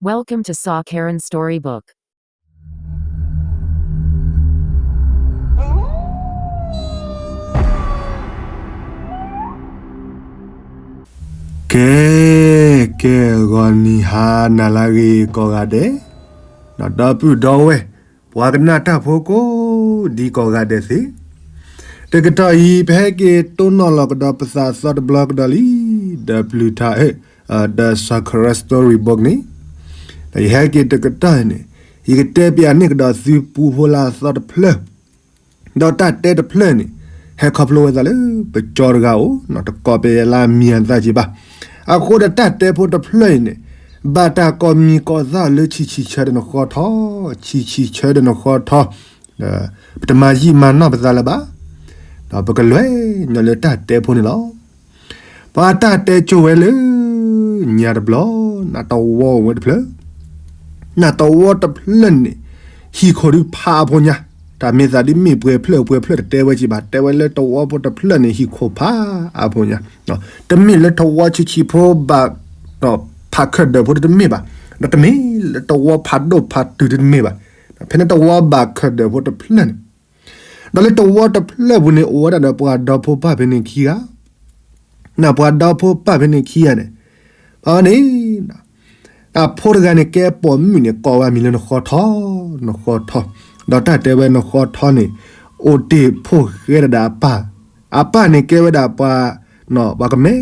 Welcome to Sa Karen Storybook. ကဲ ကဲ ဂီၤနံၤဟါနၤလၢအဂ့ၤကိးဂၤဒဲး, ဒီပုၢ်ဒီဝဲၢ် ပှၤကနၣ်တၢ်ဖိကိးဒံကိးဂၤဒဲးသ့ၣ်, တကတီၢ်အံၤ ပဟဲက့ၤတိၢ်နီၣ်လီၤကဒီးပသးသီတဘျီကဒီးလံ, ဒီးပျုၤထါ ဒီး Sa Karen Storybook န့ၣ်, ဒီးယဟဲက့ၤတကတီၢ်အံၤန့ၣ်, ယကတဲပျးန့ၢ်ကဒီးသုပူဖိလၢအသီတဖျၢၣ်, ဒီးတၢ်တဲတဖျၢၣ်န့ၣ် ဟဲခီဖျိဝဲသးလၢပကၠီတဂၤအအိၣ်, တကိးပယဲလၢအမံၤအသၣ်က့ဘၣ်. အဃိဒီးတၢ်တဲဖိတဖျၢၣ်အံၤန့ၣ် ဘၣ်တၢ်ကိးမံၤကိးသၣ်လၢဆံးဆံးဆၢဒီးနဃီထီ, ဆံးဆံးဆၢဒီးနဃီထီ, ဒီးပတမၤယံာ်မၤနီၢ်ပသးလၢၤဘၣ်, ဒီးပကလဲၤညီလၢတၢ်တဲဖိန့ၣ်လီၤ. ပှၤတၢ်တဲကၠိဝဲလၢ ညါတဘျီ, နတဝီအိၣ်ဝဲတဖျၢၣ်, နတဝီတဖျၢၣ်န့ၣ် ဟံၣ်ခိၣ်ဒုးဖးအဖိညါ, တၢ်မ့ၢ်သးဒ်မ့ၢ်ပှဲၤဖျၢၣ်ပှဲၤဖျၢၣ်တတဲဝဲက့ဘၣ်, တဲဝဲလၢတဝီဖိတဖျၢၣ်န့ၣ် ဟံၣ်ခိၣ်ဖးအဖိညါ, တမ့ၢ်လၢတဝီဆံးဆံးဖိဘၣ်, ဖးခၢၣ်ဒၢးဖိတမ့ၢ်ဘၣ်, ဒီးတမ့ၢ်လၢတဝီဖးဒိၣ်ဖးတုၤတမ့ၢ်ဘၣ်, ဖဲန့ၣ်တဝီဘၣ်ခၢၣ်ဒၢးဖိတဖျၢၣ်န့ၣ်, ဒီးလၢတဝီတဖျၢၣ်ပူၤန့ၣ် အိၣ်ဝဲဒၣ်ဒီးပှၤဒီဖိပၢ်ဖဲန့ၣ်ခံဂၤ, နပှၤဒီဖိပၢ်ဖဲန့ၣ်ခံဂၤန့ၣ်, အန့ၣ် အဖိတဂၤန့ၣ်ကဲပိာ်မုၣ်န့ၣ် ကိးဝဲမံၤလၢနဃီထီ, နဃီထီ, ဒီးတၢ်တဲဝဲနဃီထီန့ၣ် အိၣ်တ့ၢ်ဖိၣ်ဃဲဒၣ်ဒီးအပၢ်, အပၢ်န့ၣ်ကဲဝဲဒၣ်ပှၤ, ပှၤကမဲ,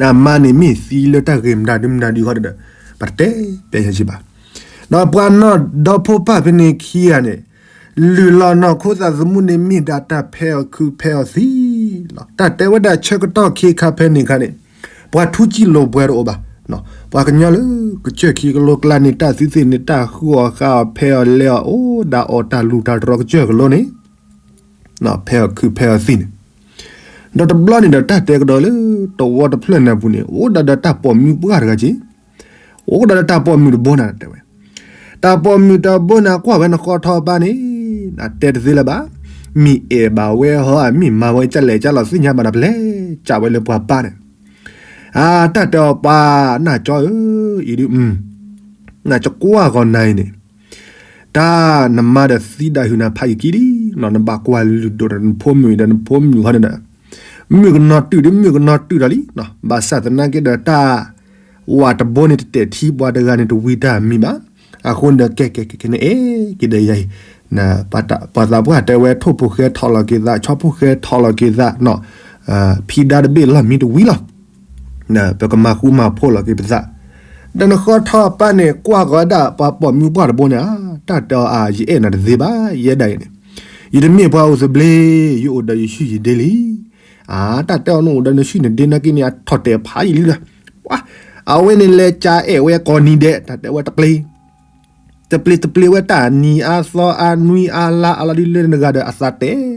အမါန့ၣ်မ့ၢ်သံလၢတၢ်ဂ့ၢ်မတၤဒုမတၤဒုဃီဒီး ပတတဲပျဲယၤက့ဘၣ်. ဒီးပှၤနီၢ်ဒီဖိပၢ်ဖဲန့ၣ်ခံဂၤန့ၣ် လုၢ်လီၤနီၢ်ခိသးသမူန့ၣ်မ့ၢ်ဒၣ်တၢ်ဖဲးအီၣ်ခုးဖဲးအီၣ်သံလီၤ. တၢ်တဲဝဲဒၣ်ဆၢကတီၢ်ခ့ခါဖဲန့ၣ်ခါန့ၣ် ပှၤထူစံာ်လိာ်ပှဲၤတအိၣ်ဘၣ်, ပှၤကညီလၢကစၢၢ်ခံကလိကျါန့ၣ် တၢ်သံသ့ၣ်န့ၣ် တၢ်ဃုအီၣ်ဃုအီၣ်ဖဲးအီၣ်လဲအီၣ် အိၣ်ဒၣ်အီၣ်တၢ်လူၢ်တၢ်တြီၤကစၢၢ်ကလိန့ၣ် ဖဲးအီၣ်ခုးဖဲးအီၣ်သံန့ၣ်, ဒီးတဘျီန့ၣ်ဒီးတၢ်တဲကဒီးလၢ တဝီတဖျၢၣ်နၢ်ပူၤန့ၣ် အိၣ်ဒၣ်ဒီးတၢ်ပိာ်မုၣ်ပှၢ်တဂၤက့, အိၣ်ဒၣ်ဒီးတၢ်ပိာ်မုၣ်တဘိနၤတဲဝဲ, တၢ်ပိာ်မုၣ်တဘိန့ၣ် ကွၢ်ဝဲနဃီထီပၢ်န့ၣ်, တဲတသ့လၢၤဘၣ်, မ့ၢ်အဲၣ်ဘၣ်ဝဲဟီ မ့ၢ်မၤဝဲကလဲၣ်ကလီၤသ့ၣ်ညါဘၣ်နၤဖဲလဲၣ်, ကးဝဲလၢပှၤပၢ်န့ၣ်, အတၢ်တဲအီၤပၢ် နၢ်ကၠီဧၢ, အံၤဒုး နကကွၢ်ဂီၤနၤအံၤန့ၣ် တၢ်နမါဒီးသံဒၣ်ဟုၣ်နၤဖးယံာ်ကံလံ, နဘၣ်ကွၢ်လုၢ်ဒိၣ်ဒီးနဖိမုၣ်ဒီးနဖိမုၣ်ဃီန့ၣ်ဒီး, မုၣ်ကနီၤတုာ်ဒီးမုၣ်ကနီၤတုာ်ဒီးလံ, ဘၣ်ဆၣ်သနာ်က့ဒီးတၢ်, ဝၤတဘိန့ၣ်တတဲာ်ထံပှၤတဂၤန့ၣ်တဝံတၢ်မံၤဘၣ်, အဃိန့ၣ်ဒီးကဲကဲကဲကဲန့ၣ်အဲၣ်က့ၤဒီးယၤအံၤ, ပှၤသးပှၢ်တဲဝဲထိၣ်ဖိဃဲထီၣ်လီၤက့ၤသး ဆီဖိဃဲထီၣ်လီၤက့ၤသး, ဖံဒါတဘ့ၣ်လီၢ်မံတဝံလီၤ ပကမၤဃူမၤဖိးလီၤက့ၤပသး, ဒီးနဃီထီပၢ်န့ၣ် ကွၢ်ဃီၤဝဲဒၣ်ပှၤပိာ်မုၣ်ပှၢ်တဘိန့ၣ်ဧါ, တၢ်တဲအီၤအါ ယအဲၣ်နၤတသ့ဘၣ် ယဲဒၣ်အံၤန့ၣ်, ယတမ့ၢ်ပှၤအိၣ်သဘျ့, ယအိၣ်ဒီးယဆူၣ်ယဒ့လံ, အါ တၢ်တဲအီၤနအိၣ်ဒီးနဆူၣ်နဒ့နာ်က့န့ၣ် အထီၣ်တဲာ်ဖးယံာ်လံလီၤ, အဝဲန့ၣ်လဲၤကးအဲၣ်ဝဲကိးနံၤဒဲး တၢ်တဲဝဲတပျ့ၤ တပျ့ၤတပျ့ၤဝဲတၢ်နံၤအါသီအါနွံအါလါအါလီၤဒ်လဲၣ်နဂၤဒီးအသးတဲာ်,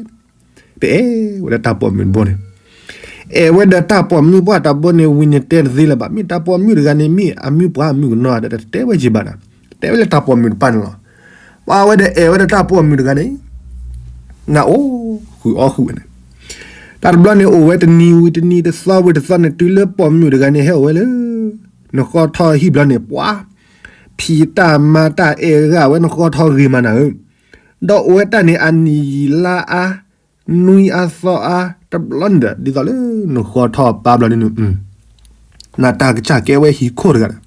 ပအဲၣ်ဝဲဒၣ်တၢ်ပိာ်မုၣ်တဘိန့ၣ်, အဲၣ်ဝဲဒီးတၢ်ပိာ်မုၣ်ပှၢ်တဘိန့ၣ်ဝံၤန့ၣ်တဲတသ့လၢၤဘၣ်, မ့ၢ်တၢ်ပိာ်မုၣ်တဂၤန့ၣ် မ့ၢ်အမုၣ်ပှၢ်အမုၣ်ကနီၤဒီးတတဲဝဲက့ၤဘၣ်နၤ, တဲဝဲလၢတၢ်ပိာ်မုၣ်တပၢ်န့ၣ်လီၤ, ပှၤဝဲဒီးအဲၣ်ဝဲဒီးတၢ်ပိာ်မုၣ်တဂၤန့ၣ် နအိၣ်ဃုာ်အီၣ်ဃုာ်ဝဲန့ၣ်, တၢ်တဘျီန့ၣ်အိၣ်ဝဲတနံၤဝံၤတနံၤတသီဝံၤတသီန့ၣ် တုၤလၢပိာ်မုၣ်တဂၤန့ၣ် ဟဲအိၣ်ဝဲလၢ နဃီထီဟံၣ်ဘျီန့ၣ် ပှၤ ဖံးတၢ်မၤတၢ်အဲၣ်ဂၢၢ်ဝဲနဃီထီဂ့ၤမးနၤဧၢ, ဒီးအိၣ်ဝဲတၢ်န့ၣ် အနံၤယံာ်လါအါ နွံအါသီအါ တဘျီန့ၣ်ဒီး ဒ်သိးလၢနဃီထီပၢ်ဘျီန့ၣ် နတၢ်ကစၢ်ကဲဝဲဟံၣ်ခိၣ်တဂၤဒီး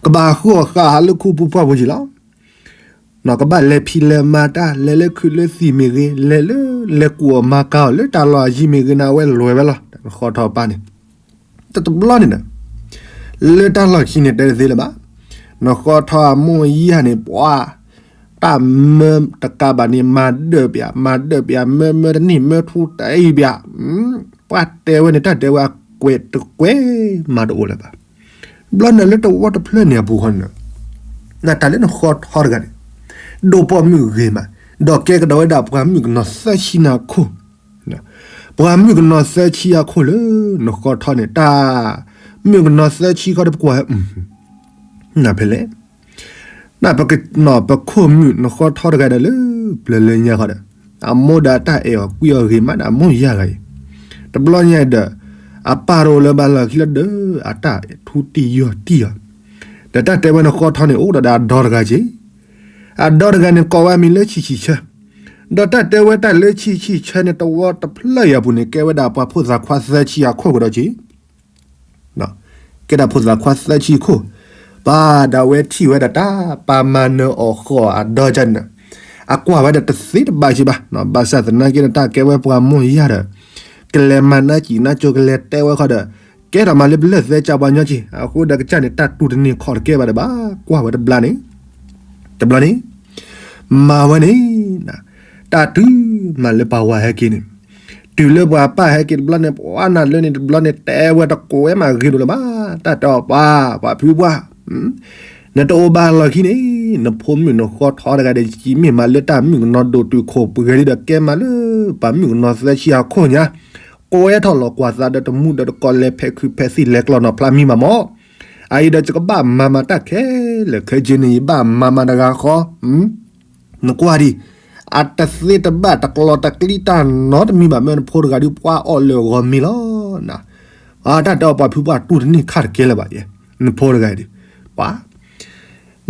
ကဘၣ်ဃုအီၣ်ဃုအီၣ်ဟးလၢခူပူၤပှၢ်ပူၤက့ၤလီၤ. ကဘၣ်လဲၤဖံးလဲၤမၤတၢ် လဲၤလၢခုးလၢသံၣ်မ့ၢ်ဂ့ၤ, လဲၤလၢလဲၤကူၣ်အီၣ်မၤကၤအီၣ်လၢတၢ်လီၢ်အယံၤမ့ၢ်ဂ့ၤန့ၣ် အဝဲလဲၤဝဲလီၤ နဃီထီပၢ်န့ၣ်. တတဘျီန့ၣ်ဒီး လၢတၢ်လီၢ်ခံန့ၣ်တဲတသ့လၢၤဘၣ်. နဃီထီအမိၢ်ယၤန့ၣ် ပှၤ တၢ်မၢတကးဘၣ်န့ၣ် မၤဒၢးပျး မၤဒၢးပျး မၢမၢတန့ၢ် မၢထူတအံၤပျး, ပှၤတဲဝဲန့ၣ် တၢ်တဲဝဲအကွဲးတကွဲးမၤတအိၣ်လၢၤဘၣ်. ဘျီန့ၣ်လၢတဝီတဖျၢၣ်န့ၣ်အပူၤဃီန့ၣ် နတၢ်လၢနဃီထီတဂၤန့ၣ် ဒိၣ်ပိာ်မုၣ်ဂ့ၤမး ဒီးကဲကဒီးဝဲဒၣ်ပှၤမုၣ်ကနီၤသၢဆံနၤခိၣ်, ပှၤမုၣ်ကနီၤသၢဆံအခိၣ်လၢနဃီထီန့ၣ် တၢ်မုၣ်ကနီၤသၢဆံခီဒီးပကွၢ် နဖဲလဲၣ် နပခိၣ်မုၣ်နဃီထီတဂၤဒီးလၢ ပျၢၤလၢညါဃီဒီး အမိၢ်ဒီးတၢ်အဲၣ်အီၤကွံအီၤဂ့ၤမးဒီးအမိၢ်ယၤဂၤအံၤ, တဘျီညါဒီး အပၢ်တအိၣ်လၢၤဘၣ်လီၢ်ခံလၢဒီး အတၢ်ထူတံၢ်ယီၢ်တံၢ်အီၤ, ဒီးတၢ်တဲဝဲနဃီထီန့ၣ် အိၣ်ဒီးအဒီတဂၤက့ၤ, အဒီတဂၤန့ၣ် ကိးဝဲအမံၤလၢဆံးဆံးဆၢ, ဒီးတၢ်တဲဝဲတၢ်လၢဆံးဆံးဆၢန့ၣ် တဝီတဖျၢၣ်အံၤအပူၤန့ၣ် ကဲဝဲဒၣ်ပှၤဖိသၣ်ခွါသၢဆံအခိၣ်ကဒီးက့ၤ ကဲဒၣ်ဖိသၣ်ခွါသၢဆံခိၣ်, ပၢ်ဒီးအဝဲထံၣ်ဝဲဒီးတၢ်ပာ်မၤနၢၤအီၤဃီၤအဒီကန့ၣ်, အကွၢ်ဝဲဒီးတသ့တဘၣ်က့ၤဘၣ်, ဘၣ်ဆၣ်သနာ်က့ဒီးတၢ်ကဲဝဲပှၤမိၢ်ယၢ်ဒီး ကလဲၤမၤနၢၤကံၣ်နၢၤကၠိ ကလဲၤတဲဝဲဃီဒီး ကဲထီၣ်မးလၢပလၢၢ်သၢကၠၢပှၤညီက့ၤ, အဃိဒီးကစၢ်န့ၣ် တၢ်တူၢ်တန့ၢ်ခီၣ်တကဲဘၣ်ဒီးဘၣ်ကွၢ်ဝဲတဘျီန့ၣ်, တဘျီန့ၣ် မၤဝဲန့ၣ် တၢ်တုၤမးလၢပှၤဝၤဟဲက့ၤန့ၣ်, တုၤလၢပှၤပၢ်ဟဲက့ၤတဘျီန့ၣ် ပှၤနၢ်လၢန့ၣ်တဘျီန့ၣ် တဲဝဲတကိးဝဲမးဂ့ၤဒိၣ်လၢၤဘၣ်, တၢ်တဲအီၤပှၤ ပှၤဖုပှၢ်, နတအိၣ်ဘၣ်လီၢ်ခံန့ၣ် နဖိမုၣ်နဃီထီတဂၤဒီး ယမ့ၢ်မးလၢတၢ်မုၣ်ကနီၤဒိၣ်တုာ်ခိၣ်ပှဲၤလံဒီး ကဲမးလၢပှၤမုၣ်ကနီၤသၢဆံအခိၣ်ညါ, ကိးဝဲထီၣ်လီၤကွၢ်သးဒီးတမူဒီးတကိး လဲၤဖဲးခုးဖဲးသံၣ် လဲၤကျီၢ်နီၣ်ဖျါမံဘၣ်မး, အအံၤဒီးယကဘၣ်မၤမၤတၢ်ခဲလၢာ်ခဲဆ့န့ၣ် ယဘၣ်မၤမၤတဂၤဃီ နကွၢ်ဒံး, အတသ့တဘၣ်တကျီတကျံတၢ်နီတမံၤဘၣ် မ့ၢ်နဖိတဂၤဒုး ပှၤအီၣ်လၢာ်ဂီၤမံလီၤ, တၢ်တဲအီၤပှၤဖုပှၢ်တူၢ်တန့ၢ်ခီၣ်တကဲလၢၤဘၣ်ယဲ, နဖိတဂၤအံၤဒုး, ပှၤ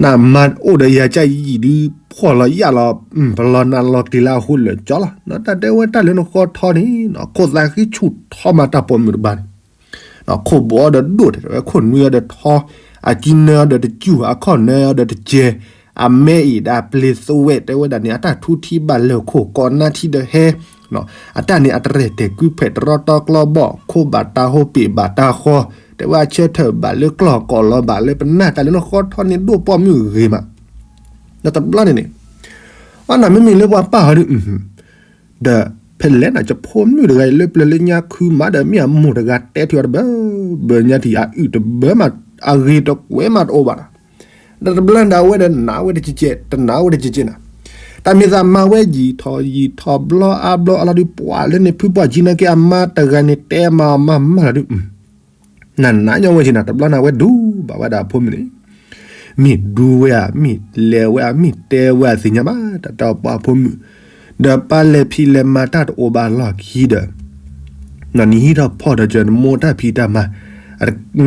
နမၤအိၣ်ဒီးယၤကၢ်ယံာ်ဒုး ဖှီၣ်လီၤယာ်လီၤ, ပလီၤနးလီၤကျံၤလၢအဃိလၢာ်ကၠီလီၤ, တၢ်တဲဝဲတၢ်လၢနဃီထီန့ၣ် ခိၣ်သးဃံဆူၣ်ထီၣ်မးတၢ်ပိာ်မုၣ်တဘျီန့ၣ် ခိၣ်ဘိးအီၤဒီးဒိၣ်တဲဝဲ ခိၣ်နွံအီၤဒီးထီ, အကံနၢအီၤဒီးတစူၢ် အခီၣ်နၢအီၤဒီးတစဲး, အမဲအံၤဒီးအပျ့ၤသွဲၣ် တဲဝဲဒၣ်န့ၣ် အတၢ်ထူထံဘၣ်လၢာ်ခိၣ် ကိးနါထံဒီးဟဲ, အတၢ်န့ၣ် အတရဲၣ်တဲာ်ကုဖဲး တရီတီကျီဘီၣ် ခိၣ်ဘၣ်တၢ်ဟိပ့ၤဘၣ်တၢ်ဃီ, တဲဝဲအဆၢထၢၣ်ဘၣ်လၢကျီၢ် ကိးလီၤဘၣ်လၢပနၢ် တၢ်လၢနဃီထီန့ၣ် ဒိၣ်ပိာ်မုၣ်ဂ့ၤမး, ဒီးတဘျီန့ၣ်န့ၣ် အနၢ်မ့မ့ၢ်လၢပှၤပၢ်ဟီဒုး ဒီးဖဲလဲၣ်န့ၣ် ယဖိမုၣ်တဂၤအံၤလၢပျၢၤလၢညါခုမးဒီး မ့ၢ်အမိၢ်တဂၤတဲထုးအီၤတဘၢဘၢညါထံၣ် အအုၣ်တဘၢမး အဂ့ၤတကွဲးမးတအိၣ်ဘၣ်လီၤ, ဒီးတဘျီန့ၣ်ဒီးအဝဲဒီးနာ်ဝဲတကဲးကဲး တနာ်ဝဲတကဲးကဲးန့ၣ်, တၢ်မ့ၢ်သးမၤဝဲယံာ်ထီၣ်ယံာ်ထီၣ်ဘျီအါဘျီအါလီၤဒုး ပှၤလၢန့ၣ် ဖုပှၢ်ကံနၢက့အမါတဂၤန့ၣ်တဲမၤအီၤမးမးလီၤဒုး နနာ်ညီဝဲက့ၤန့ၣ် တဘျီန့ၣ် အဝဲဒူဘၣ်ဝဲဒၣ်အဖိမုၣ်န့ၣ်, မ့ၢ်ဒူဝဲဧါ မ့ၢ်လဲၤဝဲဧါ မ့ၢ်တဲဝဲဧါ သ့ၣ်ညါဘၣ် တၢ်တဲအီၤပှၤဖိမုၣ်, ဒီးပၢ်လဲၤဖံးလဲၤမၤတၢ်တအိၣ်ဘၣ်လီၢ်ခံဒီး, နနံၤဟံးထီၣ်ဖီၣ်ဒီး ကၢၤနမိၢ်တၢ်ဖံးတၢ်မၤ,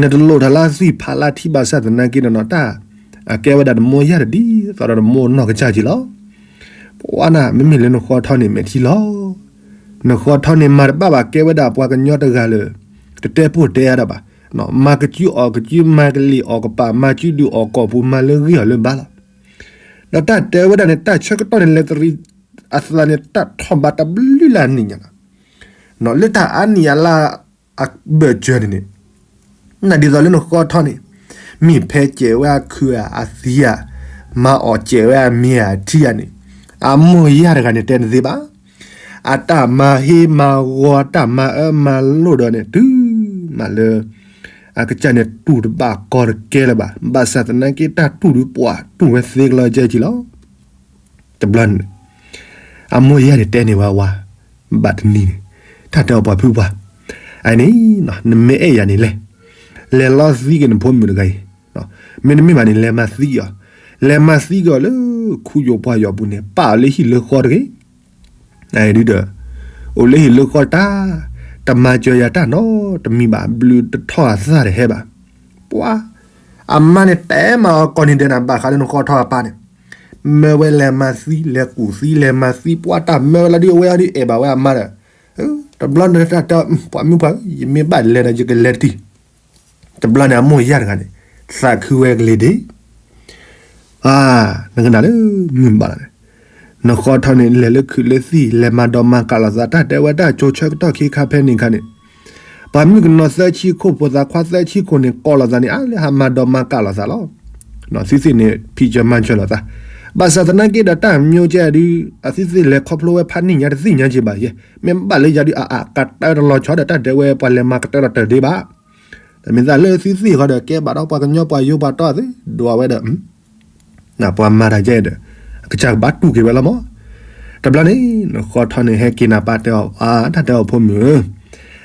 နတလိၣ်ထီၣ်လၢသံၣ်ဖးလၢထံဘၣ်ဆၣ်သနာ်က့ဒီးနီၤ တၢ်အကဲဝဲဒၣ်နမိၢ်ယၢ်တဒ်သိးဒီးနမိၢ်နီၢ်ကစၢ်က့ၤလီၤ ပှၤနၤ မ့မ့ၢ်လၢနဃီထီန့ၣ် မဲာ်ထံလီၤ, နဃီထီန့ၣ် မၤတဘၣ်ဘၣ် ကဲဝဲဒၣ်ပှၤကညီတဂၤလၢ တတဲပိၢ်တဲအါဒီးဘၣ်, မၤကစုအီၣ်ကစု မၤကလံၣ်အီၣ်ကပာ် မၤစုဒုးအီၣ်ကိာ်ပူၤ မၤလၢဂ့ၢ်အီၤလၢဘါလီၤ, ဒီးတၢ်တဲဝဲဒၣ်န့ၣ် တၢ်ဆၢကတီၢ်န့ၣ် လဲၤတရံးအသးန့ၣ် တၢ်ထီၣ်ဘးတဘျုးလၢအနံၣ်ညါလီၤ, လၢတၢ်အါနံၣ်အလါအဘၢၣ်စၢၤန့ၣ်န့ၣ် နဒ်သိးလၢနဃီထီန့ၣ် မ့ၢ်ဖဲစဲးဝဲအခုဧါ အသံဧါ, မၤအီၣ်စဲးဝဲအမ့ၤဧါ အထံဧါန့ၣ် အမိၢ်ယၢ်တဂၤန့ၣ် တဲနသ့ဘၣ်. အတၢ်မၤဟ့မၤဂီၤ အတၢ်မၤအၢမၤလိာ်ဒီးန့ၣ် တုၤမးလၢ အကစၢ်န့ၣ်တူၢ်တဘၣ်ကီတကဲလၢၤဘၣ်. ဘၣ်ဆၣ်သနာ်က့ တၢ်တူၢ်ဒုးပှၤတူၢ်ဝဲသ့ကလီၤကဲက့ၤလီၤ. တဘျီန့ၣ် အမိၢ်ယၢ်န့ၣ်တဲန့ၢ်ဝဲဝၤ ဘၣ်တနံၤန့ၣ် တၢ်တဲအီၤပှၤဖုပှၢ် အန့ၣ် နမ့ၢ်အဲၣ်ယၤန့ၣ်လဲၣ်, လဲၤလီၤသံက့ၤနဖိမုၣ်တဂၤအံၤ, မ့တမ့ၢ်ဘၣ်န့ၣ် လဲၤမၤသံက့ၤအီၤ, လဲၤမၤသံက့ၤအီၤလၢခူယိာ်ပှၢ်ယိာ်ပူၤန့ၣ် ပာ်အီၤလၢဟံၣ်လၢဃီတဂ့ၤ ဒုဒီး အိၣ်လၢဟံၣ်လၢဃီတၢ် တမၤစၢၤယၤတၢ်နီတမံၤဘၣ်, ဘျုးတထီၣ်အသၣ်တဟဲဘၣ်. ပှၤ အမါန့ၣ်တဲမၤအီၤကိးနံၤဒဲးနၤ ဘၣ်ဃးလၢနဃီထီအပၢ်န့ၣ်, မၢဝဲလဲၤမၤသံ လဲၤကူၣ်သံ လဲၤမၤသံ ပှၤတၢ်မၢဝဲလီၤဒုး အဝဲအီၤဒုးအဲၣ်ဘၣ်ဝဲအမါဒီး, တဘျီန့ၣ်တၢ်တဲ ပှၤမုၣ်ပှၢ် ယမ့ၢ်ဘၣ်လဲၤဒီး ယကလဲၤတထံၣ် တဘျီန့ၣ် အမိၢ်ယၢ်တဂၤန့ၣ် သးခုဝဲကလ့ၤဒ့ နကနၣ်လၢမုၢ်ဘၣ်လီၤန့ၣ်, နဃီထီန့ၣ် လဲၤလၢခုးလၢသံၣ် လဲၤမၤဒိးမၤကးလိာ်သး တၢ်တဲဝဲတၢ်ကၠိဆၢကတီၢ်ခံခါဖဲန့ၣ်အခါန့ၣ်, ပှၤမုၣ်ကနီၤသၢဆံခိၣ် ဖိသၣ်ခွါသၢဆံခိၣ်န့ၣ် ကိးလိာ်သးန့ၣ် အါလၢဟးမၤဒိးမၤကးလိာ်သးလီၤ. သုသ့ၣ်န့ၣ် ဖံးစၢၤမၤစၢၤလိာ်သး, ဘၣ်ဆၣ်သနာ်က့ဒီး တၢ်မၠိကဲဒုး အသုသ့ၣ်လဲၤခီဖျိဝဲဖးနံၣ်ညါတသ့ၣ်ညါက့ၤဘၣ်ယဲ, မ့ၢ်ဘၣ်လၢယၤဒုး အအကတၢၢ်တလီၤဆီဒီး တၢ်တဲဝဲပှၤလဲၤမၤကတၢၢ်လီၤတၢၢ်ဒ့ဘၣ် တမ့ၢ်သးလၢသုသ့ၣ်ဃီဒီး ကဲဘၣ်ဒီးပှၤကညီပှၤယိၤပှၤတီၢ်သ့ၣ် ဒိးဝဲဒီး ပှၤမၤတၢ်ကဲဒီး အကစၢ်ကဘၣ်တူၢ်က့ၤဝဲလီၤမး. တဘျီန့ၣ် နဃီထီန့ၣ် ဟဲက့ၤနၤပၢ်တဲအီၤ အါ တၢ်တဲအီၤဖိမုၣ်ဧၢ,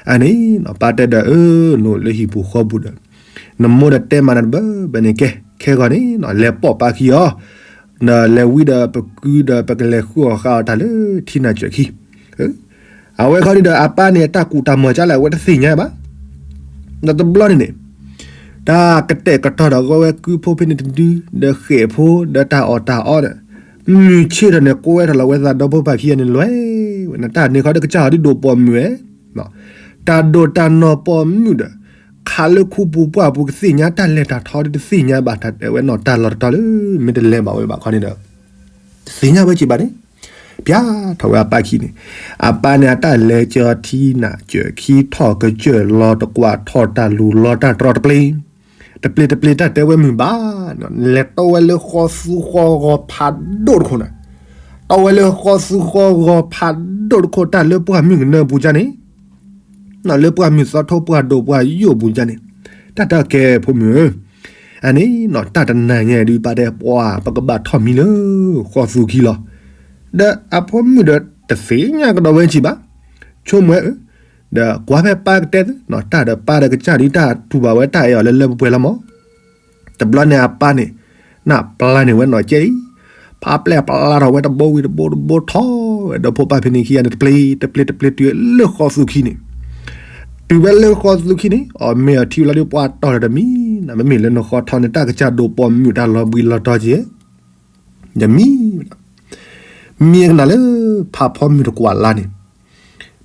အန့ၣ် ပၢ်တဲဒီး အၢ နအိၣ်လၢဟံၣ်ပူၤဃီပူၤဒီး နမိၢ်ဒီးတဲမၤနၤတဘၢဘၢန့ၣ်ကဲ, ခဲဂီၤန့ၣ် လဲၤပိာ်ပၢ်ခံအီၤ, ဒီးလဲၤဝံဒီးပကုဒီးပကလဲၤဃုအီၣ်ဃာ်အီၣ်တၢ်လၢထံနၢ်စၢၤခံ အဝဲခီဒုဒီးအပၢ်န့ၣ် တၢ်ကူၣ်တၢ်မီၤကလဲၣ် အဝဲတသ့ၣ်ညါဘၣ်. ဒီးတဘျီန့ၣ်န့ၣ် တၢ်ကတဲာ်ကတီၤဒီးဂီၢ်ဝဲကုဖိဖဲန့ၣ်တဒု, ဒီးဃဲးဖိဒီးတၢ်အီၣ်တၢ်အီဒီး, မုၢ်ဆ့ၣ်ထီၣ်န့ၣ် ကိးဝဲထီၣ်လီၤဝဲသးဒီဖိပၢ်ခံဂၤန့ၣ်လွဲၢ်ဝဲန့ၣ် တၢ်န့ၣ်ခီဒီးကစၢ်အီၤဒ်ဒိၣ်ပိာ်မုၣ်ဝဲ, တၢ်ဒိၣ်တၢ်နီၢ်ပိာ်မုၣ်ဒီး, ခးလၢခူပူၤပှၢ်ပူၤကသ့ၣ်ညါတၢ်လဲၤတၢ်ထီဒီးတသ့ၣ်ညါဘၣ်တၢ်တဲဝဲနီၢ်တၢ်လီၢ်တတီၤလၢ မ့ၢ်တလဲၤဘၣ်ဝဲဘၣ်ခီန့ၣ်ဒီး တသ့ၣ်ညါဝဲက့ၤဘၣ်န့ၣ်, ပျၢ်ထီၣ်ဝဲအပၢ်ခံန့ၣ်, အပၢ်န့ၣ်အတၢ်လဲၤကၢၤထံနၢ်ကၢၤခံထီၣ်ကစၢၢ်လီၤတကွၢ်ထီၣ်တၢ်လူၤလီၤတၢ်တြီၤတပျ့ၤ, တပျ့ၤတပျ့ၤတၢ်တဲဝဲမုၢ်ဘၣ်, လဲၤတီဝဲလၢဃီသူဃီဂီၤဖးဒိၣ်တခိၣ်န့ၣ်, တီဝဲလၢဃီသူဃီဂီၤဖးဒိၣ်တခိၣ်တၢ်လၢပှၢ်မုၢ်ကနၢပူၤကန့ၣ် လၢပှၢ်မုၢ်သီထိပှၢ်ဒိၣ်ပှၢ်ယိာ်ပူၤကန့ၣ်, တၢ်တဲကဲဖိမုၣ်ဧၢ, အန့ၣ်နီၢ်တၢ်တနၤညါဒုး ပၢ်တဲပှၤ ပကဘၣ်ထီၣ်မံလၢဃီသူခံလီၤ, ဒီးအဖိမုၣ်ဒီးတသ့ၣ်ညါကဒီးဝဲက့ၤဘၣ်, ဆိကမိၣ်ဝဲဧၢ, ဒီးကွၢ်ဖဲပၢ်ကတဲသု နီၢ်တၢ်ဒီးပၢ်ဒီးကစၢ်ဒုးတၢ်တူၢ်ဘၣ်ဝဲတၢ်အဲၣ်အီၤလၢလၢပှဲၤပှဲၤလီၤမး, တဘျီန့ၣ်အပၢ်န့ၣ်, နၢ်ပျၢ်န့ၢ်ဝဲနီၢ်ကဲအံၤ, ဖးပျဲၢ်ပျၢ်ထီၣ်ဝဲတဘိဝံၤတဘိတဘိထီၣ်ဝဲဒီးဖိပၢ်ဖဲန့ၣ်ခံဂၤန့ၣ် တပျ့ၤတပျ့ၤတပျ့ၤတုၤလၢဃီသူခံန့ၣ်, တုၤဝဲလၢဃီသူခံန့ၣ် အီၣ်မ့ၤအီထံဝဲလီၤဒီးပှၤတီၢ်လီၤတမံၤနီၢ် မ့မ့ၢ်လၢနဃီထီန့ၣ် တၢ်ကစၢ်ဒိၣ်ပိာ်မုၣ်တၢ်လီၤဘှံးလီၤတီၤကဲ ယမံ, မံကနၣ်လၢ ဖးဖီမုၢ်တကွၢ်လါန့ၣ်,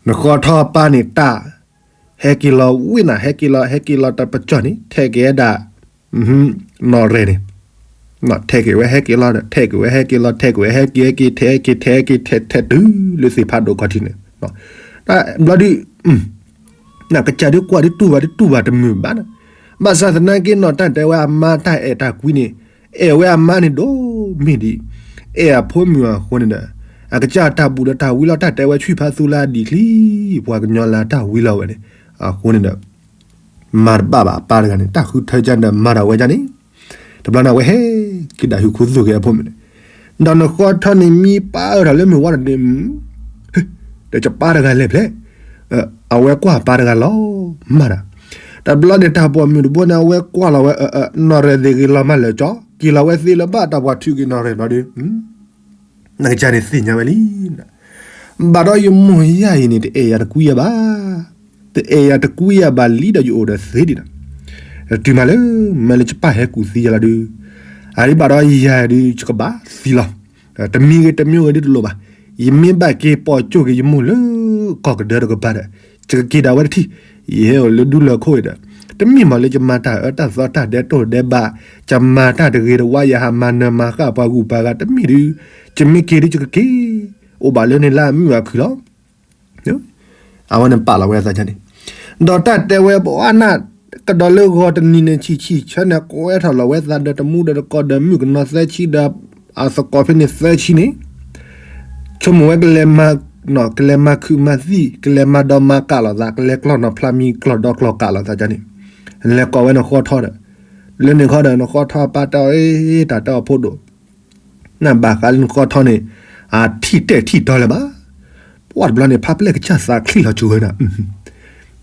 နဃီထီပၢ်န့ၣ်တၢ်, ဟဲက့ၤလီၤဝ့ၢ်နၤ ဟဲက့ၤလီၤ ဟဲက့ၤလီၤတပစီၢ်န့ၣ် ထဲးက့ၤဝဲဒၣ်, နီၢ်ရဲၣ်န့ၣ်, ထဲးက့ၤဝဲဟဲက့ၤလီၤဒီး ထဲးက့ၤဝဲဟဲက့ၤလီၤ ထဲးက့ၤဝဲဟဲက့ၤဟဲက့ၤ ထဲးက့ၤထဲးက့ၤထဲးထဲးတုၤလၢသ့ၣ်ဖးဒိၣ်ခီၣ်ထံးန့ၣ်, တၢ်ဘျီဒုး နကစၢ်ဒုးကွၢ်ဒုးတူၢ်ဘၣ်ဒုးတူၢ်ဘၣ်တမုာ်ဘၣ်နီၤ, ဘၣ်ဆၣ်သနာ်က့နီၤ တၢ်တဲဝဲအမါတၢ်အဲၣ်တၢ်ကွံန့ၣ်, အဲၣ်ဝဲအမါန့ၣ်ဒိၣ်မ့ၢ်ဒံး, အဲၣ်အဖိမုၣ်အဃိန့ၣ်ဒီး, အကစၢ်တၢ်ဘူၣ်ဒီးတၢ်ဝံလီၤ တၢ်တဲဝဲဆံၣ်ဖးသူလၢအဒံးချံ, ပှၤကညီလၢတၢ်ဝံလီၤဝဲန့ၣ်, အဃိန့ၣ်ဒီး, မၤတဘၣ်ဘၣ်အပၢ်တဂၤန့ၣ် တၢ်ဃုထၢကန့ၣ်မၤတၢ်ဝဲဒၣ်န့ၣ်, တဘျီန့ၣ်အဝဲဟဲက့ၤဒၣ်ဟုၣ်ခူသူၣ်က့ၤအဖိမုၣ်န့ၣ်, ဒီးနဃီထီန့ၣ်မံပၢ်အၢထီၣ်လၢမုၢ်ဝါတဒ့မုၢ် ဒီးယပၢ်တဂၤလဲၤဖျဲၣ်, အဝဲကွၢ်ပၢ်တဂၤလီၤ, မၤတၢ်, တဘျီန့ၣ်တၢ်ပိာ်မုၣ်တဘိန့ၣ် အဝဲကွၢ်လီၤဝဲ, နီၢ်ရဲၣ်သ့ၣ်ဂ့ၤလီၤမးလၢာ်ကၠီ, က့ၤလီၤဝဲသ့လၢၤဘၣ်တၢ်ပှၤထုးက့ၤနီၢ်ရဲၣ်ဘျီဒီး, နကစၢ်န့ၣ်သ့ၣ်ညါဝဲလံ, ဘၣ်ဒီးယမိၢ်ယၤအံၤန့ၣ် တအဲၣ်ယၤတကွံယၤဘၣ်, တအဲၣ်ယၤတကွံယၤဘၣ်လံဒီးယအိၣ်ဒီးသ့ဒံးနီၤ, တုၤမးလၢ, မ့ၢ်လၢယပၢ်ဟဲကူၣ်သံယၤလီၤဒုး, အဒံးဘၣ်ဒီးယၤဒုး ယကဘၣ်သံလီၤ, တမံၤဂ့ၤတမံၤဂ့ၤဒုးတလိၣ်ဘၣ်, ယမ့ၢ်ဘၣ်က့ၤပိာ်ကၠိၣ်က့ၤယမိၢ်လၢကီၢ်ကဒၢတကပၤဒီး, ယကက့ၤဒၣ်ဝဲတထံၣ်, ယဟဲအိၣ်လၢဒူလၢၢ်ခိအံၤဒီး, တမ့ၢ်မးလၢယမၤတၢ်အၢတၢ်သီတၢ်ဒဲးတိၢ်ဒဲးဘး, ယမၤတၢ်တဂ့ၤတဝါ ယဟးမၤနၢၤမၤဃၣ်ပှၤဂုၤပှၤဂၤတမ့ၢ်ဒုး, ယမ့ၢ်က့ၤဒုးယကက့ၤ, အိၣ်ဘၣ်လၢန့ၣ်လၢအမုၢ်အခုၣ်လီၤ အဝဲန့ၣ်ပာ်လီၤဝဲအသးန့ၣ်, ဒီးတၢ်တဲဝဲပှၤနၢ်, ကဒီးလၢဂီၤတနံၤန့ၣ် ဆံးဆံးဆၢန့ၣ် ကိးဝဲထီၣ်လီၤဝဲသးဒီးတမူဒီးတကိးဒီးမုၣ်ကနီၤသၢဆံဒီး, အသကိးဖဲန့ၣ်သၢဆံန့ၣ်, ဆိကမိၣ်ဝဲကလဲၤမၤ, ကလဲၤမၤခုးမၤသံၣ် ကလဲၤမၤဒီးမၤကးလိာ်သး ကလဲၤကျီၢ်နီၢ်ဖျါမံၤကျီၢ်ဒီကျီၢ်ကးလိာ်သးန့ၣ်, လဲၤကိးဝဲနဃီထီဒီး, လၢန့ၣ်ခီဒီးနဃီထီအပၢ်တဲအီၤ တၢ်တဲအီၤဖိဒိၣ် နဘၣ်ဃးလၢနဃီထီန့ၣ်, အထံၣ်တဲာ်ထံၣ်တီၤလၢၤဘၣ်, ပှၢ်တဘျီန့ၣ် ဖးပျဲၢ်ကစၢ်သးချံလီၤစိၤဝဲဒၣ်,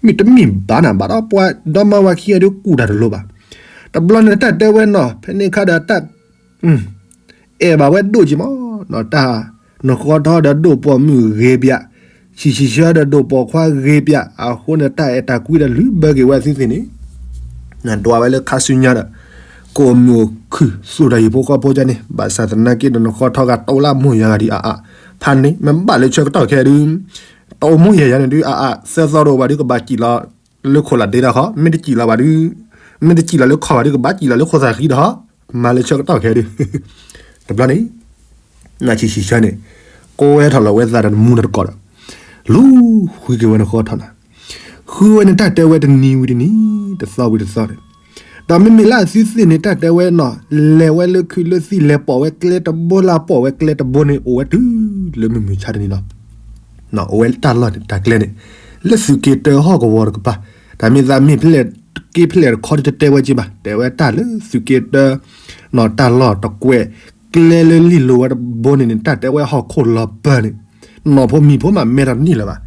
မ့ၢ်တမ့ၢ်ဘၣ်နၤ ဘၣ်ဒီးပှၤဒီမါဝၤခံဂၤဒုးကူၣ်တၢ်တလိၤဘၣ်, တဘျီန့ၣ်တၢ်တဲဝဲနီၤ ဖဲန့ၣ်ခါဒီးတၢ် အဲၣ်ဘၣ်ဝဲဒိၣ်က့ၤမး, တၢ်, နဃီထီဒီးဒိၣ်ပိာ်မုၣ်ဂ့ၤပၠး, ဆံးဆံးဆၢဒီးဒိၣ်ပိာ်ခွါဂ့ၤပၠး အဃိန့ၣ် တၢ်အဲၣ်တၢ်ကွံဒီးလုၢ်ဘၢက့ၤဝဲသုသ့ၣ်န့ၣ်, နဒွးဝဲလၢခါဆူညါဒီး, ကိးမုၢ်အိၣ်ခုၣ်သူၣ်ဒီးဟံၣ်ဖိဃီဖိကန့ၣ် ဘၣ်ဆၣ်သနာ်က့ဒီးနဃီထီဂၤတအိၣ်လၢမိၢ်ယၤဂၤဒံးအါအါ, ဖးန့ၣ် မ့ၢ်ဘၣ်လၢဆၢကတီၢ်ခဲဒုး, တအိၣ်မိၢ်ယၤယၤန့ၣ်ဒုးအါအါ သၢသီတအိၣ်ဘၣ်ဒုးကဘၣ်စံၣ်လီၤ လၢခိၣ်လၢဒ့တၢ်ခီ မ့ၢ်တစံၣ်လီၤဘၣ်ဒုး, မ့ၢ်တစံၣ်လီၤလၢခီၣ်ဘၣ်ဒုးကဘၣ်စံၣ်လီၤလၢခိၣ်သၣ်ဃံတၢ်ခီ, မၤလၢဆၢကတီၢ်ခဲဒုး, တဘျီန့ၣ် နဆံးဆံးဆၢန့ၣ်, ကိးဝဲထီၣ်လီၤဝဲသးဒီးနမူဒီးတကိးဒီး, လူၤဃုက့ၤဝဲနဃီထီၣ်နၤ, ဃုဝဲန့ၣ်တၢ်တဲဝဲတနံၤဝံၤတနံၤ, တသီဝံၤတသီန့ၣ်, ဒီးမ့မ့ၢ်လၢအသုသ့ၣ်န့ၣ် တၢ်တဲဝဲနီၤ လဲၤဝဲလၢခုးလၢသံၣ် လဲၤပိာ်ဝဲကျဲတဘိလၢအပိာ်ဝဲကျဲတဘိန့ၣ် အိၣ်ဝဲတုၤလၢမုၢ်မုၢ်ဆါတနံၤလီၤ. အိၣ်ဝဲတၢ်လီၢ်န့ၣ် တၢ်ကျဲန့ၣ်, လၢသုးက့တၢဟီၣ်ကဝီၤတကပၤ, တၢ်မ့ၢ်သးမ့ၢ်ဖဲလဲၣ်, က့ဖဲလဲၣ်တခီတတဲဝဲက့ဘၣ်, တဲဝဲတၢ်လၢသုးက့တၢ နီၢ်တၢ်လီၢ်တကွဲး, ကျဲလၢလံၣ်လိၤဝဲတဘိန့ၣ်န့ၣ် တၢ်တဲဝဲဟီၣ်ခိၣ်လီၤပၢၢ်န့ၣ်, နီၢ်ဖိမံၤဖိမးမဲထီၣ်တန့ၢ်လၢၤဘၣ်,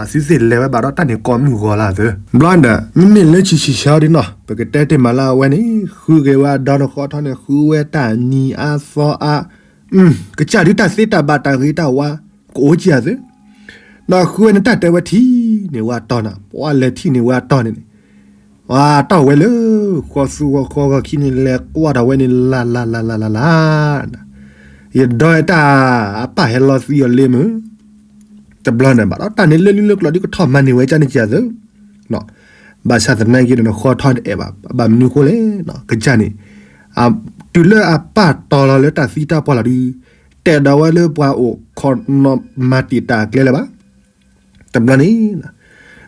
အသုသ့ၣ်လဲၤဝဲဘၣ်ဒီးတၢ်န့ၣ်ကိးမုၢ်ဂီၤလၢအသၢ, ဘျီဒီး မ့မ့ၢ်လၢဆံးဆံးဆၢဒ်နီၤ ပကတဲတ့ၢ်မးလၢအဝဲန့ၣ် ဃုက့ၤဝဲအဒီနဃီထီန့ၣ် ဃုဝဲတၢ်နံၤအါသီအါ, ကစၢ်ဒုးတၢ်သ့တၢ်ဘၣ်တၢ်ဂ့ၤတၢ်ဝါ, ကအိၣ်ကံအသၢ, ဒီးဃုဝဲန့ၣ်တၢ်တဲဝဲထံၣ်န့ၢ်ဝဲအတီၢ်နၤ ပှၤလဲၤထံၣ်န့ၢ်ဝဲအတီၢ်န့ၣ်န့ၣ် တၢ်ဝဲလၢ ဃီသူဃီဃီဃီခံန့ၣ် လဲၤကွၢ်ထီၣ်ဝဲန့ၣ် လၢ်လၢ်လၢ်လၢ်လၢ်လၢ်, ယဒီးတၢ်အပၢ်ဟဲလီၤသံအီၤလ့မုၢ်, တဘျီန့ၣ်ဘၣ်ဒီး တၢ်န့ၣ်လၢလံလၢကျိၤဒ်ကထီၣ်မၤန့ၢ်ဝဲကန့ၣ်ကသၢ, ဘၣ်ဆၣ်သနာ်က့ဒီး နဃီထီန့ၣ်အဲၣ်ဘၣ် ဘၣ်မနုၤဃိလဲၣ်, ကစၢ်န့ၣ် တုၤလၢအပၢ်တီၤလီၤလၢတၢ်သံတၢ်ပှၢ်လီၤဒုး, တဲဒီးဝဲလၢပှၤအိၣ်ခိးနီၢ်မၤတံာ်တာ်အကျဲလၢၤဘၣ်. တဘျီန့ၣ်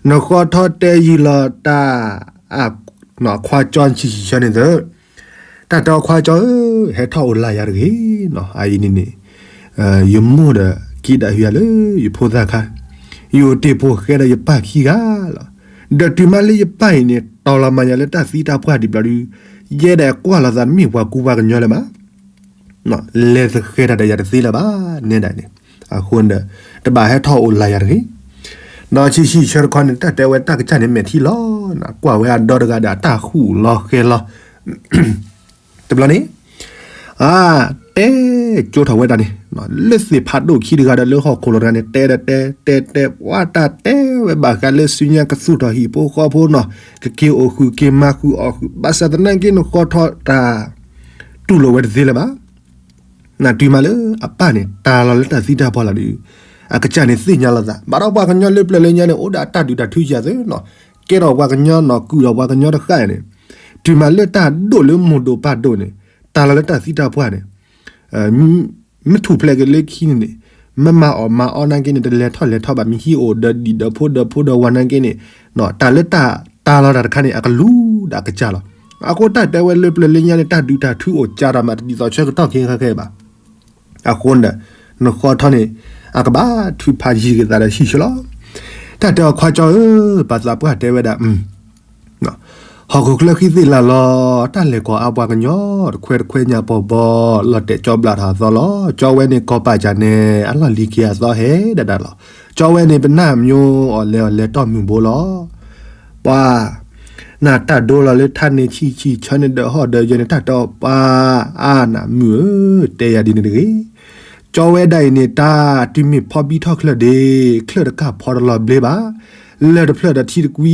နဃီထီတဲယံာ်လီၤတၢ် အခွါကၠီဆံးဆံးဆၢန့ၣ်သၢ, တၢ်တဲအခွါကၠီဧၢ, ဟဲထီၣ်အိၣ်လၢ်ယၤတဂ့ၤ, အအံၤန့ၣ်န့ၣ် ယမိၢ်ဒီးက့ဒၣ်ဟံးယၤလၢ ယဖိသၣ်ခါ, ယအိၣ်တ့ၢ်ပိာ်ဃဲဒီးယပၢ်ခံဂၤလီၤ. ဒီးတုၤမးလၢယပၢ်အံၤန့ၣ် တီၤလီၤမၤယၤလၢတၢ်သံတၢ်ပှၢ်ဒံးဘျီဒုး, ယဲဒၣ်ကွၢ်လီၤသးတမ့ၢ်ပှၤကူပှၤကညီလၢၤဘၣ်. လဲၤသဃဲၤတၢ်ဒီးယၤတသ့လၢၤဘၣ်, နဲဒၣ်န့ၣ်, အဃိန့ၣ်ဒီး တဘၣ်ဟဲထီၣ်အိၣ်လၢ်ယၤတဂ့ၤ. ဒီးဆံးဆံးဆၢတခီန့ၣ် တၢ်တဲဝဲတၢ်ကစၢ်န့ၣ်မဲာ်ထံလီၤ, ကွၢ်ဝဲအဒီတဂၤဒီးအတၢ်ဃူလီၤဃဲၤလီၤ တဘျီန့ၣ် အါ, တဲကၠိထီၣ်ဝဲဒၣ်န့ၣ်, လၢသ့ၣ်ဖးဒိၣ်ခံတဂၤဒီးလၢဟီၣ်ခိၣ်လိၤတဂၤန့ၣ် တဲဒီးတဲ တဲတဲ ပှၤတၢ်တဲဝဲဘၣ်ဃးလၢစုညါကသူၣ်ထီၣ်ဟံၣ်ဖိဃီဖိနီၤ, ကက့ၤအိၣ်ဃုာ်က့ၤမၤဃုာ်အီၣ်ဃုာ် ဘၣ်ဆၣ်သနာ်က့နဃီထီတၢ် တူၢ်လိာ်ဝဲတသ့လၢၤဘၣ်. နတုၤမးလၢအပၢ်န့ၣ် တၢ်လီၤလၢတၢ်သံတၢ်ပှၢ်လီၤဒုး, အကစၢ်န့ၣ်သ့ၣ်ညါလီၤသး ဘၣ်ဒီးပှၤကညီလၢပျၢၤလၢညါန့ၣ် အိၣ်ဒီးအတၢ်ဒုးတၢ်ထုကသၢနီၤ, ကဲထီၣ်ပှၤကညီနီၤ ကုၢ်ဒီးပှၤကညီတဃၣ်န့ၣ်, တုၤမးလၢတၢ်ဒိၣ်လၢမိၢ်ဒိၣ်ပၢ်ဒိၣ်န့ၣ်, တၢ်လီၤလၢတၢ်သံတၢ်ပှၢ်န့ၣ် မ့ၢ်ထူၣ်ဖျဲးက့ၤလၢခံန့ၣ်န့ၣ်, မ့ၢ်မၤအီၣ်မၤအီနာ်က့န့ၣ် တလဲၤထီၣ်လဲၤထီၣ်ဘၣ် မ့ၢ်ဟံၣ်အိၣ်ဒီးဒံၣ်ဒီးဖိဒီးဖိဒီးဝၤနာ်က့န့ၣ်, တၢ်လၢတၢ် တၢ်လီၤတၢ်တခါန့ၣ် အကလူၤဒီးအကစၢ်လီၤ. အဃိတၢ်တဲဝဲလၢပျၢၤလၢညါန့ၣ် တၢ်ဒုးတၢ်ထုအိၣ်ကးထီၣ်မးတဒ်သိးဆၢကတီၢ်ခဲအံၤခဲအံၤဘၣ်. အဃိန့ၣ်ဒီး နဃီထီန့ၣ် အကဘၣ်ထုးဖးယံၤက့ၤသးဒီးဟံၣ်ဆၢလီၤ. တၢ်တဲအီၤခွါကၠီဧၢ, ပၢ်သးပှၢ်တဲဝဲဒၣ် ဟီၣ်ခိၣ်ချၢဃံသ့ၣ်လၢ်လီၤ, တၢ်လဲၤကီၢ်အါပှၤကညီ တခွဲတခွဲညၣ်ပီၢ်ဘီ, လီၤတဲာ်ကၠီဘျးထီၣ်အသီလီၤ. ကၠီဝဲန့ၣ်ကီၢ်ပာ်ကၢ်နဲ, အလီၢ်လံၤက့ၤအသီဟဲဒၣ်ဒၣ်လီၤ. ကၠီဝဲန့ၣ်ပနၢ်မၠိအီၤလဲၤအီၤလဲၤတီၢ်မုၢ်ဘိလီၤ. ပှၤ နတၢ်ဒိလီၤလၢထါန့ၣ် ဆံးဆံးဆၢန့ၣ်ဒီးဟီၣ်ဒီးယဲန့ၣ် တၢ်တဲအီၤပၢ်, အါ နမုၣ်ဧၢ, တဲယၤဒ်န့ၣ်တဂ့ၤ. ကၠီဝဲဒၣ်အံၤန့ၣ် တၢ်တုၤမ့ၢ်ဖီဘံထီၣ်ချၢၣ်ဒ့, ချၢၣ်တကၢ်ဖီတလီၤဘျ့ဘၣ်, လၢၢ်တဖျၢၣ်ဒီးထံတကွံ,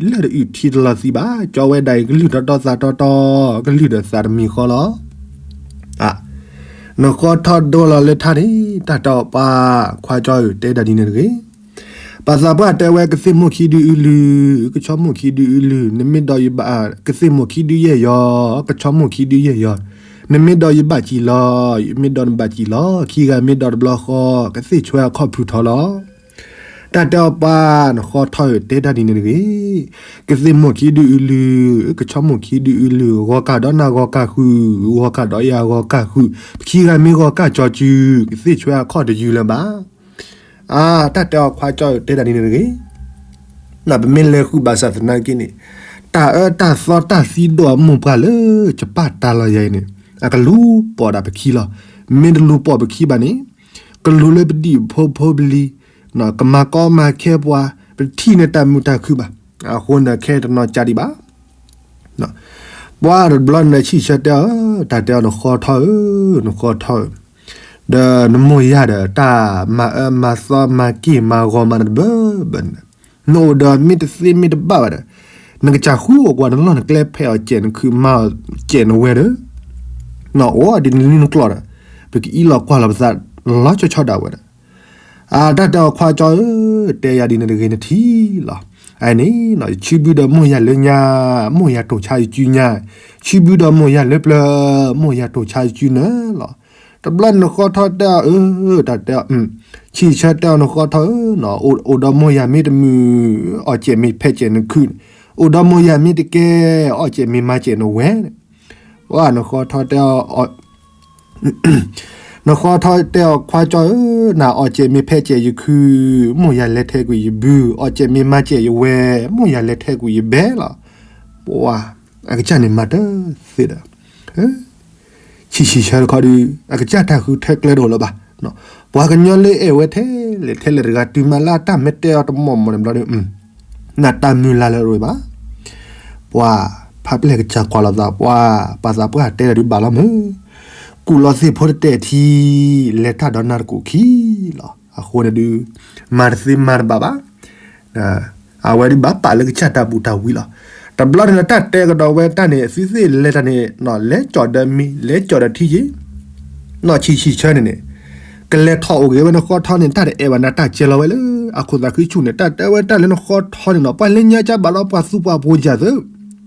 လၢၢ်တအုၣ်ထံတလီၤသံဘၣ်. ကၠီဝဲဒၣ်အံၤ ကလုၢ်တီတီသးတီတီ, ကလုၢ်ဒီးသးတမံၤဃီလီၤ. နဃီထီဒိလီၤလၢထါန့ၣ် တၢ်တဲအီၤပၢ်, ခွါကၠီဧၢ, တဲဒၣ်ဒ်န့ၣ်တဂ့ၤ. ပၢ်သးပှၢ်တဲဝဲ ကသ့ၣ်မိၢ်ခံဒုအုလုၢ်, ကဆီမိၢ်ခံဒုအုလုၢ်, နမ့ၢ်ဒီးယဘၣ်, ကသ့ၣ်မိၢ်ခံဒုယဲၢ်ယီၤ, ကဆီမိၢ်ခံဒုယဲၢ်ယီၤ, နမ့ၢ်ဒီးယဘၣ်စံၣ်လီၤ, ယမ့ၢ်ဒီးနဘၣ်စံၣ်လီၤ, ခံဂၤမ့ၢ်ဒီးတဘျီဃီ, ကသ့ၣ်ဆွဲအခီၣ်ဖုၣ်ထီလီၤ. တၢ်တဲအီၤပၢ်, နဃီထီဧၢ, တဲဒၣ်ဒ်န့ၣ်တဂ့ၤ. ကသ့ၣ်မိၢ်ခံဒုအုလုၢ်, ကဆီမိၢ်ခံဒုအုလုၢ်, ဂီၤကၢ်ဒီးနၤဂီၤကၢ်ဃုာ်, ဂီၤကၢ်ဒီးယၤဂီၤကၢ်ဃုာ်, ပခံဂၤမ့ၢ်ဂီၤကၢ်ကၠီစု, ကသ့ၣ်ဆွဲအခီၣ်တယုၢ်လၢၤဘၣ်. အါ, တၢ်တဲအီၤခွါကၠီဧၢ, တဲဒၣ်ဒ်န့ၣ်တဂ့ၤ. ပမ့ၢ်လဲၤဃုာ်ဘၣ်ဆၣ်သနာ်က့န့ၣ်, တၢ်အၢတၢ်သီတၢ်သံဒိၣ်အမိၢ်ပှၢ်လၢ ယပၢ်တၢ်လီၤယၤအံၤန့ၣ်, အကလူၤပိာ်ဒၣ်ပခံလီၤ. မ့ၢ်တလူၤပိာ်ပခံဘၣ်န့ၣ်, ကလူၤလၢပဒံၣ်ဖိဖိပလံၤ, ကမၤကီမၤခဲပှၤ, ပထံၣ်န့ၢ်တၢ်မုာ်တၢ်ခုၣ်ဘၣ်. အဃိန့ၣ်ခဲတနီၤကၢ်ဒံးဘၣ် ပှၤတဘျီန့ၣ် ဆံၣ်ဆၢတဲအီၤ, တၢ်တဲအီၤ နဃီထီဧၢ, နဃီထီဧၢ, ဒီးနမိၢ်ယၤဒီး တၢ်မၤအၢမၤသီမၤက့ၢ်မၤဂီၤမးနတဘၢဘၢန့ၣ်, နအိၣ်ဒီးမ့ၢ်တသ့မ့ၢ်တဘၣ်ဘၣ်ဒီး, နကစၢ်ဃုအိၣ်ကွၢ် နလီၢ်နကျဲ ဖဲးအီၣ်စဲးနခုၣ် မၤအီၣ်စဲးနဝဲဒီး, နအိၣ်ဒ်နလံနကျီၢ်ဒီး, ပကအံးလီၤကွၢ်လီၤပသး လီၤဆီဆီဒၣ်ဝဲဒီး အါ, တၢ်တဲအီၤခွါကၠီဧၢ, တဲယၤဒ်န့ၣ်တဂ့ၤ နထံၣ်လီၤ. အန့ၣ် ယဆံဘုဒီးမိၢ်ယၤလၢညါ, မိၢ်ယၤတိၢ်ဆါယစုညါ, ဆံဘုဒီးမိၢ်ယၤလၢပျၢၤ, မိၢ်ယၤတိၢ်ဆါယစုနၤလီၤ. တဘျီနဃီထီတဲအီၤဧၢ, တၢ်တဲအီၤ, ဆံၣ်ဆၢတဲအီၤ နဃီထီဧၢ, အိၣ်ဒီးမိၢ်ယၤမ့ၢ်တမုာ်, အီၣ်စဲးမ့ၢ်ဖဲးစဲးနခုၣ်, အိၣ်ဒီးမိၢ်ယၤမ့ၢ်တကဲ, အီၣ်စဲးမ့ၢ်မၤစဲးနဝဲ, ပှၤနဃီထီတဲအီၤ နဃီထီတဲအီၤခွါကၠီဧၢ, နအီၣ်စဲးမ့ၢ်ဖဲးစဲးယခုၣ်, မိၢ်ယၤလဲၤထဲကွံာ်ယဘု, အီၣ်စဲးမ့ၢ်မၤစဲးယဝဲ, မိၢ်ယၤလဲၤထဲကွံာ်ယဘဲလီၤ. ပှၤအကစၢ်န့ၣ်မၤတသ့ဒီး ဆံၣ်ဆံၣ်ဆၢတခီဒီး အကစၢ်တၢ်ဃုထၢကျဲတအိၣ်လၢၤဘၣ်. ပှၤကညီလၢအဲၣ်ဝဲထဲလဲၣ်ထဲလဲၣ်တဂၤ တုၤမၤလၢအတၢ်မ့ၢ်တဲအီၤတမီၢ်မီၢ်န့ၣ်ဘျီဒီး နတၢ်မုၢ်လၢ်လၢအရ့ဘၣ်. ပှၤဖးပျဲၢ်ကစၢ်ကွၢ်လိာ်သး ပှၤပာ်သးပှၢ်တဲဒီးဒုးဘၣ်လီၤမုၢ်, ကူၣ်လီၤသ့ၣ်ဖိတတဲာ်ထံ, လဲၤတၢ်ဒီးနၤတကူၣ်ခံလီၤ. အဃိန့ၣ်ဒုး မၤတသ့မၤတဘၣ်ဘၣ်. အဝဲဒုးဘၣ်ပာ်လၢကစၢ်တၢ်ဘူၣ်တၢ်ဝံလီၤ. တဘျီန့ၣ်ဒီး တၢ်တဲကဒီးဝဲတၢ်န့ၣ် သုသ့ၣ်လဲၤတၢ်န့ၣ် လဲၤကၠီၣ်ဒီးမ့ၤ လဲၤကၠီၣ်ဒီးထံယ့ၣ်, နီၢ်ဆံးဆံးဆၢန့ၣ်န့ၣ် ကလဲၤထီၣ်အိၣ်ဂ့ၤဝဲနဃီထီန့ၣ် တၢ်တအဲၣ်ဘၣ်နၤ တၢ်ကဲၤလီၤဝဲလၢအခိၣ်သးဃံဆူၣ်န့ၣ် တၢ်တဲဝဲတၢ်လၢနဃီထီန့ၣ်နီၤ ပှၤလၢညါကဘၣ်ဒီးပှၤသူပှၤပိၤယၤသၢ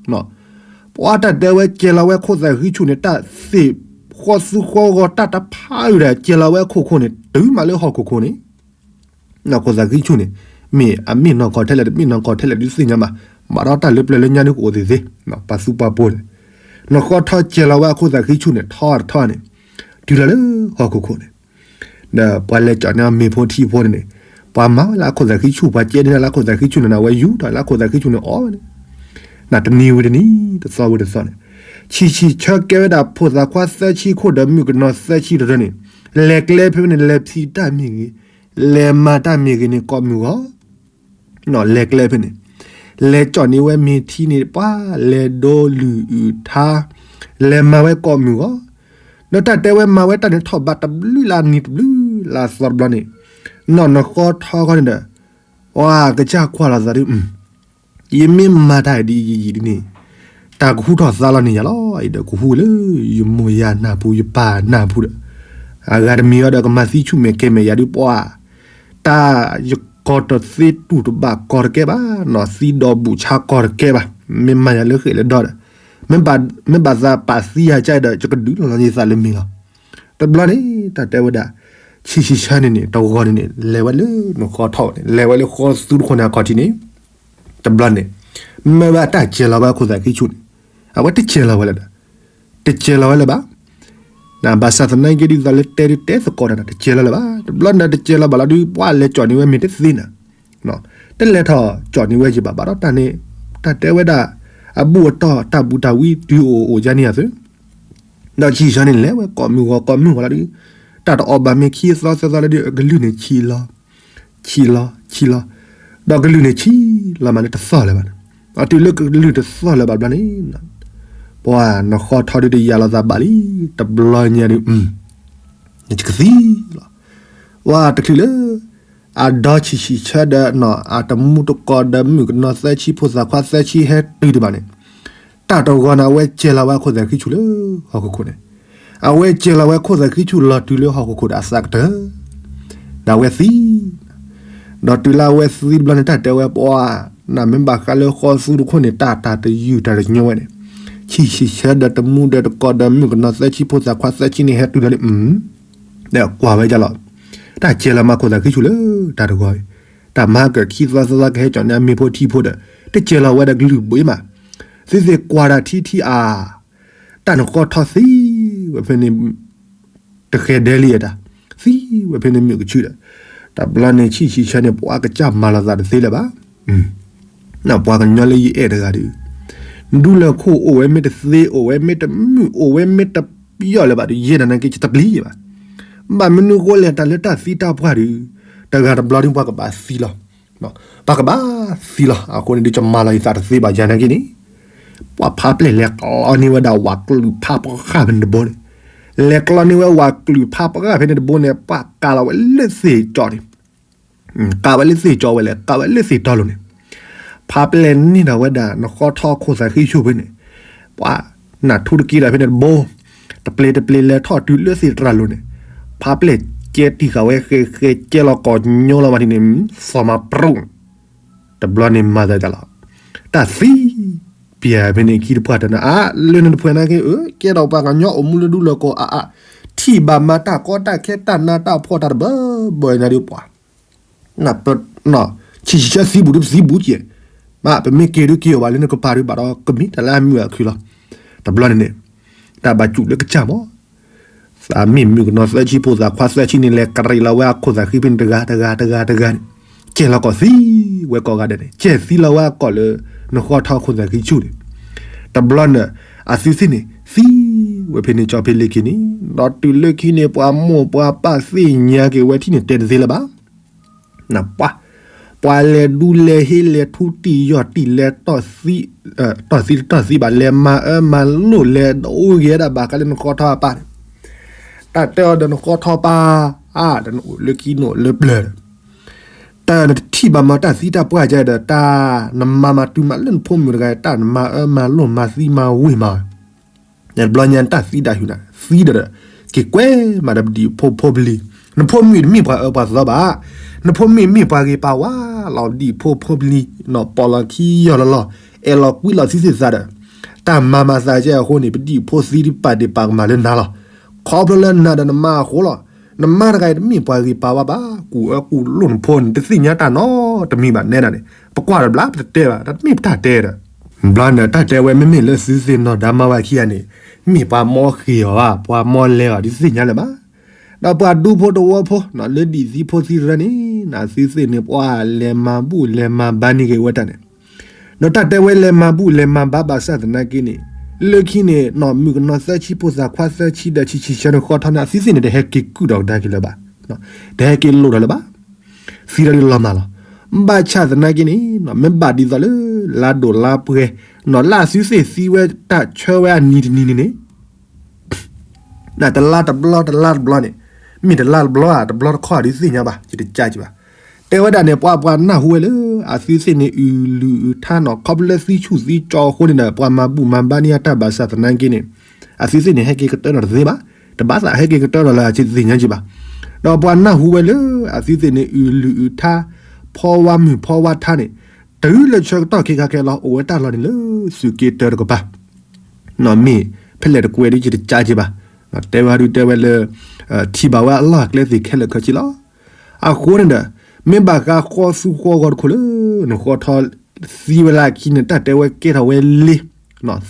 ပှၤတၢ်တဲဝဲကဲၤလီၤဝဲခိၣ်သးဃံဆူၣ်န့ၣ် တၢ်သ့ၣ်ဃီသူဃီဂီၤ တၢ်တဖးအုၣ်ဒၣ် ကဲၤလီၤဝဲခိၣ်ခိၣ်န့ၣ် တုၤမးလၢဟီၣ်ခိၣ်ခိၣ်န့ၣ် ခိၣ်သးဃံဆူၣ်န့ၣ် မ့ၢ်အမ့ၢ်နီၢ်ကီၢ်ထဲလဲၣ် တမ့ၢ်နီၢ်ကီၢ်ထဲလဲၣ် ဒုးသ့ၣ်ညါဘၣ်, ဘၣ်ဒီးတၢ်လၢပျၢၤလၢညါန့ၣ်ကအိၣ်သ့ၣ်သ့ၣ် ပှၤသူပှၤပိၤန့ၣ် နဃီထီကဲၤလီၤဝဲအခိၣ်သးဃံဆူၣ်န့ၣ် ထီတထီန့ၣ် တုၤလီၤလၢဟီၣ်ခိၣ်ခိၣ်န့ၣ် ဒီးပှၤလဲၤကၠီၣ်န့ၢ်အမ့ၤဖိထံဖိန့ၣ်န့ၣ် ပှၤမၤဝဲလၢအခိၣ်သးဃံဆူၣ် ပှၤကဲန့ၢ်လၢအခိၣ်သးဃံဆူၣ်န့ၣ် အဝဲယူၤထီၣ်လၢအခိၣ်သးဃံဆူၣ်န့ၣ်အီၣ်ဝဲန့ၣ် နတနံၤဝံၤတနံၤ တသီဝံၤတသီန့ၣ် ဆံးဆံးဆၢကဲဝဲဒၣ် ဖိသၣ်ခွါသၢဆံခိၣ်ဒီးမုၣ်ကနီၤသၢဆံတရၢန့ၣ် လဲၤကျဲဖဲန့ၣ် လဲၤဖံးတၢ်မ့ၢ်ဂ့ၤ, လဲၤမၤတၢ်မ့ၢ်ဂ့ၤန့ၣ် ကိးမုၢ်ဂီၤ လဲၤကျဲဖဲန့ၣ် လဲၤကၠီၣ်န့ၢ်ဝဲမ့ၤထံန့ၣ် ပှၤလဲၤဒိလုၢ်အုၣ်ထါ လဲၤမၤဝဲကိးမုၢ်ဂီၤ ဒီးတၢ်တဲဝဲမၤဝဲတၢ်န့ၣ်ထီၣ်ဘးတဘျုးလၢနံၤတဘျုးလၢသီတဘျီန့ၣ် နီၢ်နဃီထီခီန့ၣ်ဒီး ပှၤကစၢ်ကွၢ်လီၤသးဒ် ယမ့ၢ်မၤတၢ်ဒ်အံၤဒ်န့ၣ် တၢ်ကဟူထီၣ်သါလီၤန့ၢ်ယၤလီၤ. အံၤဒီးကဟူလၢ ယမိၢ်ယၤနၢ်ပူၤ ယပၢ်နၢ်ပူၤဒီး အဂၤတမံၤအံၤဒီးကမၤသံဆူၣ်မဲာ်ကဲမဲာ်ယၤဒ်ပှၤ တၢ်ယကီၢ်တသ့တူၢ်တဘၣ်ကီၢ်တကဲဘၣ်နီၤ သံဒီးဘူၣ်ဆါကီၢ်တကဲဘၣ်. မ့ၢ်မၤယၤလၢဃဲးလၢဒီဒီး မ့ၢ်ဘၣ်သးပာ်သံယၤကဒီး ယကဒုးလီၤယသးလၢမ့ၤလီၤ. တဘျီန့ၣ် တၢ်တဲဝဲဒၣ် ဆံးဆံးဆၢန့ၣ်န့ၣ် တဂီၤန့ၣ်န့ၣ် လဲၤဝဲလၢနဃီထီန့ၣ် လဲၤဝဲလၢဃီသူတခိၣ်န့ၣ်အခီၣ်ထံးန့ၣ် တဘျီန့ၣ် မ့ၢ်ဝဲတၢ်ကဲၤလီၤဝဲအခိၣ်သးဃံဆူၣ်န့ၣ် အဝဲတကဲၤလီၤဝဲလၢၤဒီး တကဲၤလီၤဝဲလၢၤဘၣ်. ဘၣ်ဆၣ်သနာ်က့ဒ်သိးလၢတဲဒ်တဲသကိးတၢ်န့ၣ် တကဲၤလီၤလၢၤဘၣ်. တဘျီန့ၣ်တကဲၤလီၤဘၣ်လီၤဒုး ပှၤလဲၤကၠီၣ်န့ၢ်ဝဲမ့ၤတသ့နီၤ တလဲၤထီၣ်ကၠီၣ်န့ၢ်ဝဲယဘၣ်ဘၣ်ဒီးတၢ်န့ၣ် တၢ်တဲဝဲဒၣ် အဘူၣ်အတီၢ်တၢ်ဘူးတၢ်ဝံတုၤအိၣ်အိၣ်ယါန့ၢ်ယၤသု ဒီးဆံးဆၢန့ၣ်လဲၤဝဲကိးမုၢ်ဂီၤကိးမုၢ်ဂီၤလီၤဒုး တၢ်တအီၣ်ဘၣ်မ့ၢ်ခံသီသၢသီလီၤဒုး အကလုၢ်န့ၣ်ဆံးလီၤ ဆံးလီၤ ဆံးလီၤ ဒီးကလုၢ်န့ၣ်ဆံးလီၤမးလၢတသီၣ်လၢၤဘၣ်န့ၣ် အတုၤလၢကလုၢ်တသီၣ်လၢၤဘၣ်ဘျီန့ၣ် ပှၤနဃီထီဒုးတယာ်လီၤသးဘၣ်လံ တဘျီညါဒုး ယကသံလီၤ ဝဲတချုးလၢ အဒီဆံးဆံးဆၢဒီးနီၤ အတမူတကိးဒီးမုၣ်ကနီၤသၢဆံဖိသၣ်ခွါသၢဆံဟဲတုၤတဘၣ်န့ၣ် တၢ်တဂီၤန့ၣ် အဝဲကဲၤလီၤဝဲအခိၣ်သးဃံဆူၣ်လၢဟီၣ်ခိၣ်ခိၣ်န့ၣ် အဝဲကဲၤလီၤဝဲခိၣ်သးဃံဆူၣ်လီၤတုၤလၢဟီၣ်ခိၣ်ခိၣ်ဒီးအသးကတၢၢ် ဒီးအဝဲသံ ဒီးတုၤလၢအဝဲသံတဘျီန့ၣ် တၢ်တဲဝဲပှၤ နမ့ၢ်ဘၣ်ဃးလၢဃီသူတခိၣ်န့ၣ် တၢ်တၢ်တယုၢ်တၢ်တညိဝဲန့ၣ် ဆံးဆံးဆၢဒီးတမူဒီးတကိးဒီးမုၣ်ကနီၤသၢဆံဖိသၣ်ခွါသၢဆံန့ၣ် ဟဲတုၤလီၤန့ၣ် ဒီးကွၢ်ဝဲဒ်လီၤ တၢ်ကဲၤလီၤမးခိၣ်သးဃံဆူၣ်လၢတၢ်တဂီၤအံၤ တၢ်မၤကၢၢ်ခံသီသၢသီကဟဲကၠီၣ်န့ၢ်အမ့ၤဖိထံဖိဒီး တကဲၤလီၤဝဲဒီးကလုၢ်ဘှံးမး သုသ့ၣ်ကွၢ်တၢ်ထံထံအါ တၢ်နဃီထီသံဝဲဖဲန့ၣ် တဃဲၤဒဲလံအတၢ် သံဝဲဖဲန့ၣ်မုၢ်ကဆူၣ်ဒီး တဘျီန့ၣ်ဆံးဆံးဆၢန့ၣ် ပှၤကစၢ်မၤလီၤသးတသ့လၢၤဘၣ် ပှၤကညီလၢယအဲၣ်တဂၤဒီး ဒူလၢၢ်ခိၣ်အိၣ်ဝဲမ့ၢ်တသ့ အိၣ်ဝဲမ့ၢ်တမုာ် အိၣ်ဝဲမ့ၢ်တပယီၢ်လၢၤဘၣ်ဒီး ယဲဒၣ်နာ်က့ ယတပျံၤဘၣ် ဘၣ်မနုၤဃိလဲၣ် တၢ်လၢတၢ်သံတၢ်ပှၢ်ဒီး တဂၤတဘျီဒ်ပှၤကဘၣ်သံလီၤ ပှၤကဘၣ်သံလီၤ အဃိန့ၣ်ဒုး ယမၤလီၤယသးတသ့ဘၣ်ယၤနာ်က့န့ၣ် ပှၤဖးပျဲၢ်လဲၤကျီန့ၢ်ဝဲဒၣ်ဝးကလုာ်ဖးပှၢ်ဖဲန့ၣ်တဘိန့ၣ် လဲၤကျီန့ၢ်ဝဲဝးကလုာ်ဖးပှၢ်ဖဲန့ၣ်တဘိန့ၣ် ပှၤကးလီၤဝဲလၢသ့ၣ်ကၠီန့ၣ် ကးဝဲလၢသ့ၣ်ကၠီဝဲလဲၣ် ကးဝဲလၢသ့ၣ်တီလိၤန့ၣ် ဖးပျဲၢ်န့ၢ်ဒီးဝဲဒၣ် နဃီထီခိၣ်သးဃံဆူၣ်ဖဲန့ၣ် ပှၤနၢ်ထူတက့ဒီးဖဲန့ၣ်တဘိ တပျ့ၤတပျ့ၤလဲၤထီၣ်တုၤလၢသ့ၣ်တြၢ်လိၤန့ၣ် ဖးပျဲၢ်ကဲတံၢ်ဃာ်ဝဲဃဲဃဲကဲလီၤကိးညီလီၤမးထံးန့ၣ် သီၣ်မၤပြူၣ် တဘျီန့ၣ်မၤသးဒ်လီၤ တၢ်သံ ပျဲၢ်ဖဲန့ၣ်ခံတပှၢ်တနၤ အါ လၢနတဖှဲးနာ်က့ အၢ ကဲဒီးပှၤကညီအိၣ်မူလၢဒူလၢၢ်ကိးအါအါ ထံၣ်ဘၣ်မၤတၢ်ကီတၢ်ခဲတၢ်နးတၢ်ဖှီၣ်တၢ်တဘၢဘၢနၤဒ်ပှၤ ဆံးဆံးဆၢသံဘူးဒုးသံဘူးကဲ မ့ၢ်ပမ့ၢ်က့ၤဒုးက့ၤအီၤဘၣ်လၢနကပၤဒုးဘၣ်ဒီးကမ့ၢ်တၢ်လၢအမုာ်အခုလီၤ တဘျီန့ၣ်န့ၣ် တၢ်ဘၣ်စူးလၢကစၢ်မး သးမ့ၢ်မုၣ်ကနီၤသၢဆံဖိသၣ်ခွါသၢဆံန့ၣ် လဲၤကရံးလီၤဝဲအခိၣ်သးဃံဖဲန့ၣ်တဂၤတဂၤတဂၤတဂၤန့ၣ် ကဲလီၤကိးသံဝဲကိးဂၤဒဲးန့ၣ် ကဲသံလီၤဝဲအကိာ်လၢ နဃီထီခိၣ်သးဃံဆူၣ်န့ၣ် တဘျီန့ၣ် အသုသ့ၣ်န့ၣ် သံဝဲဖဲန့ၣ်ကၠီဖဲလ့ၢ်ခံန့ၣ် ဒီးတုၤလၢခံန့ၣ် ပှၤမိၢ်ပှၤပၢ်သ့ၣ်ညါက့ၤဝဲထံၣ်န့ၣ်တဲတသ့လၢၤဘၣ် ပှၤ ပှၤလဲၤဒူလဲၤဟ့လဲၤထူတံၢ်ယီၢ်တံၢ်လဲၤ တီၢ်သံတတီၢ်သံဘၣ် လဲၤမၤအၢမၤလိၣ်လဲၤဒိးအိၣ်ဂ့ၤဒၣ်ဘၣ်ဃးလၢနဃီထီအပၢ်န့ၣ် တၢ်တဲအီၤဒီးနဃီထီပၢ် အါ ဒီးနအိၣ်လၢခံနအိၣ်လၢပျၢၤဒီး တၢ်နတထံၣ်ဘၣ်မၤတၢ်သံတၢ်ပှၢ်ကဒီး တၢ်နမၤမၤတုၤမၤလၢနဖိမုၣ်တဂၤ တၢ်နမၤအၢမၤလိၣ်မၤသံမၤဝံၤမၤ တဘျီညါနတၢ်သံဒၣ်ဟုၣ်နၤ သံဒီး က့ၤကွဲမးဒီးပဒံၣ်ဖိဖိပလံၤ, နဖိမုၣ်တမ့ၢ်ပှၤအၢပှၤသီဘၣ်, နဖိမုၣ်မ့ၢ်ပှၤဂ့ၤပှၤဝါလီၤ ပဒံၣ်ဖိဖိပလံၤ, ပီၣ်လီၤခံယီၢ်လီၤလီၤ, အဲၣ်လီၤကွံလီၤသံသ့ၣ်သးဒီး တၢ်မၤမၤသးကဲအဃိန့ၣ် ပဒံၣ်ဖိသံဒုးပာ်ဒ့ၣ်ပာ်ကမၣ်လၢနၤလီၤ. ခီဖျိလၢနၤဒီးနမါအဃိလီၤ. နမါတဂၤအံၤတမ့ၢ်ပှၤဂ့ၤပှၤဝါဘၣ်, ကူၣ်အၢကူၣ်လိၣ်နဖိန့ၣ် တသ့ၣ်ညါတၢ်နီတမံၤဘၣ်နဲဒၣ်န့ၣ်, ပကွၢ်တဘျီပတတဲဘၣ်, တမ့ၢ်ပတၢ်တဲဒီး ဘျီန့ၣ်တၢ်တဲဝဲ မ့မ့ၢ်လၢသုသ့ၣ်နီၣ်ဒါမါဝၤခံဂၤန့ၣ် မ့ၢ်ပှၤမီၢ်ဃ့ၢ်အီၤဘၣ်, ပှၤမီၢ်လဲၤအီၤ ဒုးသ့ၣ်ညါလၢၤဘၣ်. ဒီးပှၤဒူဖိတဝီဖိ လၢဒံၣ်သံဖိသံရၢန့ၣ် နသုသ့ၣ်န့ၣ် ပှၤလဲၤမၤဘူၣ်လဲၤမၤဘါန့ၢ်က့ၤဝဲတၢ်န့ၣ်, ဒီးတၢ်တဲဝဲလဲၤမၤဘူၣ်လဲၤမၤဘါဘၣ်ဆၣ်သနာ်က့န့ၣ်, လၢခံန့ၣ် နီၢ်မုၣ်ကနီၤသၢဆံ ဖိသၣ်ခွါသၢဆံဒီး ဆံးဆံးဆၢနဃီထီန့ၣ် အသုသ့ၣ်န့ၣ် တဟဲက့ၤကုၣ်ဒီးကဒါက့ၤလၢၤဘၣ်, တဟဲက့ၤလိၣ်ဒီးလၢၤဘၣ်, သံဒီးလီၤမၢ်လီၤ. ဘၣ်ဆၣ်သနာ်က့န့ၣ် မ့ၢ်ဘၣ်ဒ်သိးလၢ လါဒိၣ်လါပှဲၤ နီၢ်လၢအသုသ့ၣ်သံဝဲတၢ်ဆၢဝဲအနံၤတနံၤန့ၣ်န့ၣ် တလါတဘျီတလါတဘျီန့ၣ်, မ့ၢ်တလါတဘျီဧါ တဘျီတခီၣ်ဒုးသ့ၣ်ညါဘၣ် ယတကးက့ၤဘၣ်. တဲဝဲဒၣ်န့ၣ် ပှၤပှၤနၢ်ဟူဝဲလၢ အသုသ့ၣ်န့ၣ် အုၣ်လုၣ်အုၣ်ထါနီၢ် ခီဖျိလၢသံဆူၣ်သံကၠီအဃိန့ၣ်ဒီး ပှၤမၤဘူၣ်မၤဘါန့ၢ်အတၢ်ဘၣ်ဆၣ်သနာ်က့န့ၣ်, အသုသ့ၣ်န့ၣ် ဟဲက့ၤကတၢၢ်ဒီးတသ့ဘၣ်, တဘၣ်သးဟဲက့ၤကတၢၢ်ဒီးလၢအကသ့ၣ်ညါက့ၤဘၣ်. ဒီးပှၤနၢ်ဟူဝဲလၢ အသုသ့ၣ်န့ၣ် အုၣ်လုၣ်အုၣ်ထါ ဖီဝါမုၢ်ဖီဝါထါန့ၣ်, တုၤလၢဆၢကတီၢ်ခဲခါခဲလီၤ အိၣ်ဝဲတၢ်လီၢ်န့ၣ်လၢ သုးက့တၢတကပၤ မ့ၢ်ဖဲလဲၣ်တကွဲးဒ်ယတကးက့ၤဘၣ်. တဲဝဲဒုးတဲဝဲလၢ ထံၣ်ဘၣ်ဝဲအလီၢ်အကျဲသ့ၣ်ခဲလၢာ်ခဲဆ့လီၤ. အဃိန့ၣ်ဒီး မ့ၢ်ဘၣ်ဃးဃီသူဃီဂီၤတခိၣ်လၢ နဃီထီသံဝဲလၢအခံန့ၣ် တၢ်တဲဝဲကဲထီၣ်ဝဲလ့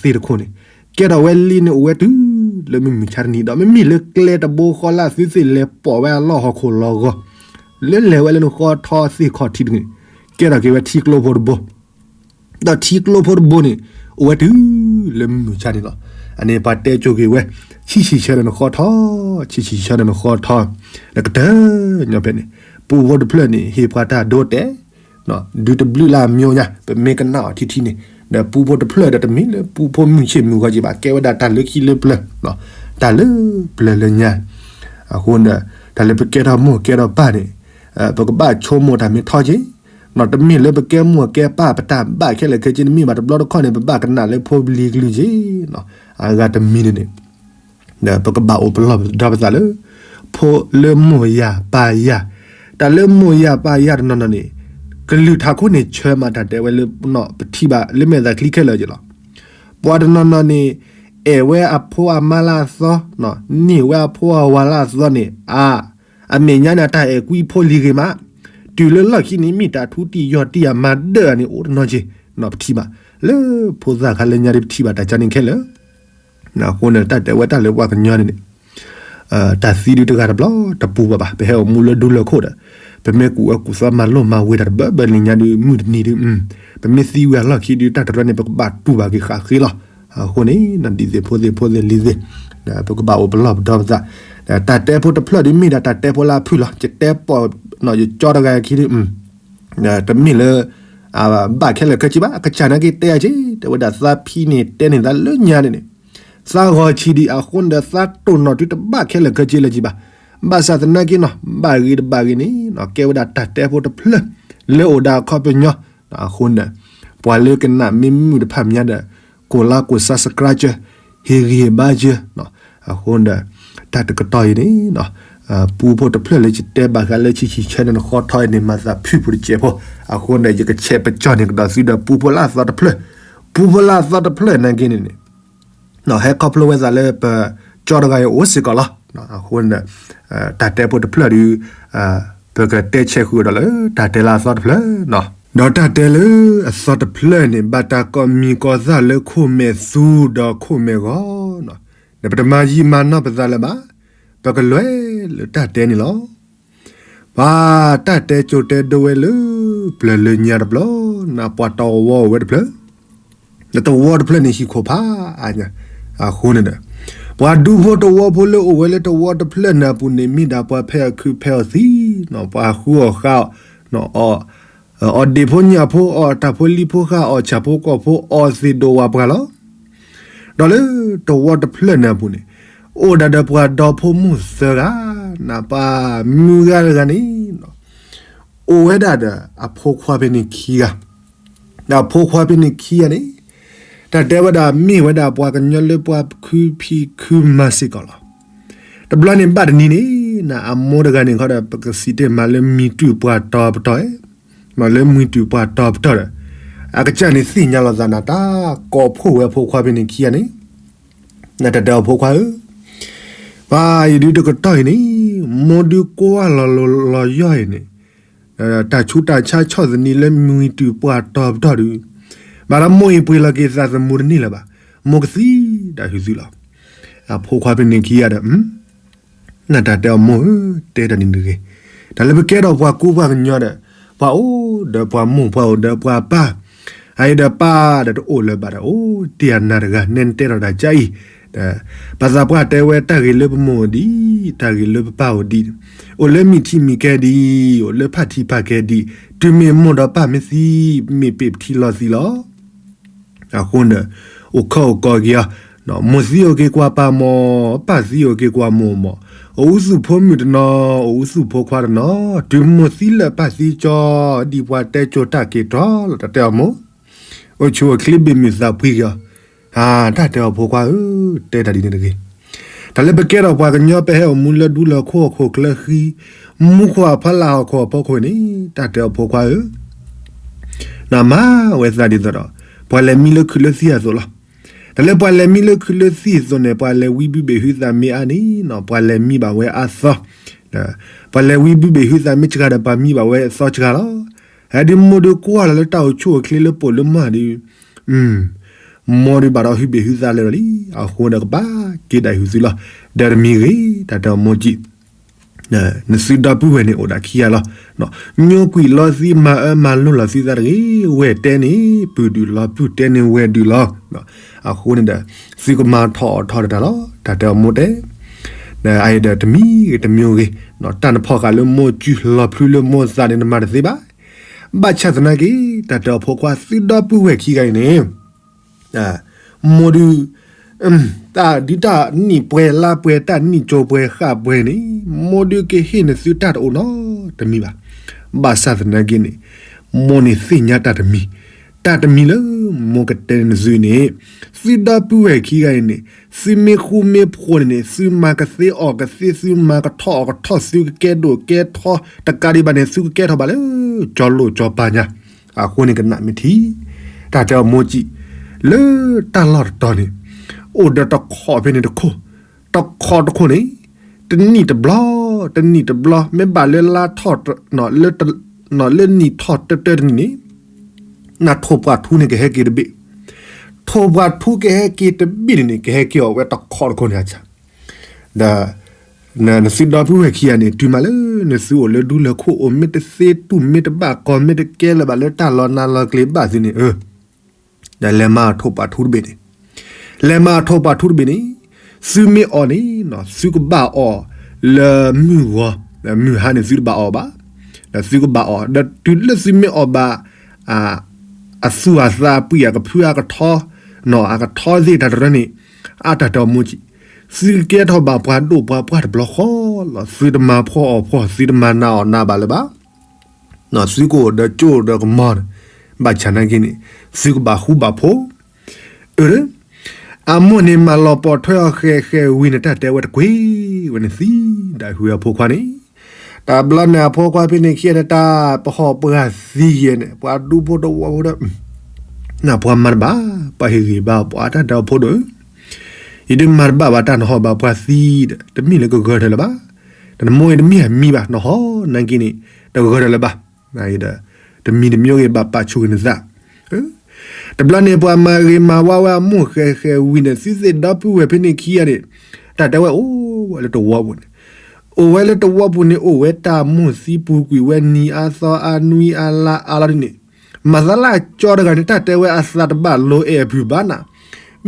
သ့ၣ်တခိၣ်န့ၣ်, ကဲထီၣ်ဝဲလ့န့ၣ် အိၣ်ဝဲတုၤလၢမုၢ်မုၢ်ဆါတနံၤဒီး မ့မ့ၢ်လၢကျဲတဘိဃီလၢအသုသ့ၣ်လဲၤပိာ်ဝဲအလီၢ်ဟီၣ်ခိၣ်လီၤဂီၤ လၢလဲၤဝဲလၢနဃီထီသ့ၣ်ခီၣ်ထံးတန့ၣ် ကဲထီၣ်က့ၤဝဲထံကျိဖိတဘိ ဒီးထံကျိဖိတဘိန့ၣ် အိၣ်ဝဲတုၤလၢမုၢ်မုၢ်ဆါန့ၣ်လီၤ. အန့ၣ်ပှၤတဲကၠိက့ၤဝဲ ဆံးဆံးဆၢဒီးနဃီထီ, ဆံးဆံးဆၢဒီးနဃီထီ, ဒီးကတၢၢ်ညီဖဲန့ၣ် ပူဖိတဖျၢၣ်န့ၣ် ဟ့ၣ်ပှၤတၢ်ဒိတဲာ် ဒုးတဘျုးလၢအမျိုးညါ ပမ့ၢ်ကနၣ်အီၤထံထံန့ၣ် ဒီးပူဖိတဖျၢၣ်ဒီးတမ့ၢ်လၢပူဖိမုၢ်ဆ့ၣ်မုၢ်ဂီၤက့ၤဘၣ် ကဲဝဲဒၣ်တၢ်လၢခံလၢပျၢၤ တၢ်လၢပျၢၤလၢညါ အဃိန့ၣ်ဒီး တၢ်လၢပကဲထီၣ်မိၢ်ကဲထီၣ်ပၢ်န့ၣ် ပကဘၣ်ဆိကမိၣ်တၢ်မ့ၢ်ထီက့ၤ တမ့ၢ်လၢပကဲမိၢ်ကဲပၢ် ပတၢ်ဘၣ်ခဲလၢာ်ခဲဆ့န့ၣ်မ့ၢ်ဘၣ် တဘျီတခီၣ်န့ၣ် ပဘၣ်ကနၣ်လၢဖိပလံၤကလုၢ်က့ၤ အဂၤတမံၤန့ၣ်န့ၣ် ဒီးပကဘၣ်အိၣ်ပလီၢ်ပဒီပသးလၢ ဖိလၢမိၢ်ယၤပၢ်ယၤ တၢ်လၢမိၢ်ယၤပၢ်ယၤတနီၤနီၤန့ၣ် ကလုၢ်ထးခိၣ်န့ၣ်ဆၢမးတၢ်တဲဝဲလၢ ပထံၣ်ဘၣ်လၢမဲာ်သးချံခဲလၢာ်က့ၤလီၤ. ပှၤတနီၤနီၤန့ၣ် အဲၣ်ဝဲအဖိအမါလၢအသီ, န့ၢ်ဝဲအဖိအဝၤလၢအသီန့ၣ် အါ အမဲာ်ညါန့ၣ် အတၢ်အဲၣ်ကွံအဖိလံၤဂ့ၤမး, တုၤလၢလီၢ်ခံန့ၣ် မ့ၢ်တၢ်ထူတံၢ်ယီၢ်တံၢ်အမၤဒၢၣ်န့ၣ် အိၣ်တနီၤက့ၤ, ပထံၣ်ဘၣ်, လၢဖိသၣ်ခါလၢညါဒ်ပထံၣ်ဘၣ်တၢ်ကၢန့ၣ်ခဲလၢာ်, အဃိန့ၣ် တၢ်တဲဝဲတၢ်လၢပှၤကညီန့ၣ်န့ၣ် တၢ်သံဒုးတဂၤတဘျီတပူၤဘၣ်ဘၣ်, ပဟဲအိၣ်မူလၢဒူလၢခိၣ်ဒီး ပမ့ၢ်ကူၣ်အၢကူၣ်သီမၤလိမၤဝ့ၤတၢ်တဘၢဘၢလံၤညါဒုး မုၢ်တနံၤဒုး ပမ့ၢ်သံဝံၤအလီၢ်ခံဒုး တၢ်တရၢန့ၣ် ပကဘၣ်တူၢ်ဘၣ်က့ၤဃာ်ဃ့လီၤ. အဃိန့ၣ် ဒ်သ့ၣ်ဖိသ့ၣ်ဖိသ့ၣ်လံၤသ့ၣ် ပကဘၣ်အိၣ်ပလီၢ်ပဒီပသး, တၢ်တဲဖိတဖျၢၣ်ဒုးမ့ၢ်ဒၣ်တၢ်တဲဖိလၢအဖုၣ်လီၤ. ယတဲပိာ် ယကၠီတဂၤခံဒုး တမ့ၢ်လၢ ဘၣ်ခဲလၢာ်ခဲဆ့ဘၣ်, အကစၢ်နာ်က့တဲယၤက့ၤ, တဲဝဲဒၣ်သးဖံန့ၣ် တဲန့ၢ်သးလၢညါန့ၣ်န့ၣ်, သးဂီၤဆံးဒံးအဃိန့ၣ်ဒီး သးတိၢ်နီၣ်တုၤတဘၣ်ခဲလၢာ်ခဲဆ့လၢၤက့ၤဘၣ်. ဘၣ်ဆၣ်သနာ်က့နီၤ ဘၣ်ဂ့ၤတဘၣ်ဂ့ၤန့ၣ် ကဲဝဲဒၣ်တၢ်တဲဖိတဖျၢၣ် လၢအိၣ်ဒၣ်အခီပညီ, အဃိန့ၣ်ဒီး ပှၤလၢကနၣ်မ့ၢ်မုာ်တဖၣ်မညါဒီး ကိးလါကိး subscribe ကၢ ဟ့ၣ်ဂံၢ်ဟ့ၣ်ဘါကၢ, အဃိန့ၣ်ဒီး တၢ်တကတီၢ်အံၤန့ၣ် ပူဖိတဖျၢၣ်လၢယတဲဘၣ်ဃးလၢဆံးဆံးဆၢန့ၣ် နဃီထီအံၤန့ၣ် မၤသးဖုၣ်ပူၤတစဲးဖိ, အဃိန့ၣ်ဒီး ယကဆဲးပကၠီၣ်န့ၢ်ကဒီးသုဒီး ပူဖိလၢအသီတဖျၢၣ်, ပူဖိလၢအသီတဖျၢၣ်နာ်က့န့ၣ်န့ၣ် ဟဲခီဖျိဝဲသးလၢပကၠီတဂၤအံၤအိၣ်စ့ၢ်ကီးလီၤ. အဃိန့ၣ်ဒီး တၢ်တဲဖိတဖျၢၣ်ဒုး ပကတဲဆဲးဃုာ်ဒီးလၢ တၢ်တဲလၢအသီတဖျၢၣ်, ဒီးတၢ်တဲလၢအသီတဖျၢၣ်န့ၣ် ဘၣ်တၢ်ကိးမံၤကိးသၣ်လၢခိၣ်မဲာ်သူဒီးခိၣ်မဲာ်ဂီၤ, ဒီးပတမၤယံာ်မၤနီၢ်ပသးလၢၤဘၣ်, ပကလဲၤလၢတၢ်တဲန့ၣ်လီၤ. ပှၤတၢ်တဲကၠိတဲဒိဝဲလၢ ပျၢၤလၢညါတဘျီ, နပှၤတဝီအိၣ်ဝဲတဖျၢၣ်, ဒီးတဝီတဖျၢၣ်န့ၣ်ဟံၣ်ခိၣ်ဖးအါညါ, အဃိန့ၣ်ဒီး ပှၤဒူဖိတဝီဖိလၢအိၣ်ဝဲလၢတဝီတဖျၢၣ်န့ၣ်အပူၤန့ၣ် မ့ၢ်ဒၣ်ပှၤဖဲအီၣ်ခုးဖဲအီၣ်သံ, ပှၤဃုအီၣ်ဃါအီၣ် အီၣ်ဒ့ၣ်ဖိညၣ်ဖိ အီၣ်တၢ်ဖိလံဖိဃာ် အီၣ်ဆၣ်ဖိကီၢ်ဖိ အီၣ်သ့ၣ်ဒိၣ်ဝၣ်ပှၢ်လီၤ. ဒီးလၢတဝီတဖျၢၣ်န့ၣ်အပူၤန့ၣ် အိၣ်ဒၣ်ဒီးပှၤဒီဖိမိၢ်သၢဂၤ, နပှၤမုၢ်ဂၤတဂၤန့ၣ် အိၣ်ဝဲဒၣ်ဒီးအဖိခွါဖဲန့ၣ်ခံဂၤ, ဒီးအဖိခွါဖဲန့ၣ်ခံဂၤန့ၣ် တၢ်တဲဝဲဒၣ်မ့ၢ်ဝဲဒၣ်ပှၤကညီလၢပှၤခုဖံးခုမၤစ့ၢ်ကီးလီၤ. တဘျီန့ၣ်ဘၣ်တနံၤန့ၣ် နအမိၢ်တဂၤန့ၣ်ခီဒီး ပကစံးတ့ၢ်မးလၢမံၤတုၤပှၤတီၤပတီၢ်, မးလၢမံၤတုၤပှၤတီၤပတီၢ်ဒီး အကစၢ်န့ၣ်သ့ၣ်ညါလီၤသးနၤတၢ်ကိးဖှိၣ်ဝဲအဖိခွါဖဲန့ၣ်ခံဂၤန့ၣ် နတၢ်တဲအီၤဖိခွါဧၢ, ပှၤအံၤဒုတကတီၢ်အံၤန့ၣ် မိၢ်ဒုကွၢ်လီၤလီၤယီၢ်အံၤန့ၣ် တၢ်ဆူးတၢ်ဆါဆီၣ်သနံးလၢမံၤတုၤပှၤတီၤပတီၢ်ဒုး, ဘၣ်ဒီးမိၢ်အံၤပှ့ၤလီၤက့ၤသးသမူတန့ၢ်လၢၤဘၣ်, မိၢ်ကသံဒၣ်ဟုသံလီၤ. အဖိခွါဖဲန့ၣ်ခံဂၤဒီး နတၢ်တဲအီၤမိၢ်ဧၢ, တဲတၢ်န့ၣ်တဂ့ၤ. တၢ်လၢပကဲထီၣ်ပှၤကူပှၤကညီဒီး ပှၤအိၣ်ဒီးပှၤမိၢ်ပှၤအိၣ်ဒီးပှၤပၢ်, အအံၤဒီးပၢ်ဒီးတအိၣ်လၢၤဘၣ်ဒီး အိၣ်တ့ၢ်အနၤတဂၤ နဲနတဲထီၣ်တၢ်ကါအံၤ, ဒီး ပှၤသးပှၢ်တဲဝဲတၢ်ဂ့ၤလၢပမိၢ်အိၣ်ဒံး, တၢ်ဂ့ၤလၢပပၢ်အိၣ်ဒံး, အိၣ်လၢမံၤထံမံၤကဲဒံး, အိၣ်လၢဖၣ်ထံဖၣ်ကဲဒံး, တုၤမ့ၢ်မိၢ်ဒီးပၢ်မ့ၢ်သံ, မ့ၢ်ပ့ၢ်ပထံလီၤသံလီၤ. အဃိန့ၣ် အိၣ်ခီၣ်အိၣ်ကီၤက့ၤအီၤ, မိၢ်သံအိၣ်က့ၤကွၢ်ပၢ်မီၢ်, ပၢ်သံအိၣ်က့ၤကွၢ်မိၢ်မီၢ်, အိၣ်အူသူၣ်ဖိမုၣ်တနီၤ, အိၣ်အူသူၣ်ဖိခွါတနီၤ, တုၤမိၢ်သံလၢပၢ်သံကၠီ, ဒ်ပှၤတဲကၠိတၢ်က့ၤတြီလီၤ တၢ်တဲအီၤမိၢ်, အိၣ်ဆူၣ်အိၣ်ချ့ဘ့ၣ်မုၢ်သးပှံၤက့ၤအီၤ, တၢ်တဲအီၤဖိခွါဧၢ, တဲတၢ်ဒ်န့ၣ်တဂ့ၤ. တၢ်လၢပကဲထီၣ်ပှၤကညီပဟဲအိၣ်မူလၢဒူလၢခိၣ်ဟီၣ်ခိၣ်ချၢဃံ, မူခိၣ်အဖီလာ်ဟီၣ်ခိၣ်အဖီခိၣ်န့ၣ်, တၢ်တဲအီၤဖိခွါဧၢ, နမၤဝဲသးဒ်သိးဒီး ပှၤလဲၤမံလၢခုးလၢသံအသိးလီၤ. တၢ်လၢပှၤလဲၤမံလၢခုးလၢသံအသိးန့ၣ် ပှၤလဲၤဝံဘုဘ့ၣ်ဟုသးမ့ၢ်အါန့ၣ်နီၤ ပှၤလဲၤမံဘၣ်ဝဲအသီ, ပှၤလဲၤဝံဘုဘ့ၣ်ဟုသးမ့ၢ်စှၤဒီး ပှၤမံဘၣ်ဝဲအသီစှၤလီၤ. ဟဲဒုးမိၢ်ဒုးကွၢ်လီၤလၢတၢ်အိၣ်ဆူၣ်အိၣ်ချ့လၢပိာ်လၢမီၢ်ဒုး, မိၢ်ဒုးဘၣ်ဒီးဟုဘ့ၣ်ဟုသးလၢာ်လီၤလံ. အဃိဒီးကဘၣ်က့ၤဒၣ်ဟုသံလီၤ. ဒီးတမံၤဂ့ၤ တၢ်တဲအီၤမိၢ်ကံၣ် နသုဒီပုၢ်ဝဲၢ်န့ၣ်အိၣ်ဒၣ်ခံဂၤလီၤ. ညိကွံာ်လီၤသုမၤအၢမၤလိလီၤသုသးတဂ့ၤ, ဝဲၢ်တဲန့ၣ်ပုၢ်ဒုးလီၤ, ပုၢ်တဲန့ၣ်ဝဲၢ်ဒုးလီၤ. အဃိန့ၣ်ဒီး သုကမၤထီၣ်အီၣ်ထီၣ်တတၢ်လီၤ. တၢ်တဲအီၤမိၢ်တဲ, အအံၤဒီးတမံၤဂ့ၤတမံၤဂ့ၤ, တၢ်နဖီၣ်ဃာ်လၢမိၢ်စုလီၤဖျုလၢမိၢ်သးန့ၣ် နမၤတသ့ဘၣ်. ဘၣ်ဆၣ်သနာ်က့ တၢ်တဲအီၤဖိခွါ သုဒီပုၢ်ဝဲၢ်ခံဂၤအံၤန့ၣ် မိၢ်ဒုး တၢ်ဒုးတၢ်နံၣ်ပှဲၤလါပှဲၤ တၢ်နံၣ်ကၠိပှဲၤဃၣ်ပှဲၤန့ၣ် မိၢ်ဒုးကဟ့ၣ်နသုတၢ်တအိၣ်နီတမံၤဘၣ်. ဘၣ်ဆၣ်သနာ်က့န့ၣ် မိၢ်န့ၣ်သ့ၣ်ညါတၢ်တမံၤ, တၢ်တမံၤလၢမိၢ်ကတဲန့ၢ်နသုန့ၣ် သုဒီပုၢ်ဝဲၢ်ခံဂၤအံၤန့ၣ် သုမ့ၢ်ဃူမ့ၢ်ဖိးန့ၣ်န့ၣ် သုမၤကသ့အီၣ်ကသ့ သုမၤကထီၣ်အီၣ်ကထီၣ် သုကကဲဒိၣ်ကဲထီ တကးဒံးဘၣ်န့ၣ် သုကကဲထီၣ်ဘၣ်လၢ ကၠီလိာ်ကၠီပၤညါ အဃိန့ၣ်ကနၣ်မ့ၢ်ထံ, တၢ်တဲအီၤမိၢ်ကံၣ်, လၢတၢ်လီၢ်တတီၤန့ၣ် အိၣ်ဒီးတခီၣ်ဖဲန့ၣ်တခိၣ်, တခီၣ်တခိၣ်န့ၣ် တနံၣ်တဘျီ, တနံၣ်တဘျီ မ့ၢ်ဘၣ်လၢလါထီၣ်, လၢနံၣ်ထီၣ်တၢတၢတနံၣ်န့ၣ် နထိၣ်ပှၢ်ထူန့ၣ်ကဟဲက့ၤတဘ့ၣ်, ထိၣ်ပှၢ်ထူကဟဲက့ၤတဘ့ၣ်န့ၣ်န့ၣ် ကဟဲက့ၤအီၤဝဲတခီၣ်တခိၣ်န့ၣ်အဆၣ် ဒီး နသုဒီပုၢ်ဝဲၢ်ခံဂၤန့ၣ် တုၤမးလၢနသုအိၣ်လၢဒူလၢၢ်ခိၣ် အိၣ်မ့ၢ်တသ့တူၢ်မ့ၢ်တဘၣ်ကီၢ်မ့ၢ်တကဲလၢၤဘၣ်လၢတၢ်လီၤနၤလီၤကျဲၤဘၣ်သုန့ၣ် ဒီးလဲၤမၤထိၣ်ပှၢ်ထူတဘ့ၣ်န့ၣ်, လဲၤမၤထိၣ်ပှၢ်ထူတဘ့ၣ်န့ၣ် သုမ့ၢ်အီၣ်န့ၣ် သုကဘၣ်အီၣ်လၢမုၢ်ဂီၤ, မုၢ်ဟါန့ၣ်သုတဘၣ်အီၣ်ဘၣ်, ဒီးသုကဘၣ်အီၣ် ဒီးတုၤလၢသုမ့ၢ်အီၣ်ဘၣ် အသူၣ်အသးအပှံၢ်အကဖုအကထီ, အကထီသ့ၣ်တၢ်တရၢန့ၣ် အတၢ်တဲအီၤမိၢ်ကံၣ်, သုကကဲထီၣ်ဘၣ်ပှၤဒိၣ်ပှၤပှၢ်တဘျီဃီလီၤ. သုတမၤဖှီၣ်အီၣ်ဖှီၣ် သုတမၤနးအီၣ်နးဘၣ်လၢၤဘၣ်. သုကအိၣ်ဒီးကၠိဒီးကမီၤန့ၣ်, ဘၣ်ဆၣ်နာ်က့န့ၣ် သုကဘၣ်ဃူဘၣ်ဖိး, အၢ အမိၢ်န့ၣ်မၤလီၤပိာ်ထွဲအီၤဃဲးဃဲးဝံၤန့ၣ် တၢ်တဲဝဲတကွ့ၢ်ဝဲန့ၣ်သံဒၣ်ဟုအဖိခွါန့ၣ်, တဘျီန့ၣ်အဖိခွါဖဲန့ၣ်ခံဂၤန့ၣ် တၢ်ပဟီၣ်ပှၢ်သံယဲၢ်န့ၣ် ပှၤဒူဖိတဝီဖိဒီး နပှၤမၤတဘၣ်, ပှၤဟ့ၣ်ဂံၢ်ဘါပှၤတၢ်ဒီးဖိဒိၣ်ဧၢ, ယဒုးမၤတဘၣ်ဘၣ် တၢ်နဟီၣ်ဘၣ်ပှၤသံဒီး တမ့ၢ်လၢကဂၢၢ်ထၢၣ်လၢၤဘၣ်, တၢ်နမိၢ်အံၤတမ့ၢ်အမံၤဘၣ် နဟီၣ်နာ်က့န့ၣ် တဂၢၢ်ထၢၣ်လၢၤဘၣ်, ဒီး တမံၤတမံၤဂ့ၤဘၣ်ပာ်ဆူၣ်ဂ့ၤနသး တဘျီန့ၣ် ပှၤမၤဂ့ၤမၤဝါဝဲအမိၢ်ဃဲးဃဲးဝံၤန့ၣ် သုသ့ၣ်ဒီပုၢ်ဝဲၢ်ဖဲန့ၣ်ခံဂၤန့ၣ် တၢ်တဲဝဲအိၣ်ဝဲလၢတဝီပူၤန့ၣ်, အိၣ်ဝဲလၢတဝီပူၤန့ၣ် အိၣ်ဝဲတၢ်မိၢ်သံပူၤကွံာ်ဝဲနံၤအါသီအါနွံအါလါအါလီၤဒ်န့ၣ်, မၤသးလၢအကၠီတဂၤန့ၣ် တၢ်တဲဝဲအသးတဘၣ်လိၤအဲၣ်အပုၢ်ဘၣ်နၤ,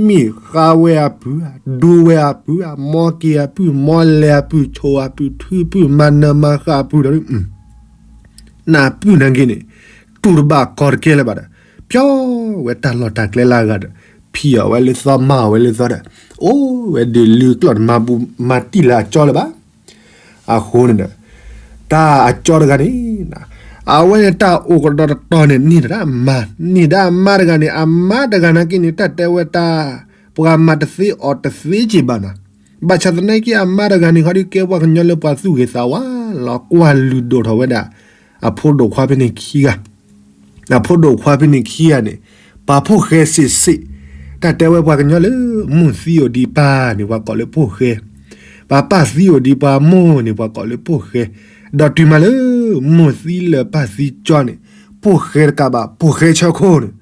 မ့ၢ်ဃါဝဲအပုၢ်ဧါ, ဒူဝဲအပုၢ်ဧါ, မီက့ၤအပုၢ်, မီလဲၤအပုၢ်, ဆိၣ်အပုၢ်, ထုပုၢ်, မၤနၢၤမၤဃၣ်အပုၢ်ဒီး နပုၢ်နာ်က့န့ၣ် တူၢ်တဘၣ်ကီတကဲလၢၤဘၣ်ဒီး ပျီဝဲတၢ်လီၢ်တၢ်ကျဲလၢအဂၤဒီး ဖံးအီၣ်ဝဲလၢသီမၤအီၣ်ဝဲလၢသီဒီး အိၣ်ဝဲဒုးလုာ်ကျီၢ်တမၤဘူၣ်မၤတံၢ်လၢအကၠီလၢၤဘၣ်. အဃိန့ၣ်ဒီး တၢ်အကၠီတဂၤန့ၣ် အဝဲန့ၣ်တၢ်အိၣ်ကဒီးတတီၤန့ၣ် န့ၢ်ဒၣ်အမါ, န့ၢ်ဒၣ်အမါတဂၤန့ၣ် အမါတဂၤနာ်က့န့ၣ် တၢ်တဲဝဲတၢ် ပှၤမၤတသ့အီၤတသ့က့ဘၣ်နၤ. ဘၣ်ဆၣ်သနာ်က့ အမါတဂၤန့ၣ် ခီဒုးကဲပှၤကညီလၢပှၤသူၣ်ဂ့ၤသးဝါလီၤ. ကွၢ်လုၢ်ဒိၣ်ထီၣ်ဝဲဒၣ် အဖိဒိၣ်ခွါဖဲန့ၣ်ခံဂၤ အဖိဒိၣ်ခွါဖဲန့ၣ်ခံဂၤန့ၣ် ပှၤဖိၣ်ဃဲစ့းစ့း, တၢ်တဲဝဲပှၤကညီလၢ မိၢ်သံအိၣ်ဒံးပၢ်န့ၣ် ပှၤကိးလၢဖိၣ်ဃဲ, ပှၤပၢ်သံအိၣ်ဒံးပှၤမိၢ်န့ၣ် ပှၤကိးလၢဖိၣ်ဃဲ, ဒီးတုၤမးလၢ မိၢ်သံလၢပၢ်သံကၠီန့ၣ် ဖိၣ်ဃဲတကးဘၣ် ဖိၣ်ဃဲဆၢခိၣ်န့ၣ်,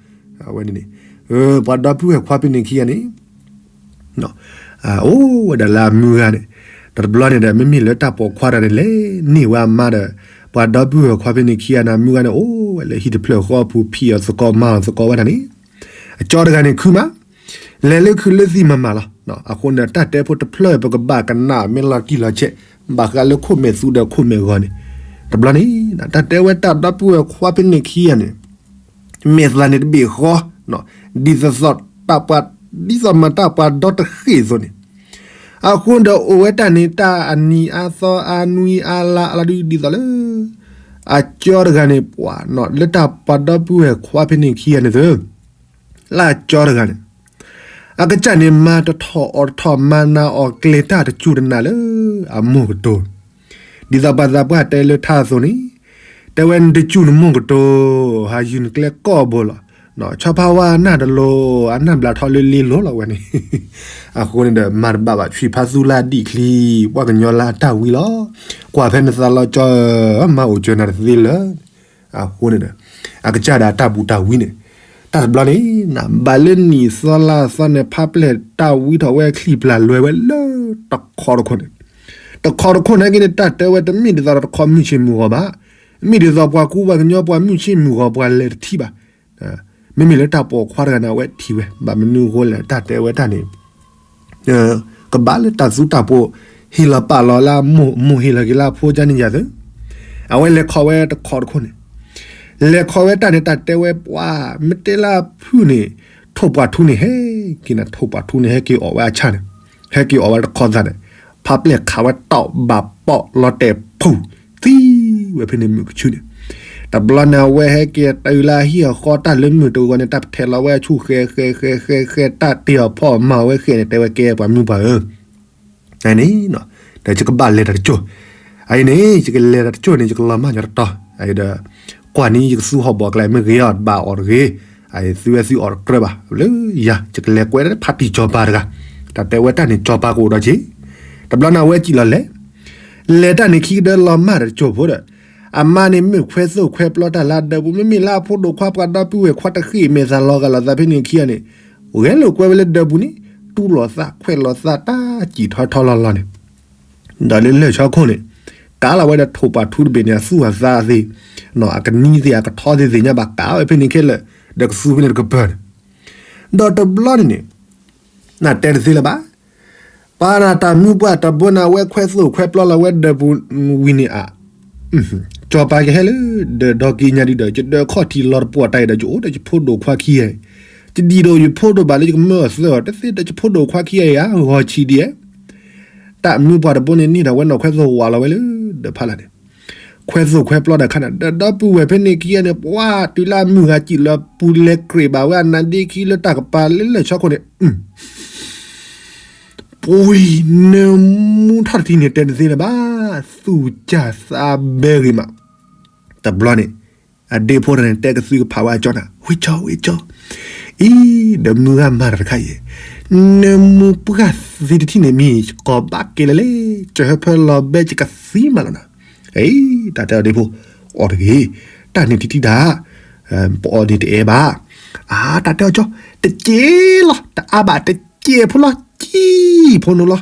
အဝဲန့ၣ်န့ၣ် ပှၤဒီပုၢ်ဝဲၢ်ခွါဖဲန့ၣ်ခံဂၤန့ၣ် အိၣ်ဝဲဒၣ်လၢအမုၢ်ဂၤန့ၣ်, ဒီးတဘျီန့ၣ်ဒီး မ့မ့ၢ်လၢတၢ်ပိာ်ခွါတဂၤန့ၣ် လဲၤန့ၢ်ဝဲအမါဒီး ပှၤဒီပုၢ်ဝဲၢ်ခွါဖဲန့ၣ်ခံဂၤန့ၣ် အမုၢ်ဂၤန့ၣ် အိၣ်ဝဲလၢဟံၣ်တဖျၢၣ်ဃီပူၤ ဖံးအီၤသကိးမၤအီၤသကိးဝဲဒၣ်န့ၣ်, အကၠီတဂၤန့ၣ်ခုမး, လဲၤလၢခုလၢသံမၤမၤလီၤ. အဃိန့ၣ် တၢ်တဲဖိတဖျၢၣ် ပကဘၣ်ကနၣ်မ့ၢ်လီၤတံၢ်လီၤဆဲး, ဘၣ်ဃးလၢခိၣ်မဲာ်သူဒီးခိၣ်မဲာ်ဂီၤန့ၣ်, တဘျီန့ၣ် တၢ်တဲဝဲတၢ်ဒီပုၢ်ဝဲၢ်ခွါဖဲန့ၣ်ခံဂၤန့ၣ် မဲာ်သးန့ၣ်တဘ့ၣ်ဃီ, ဒ်သိးသိးတၢ်ပှၤ, ဒ်သိးမၤတၢ်ပှၤဒီတဃ့ၢ်အသိးန့ၣ်, အဃိဒီးအိၣ်ဝဲတၢ်န့ၣ် တၢ်အနံၤအါသီအါနွံအါလါအါလီၤဒုး ဒ်သိးလၢ အကၠီတဂၤန့ၣ် ပှၤလၢတၢ်ပှၤဒီပုၢ်ဝဲၢ်ခွါဖဲန့ၣ်ခံဂၤန့ၣ်သၢ လၢအကၠီတဂၤန့ၣ် အကစၢ်န့ၣ် မၤတထီၣ်အီၣ်တထီၣ် မၤနးအီၣ်ကျဲၤတၢ်တစူၢ်တနၤလၢအမိၢ်ကတိၤ, ဒ်သိးပှၤသးပှၢ်တဲလၢထါအသိးန့ၣ်, တဲဝဲနတစူၢ်နမိၢ်ကတိၤ, ဟးယုၢ်နကျဲကိးဘိလီၤ, ဆီဖါဝါအနၢ်တလိၤ, အနၢ်ဘျးထီၣ်လၢလ့လိၤလီၤဝဲန့ၣ်, အဃိန့ၣ်ဒီး မၤတဘၣ်ဘၣ် ဆွံဖါသူလၢအဒံၣ်ချံ, ပှၤကညီလၢအတၢ်ဝံလီၤ, ကွၢ်ဖဲနသးလီၤကၠီဧၢ, မၤအိၣ်စၢၤနၤတသ့လၢ အဃိန့ၣ်ဒီး အကစၢ်ဒၣ်တၢ်ဘူၣ်တၢ်ဝံန့ၣ်, တၢ်တဘျီန့ၣ် ဘၣ်လၢနံၣ်သီလါသီန့ၣ် ဖါပျဲၢ်တၢ်ဝံထီၣ်ဝဲချံပျၢ်လွဲဝဲလၢတခီတခိၣ်န့ၣ်, တခီတခိၣ်န့ၣ်က့န့ၣ် တၢ်တဲဝဲတမ့ၢ်ဒ်သိးဒီးတခီမုၢ်ဆ့ၣ်မုၢ်ဂီၤဘၣ်, မ့ၢ်ဒ်သိးပှၤကူပှၤကညီပှၤမုၢ်ဆ့ၣ်မုၢ်ဂီၤပှၤလဲၤတထံၣ်ဘၣ်, မ့မ့ၢ်လၢတၢ်ပိာ်ခွါတဂၤန့ၣ် အဝဲထံၣ်ဝဲ ဘၣ်မနုၤအဃိလဲၣ် တၢ်တဲဝဲတၢ်န့ၣ် ကဘၣ်လၢတၢ်သူတၢ်ပိာ် ဟ့ၣ်လီၤပာ်လီၤလၢအမိၢ် မိၢ်ဟ့ၣ်လီၤက့ၤလၢအဖိကန့ၣ်ယၤသၢ, အဝဲလဲၤခီဝဲတခီတခိၣ်န့ၣ်, လဲၤခီဝဲတၢ်န့ၣ် တၢ်တဲဝဲပှၤ မ့ၢ်တဲလၢအဖုၣ်န့ၣ် ထိၣ်ပှာ်ထူန့ၣ်ဟဲက့ၤန့ၣ် ထိၣ်ပှာ်ထူန့ၣ် ဟဲက့ၤအီၣ်ဝဲအဆၣ်န့ၣ်, ဟဲက့ၤအီၣ်ဝဲတခီသးန့ၣ်, ဖါပျဲၢ်ခးဝဲတီၢ်ဘၣ်ပီၣ်လီၤတဲာ်ဖူး သံဝဲဖဲန့ၣ်မုၢ်ကဆူန့ၣ်, တဘျီန့ၣ် အဝဲဟဲက့ၤတုၤလၢအဟံၣ်အဃီ တၢ်လၢမုၢ်တဂီၤန့ၣ် တၢ်ပထဲးလီၤဝဲအဆူၣ်ဃဲဃဲဃဲဃဲဃဲ တၢ်တ့ၢ်အီၤဖီၣ်မၤဝဲဃဲန့ၣ် တဲဝဲကဲပှၤမုၢ်ပှၤဧၢ, န့ၣ် ဒီးယကဘၣ်လဲၤတၢ်တကၠိၢ်, အအံၤန့ၣ် ယကလဲၤတၢ်တကၠိၢ်န့ၣ် ယကလီၤမၢ်ညီတတီၤ, ဒီး ကွၢ်နံၤယကသူဟီၣ်ဘီၣ်ကျဲ မ့ၢ်ဂ့ၤအီၤတဘၣ်အီၣ်တဂ့ၤ, သုဝဲသုအီၣ်တကြၢးဘၣ်, လၢယၤ ယကလဲၤကွဲးဖါတံၢ်စီၤပၤတဂၤ, တၢ်တဲဝဲတၢ်န့ၣ် စီၤပၤကအိၣ်ဒီးက့ၤ, တဘျီန့ၣ် အဝဲစံၣ်လီၤလဲၤ လဲၤတၢ်န့ၣ်ခံကဒၢလီၤမၢ်တၢ်တကၠိၢ်ဖိဒီး, အမါန့ၣ်မ့ၢ်ခွဲသိၣ်ခွဲပျီတၢ်လၢဒၢးပူၤ မ့မ့ၢ်လၢအဖိဒိၣ်ခွါပှၤဒီပုၢ်ဝဲၢ်ခွါတဃ့ၢ်မဲာ်သးလီၤဂာ်လိာ်သးဖဲန့ၣ်ခံဂၤန့ၣ်, ဂဲၤလိာ်ကွဲဝဲလၢဒၢးပူၤန့ၣ်, တူၢ်လိာ်သးခွဲးလိာ်သးတၢ်စံၣ်ထီထီလီၤလီၤန့ၣ်, ဒီးလၢလၢၢ်ဆီခိၣ်န့ၣ်, ကးလီၤဝဲဒီးထိၣ်ပှာ်ထူတဘ့ၣ်န့ၣ် အသူၣ်အသးသ့ၣ်, အကနံၤသ့ၣ် အကထီသ့ၣ်သ့ၣ်ညါဘၣ် ကးဝဲဖဲန့ၣ်ခဲလၢာ်, ဒီးကသူဖဲန့ၣ်တကပၤန့ၣ်, ဒီးတဘျီန့ၣ်န့ၣ် နတဲတသ့လၢၤဘၣ်, ပှၤနတၢ်မုၢ်ပှၢ်တဘိန့ၣ် အဝဲခွဲသိၣ်ခွဲပျီလီၤဝဲဒၢးပူၤဝံၤန့ၣ်ဧါ, စီၤပၤကဟဲလၢ ဒၢးဒီက့ညါဒုဒီး ယဒၢးခီၣ်ထံးလီၤတပှီၢ်တၢ်အံၤဒီး ယအိၣ်ဒီးယဖိဒိၣ်ခွါခံဂၤအံၤ, ယဒံၣ်ဒိၣ်ယဖိဒိၣ်ဘၣ်လၢယကမၢအီၤသၢအီၤ တသ့ဒီးယဖိဒိၣ်ခွါခံဂၤအံၤဧါ ဂီၤဆံးဒံးဧါ, တၢ်မုၢ်ပှၢ်တဘိန့ၣ်န့ၣ်ဒီး ဝဲနီၢ်ခွဲသိၣ်ဝးလီၤဝဲလၢ ဒၢးဖးလၢ်န့ၣ်, ခွဲသိၣ်ခွဲပျီတၢ်ခါန့ၣ် ဒီးဒီပုၢ်ဝဲၢ်ဖဲန့ၣ်ခံဂၤန့ၣ် ပှၤတုၤလၢအမုၢ်ဂၤစံၣ်လီၤပူၤ လဲၤကြ့ၢ်ဘၣ်ဝဲအနါဒ့ခံလၢတၢ်ကပၤလၢလၢၢ်ဆီခိၣ်န့ၣ်, ပှၤနၢမူထီၣ်တထံၣ်န့ၣ် တဲတသ့လၢၤဘၣ်, သူၣ်ကၢ်သးဘဲဂ့ၤမး, တဘျီန့ၣ် အဒ့ဖိတဂၤန့ၣ် တဲကသုကဖးဝဲအကၠီန့ၣ် ဝ့ၢ်ကၠီ ဝ့ၢ်ကၠီ, အံၤ ဒီးမုၢ်ဂၤမၤတၢ်တခါအံၤ, နၢမူပှၢ်သ့တထံၣ်န့ၣ်မ့ၢ် ယကိးဘၣ်ကဲလၢာ်လဲၣ်, ကဟၢဖၢလီၤဘဲ ယကသံမးလီၤနၤ, အံၤ တၢ်တဲအီၤဒ့ဖိ, အီၣ်တဂ့ၤ, တၢ်န့ၣ်ထံထံတၢ် ပအီၣ်န့ၣ်တအဲၣ်ဘၣ်, အါ တၢ်တဲအီၤကၠီ, တကဲလီၤ တအါဘၣ် တကဲဖိလီၤ ကံၢ်ဖိနီၤလီၤ,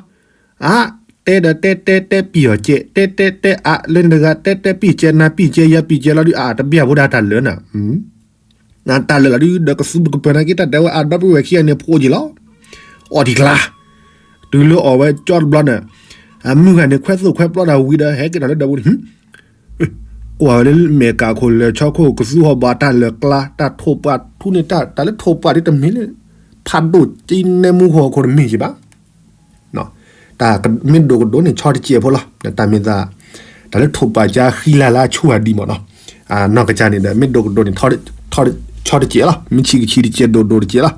အါ တဲဒီးတဲတဲတဲပံၢ်အီၣ်ကဲ တဲတဲတဲအါ လၢန့ၣ်တဂၤ တဲတဲပံၢ်ကဲ နၤပံၢ်ကဲ ယၤပံၢ်ကဲလီၤဒုး အါ တဘၣ်ဖိဒၣ်တၢ်လၢာ်နၤ, နတၢ်လၢာ်လီၤဒုး ဒီးကသူတကပၤနာ်က့ တၢ်တဲဝဲအဒီပုၢ်ဝဲၢ်ခံဂၤန့ၣ် ဖှိၣ်က့ၤလီၤ, အီၣ်တံၢ်ကျါ, တုၤလၢအီၣ်ဝဲကၠီတဘျီန့ၣ်, အမုၢ်ဂၤန့ၣ် ခွဲသိၣ်ခွဲပျီတၢ်ဝံၤဒီး ဟဲက့ၤထီၣ်လၢဒၢးပူၤန့ၣ် ကွၢ်ဝဲလၢမဲာ်ကးခိၣ်လၢာ်ဆီခိၣ် ကသူဟီၣ်ဘီတၢ်လၢာ်ကျါ တၢ်ထိၣ်ပှၢ်ထူန့ၣ် တၢ်လၢထိၣ်ပှၢ်ဒ်တမ့ၢ်လၢ ဖးဒိၣ်က့နဲမူဟီၣ်ခိၣ်တမ့ၢ်က့ဘၣ်, တၢ်မ့ၢ်ဒိၣ်ကဒိၣ်န့ၣ် ဆီတကဲဖိလီၤ, တၢ်မ့ၢ်သး တၢ်လၢထိၣ်ပှၢ်ကါဃံလၤလၢအဆူၣ်အဒံးမ့ၢ်နီၤ, နီၢ်ကစၢ်န့ၣ်ဒီး မ့ၢ်ဒိးကဒိးန့ၣ် ဆီတစဲးလီၤ, မ့ၢ်ဆံးကဆံးတစဲး ဒိးဒိးတစဲးလီၤ.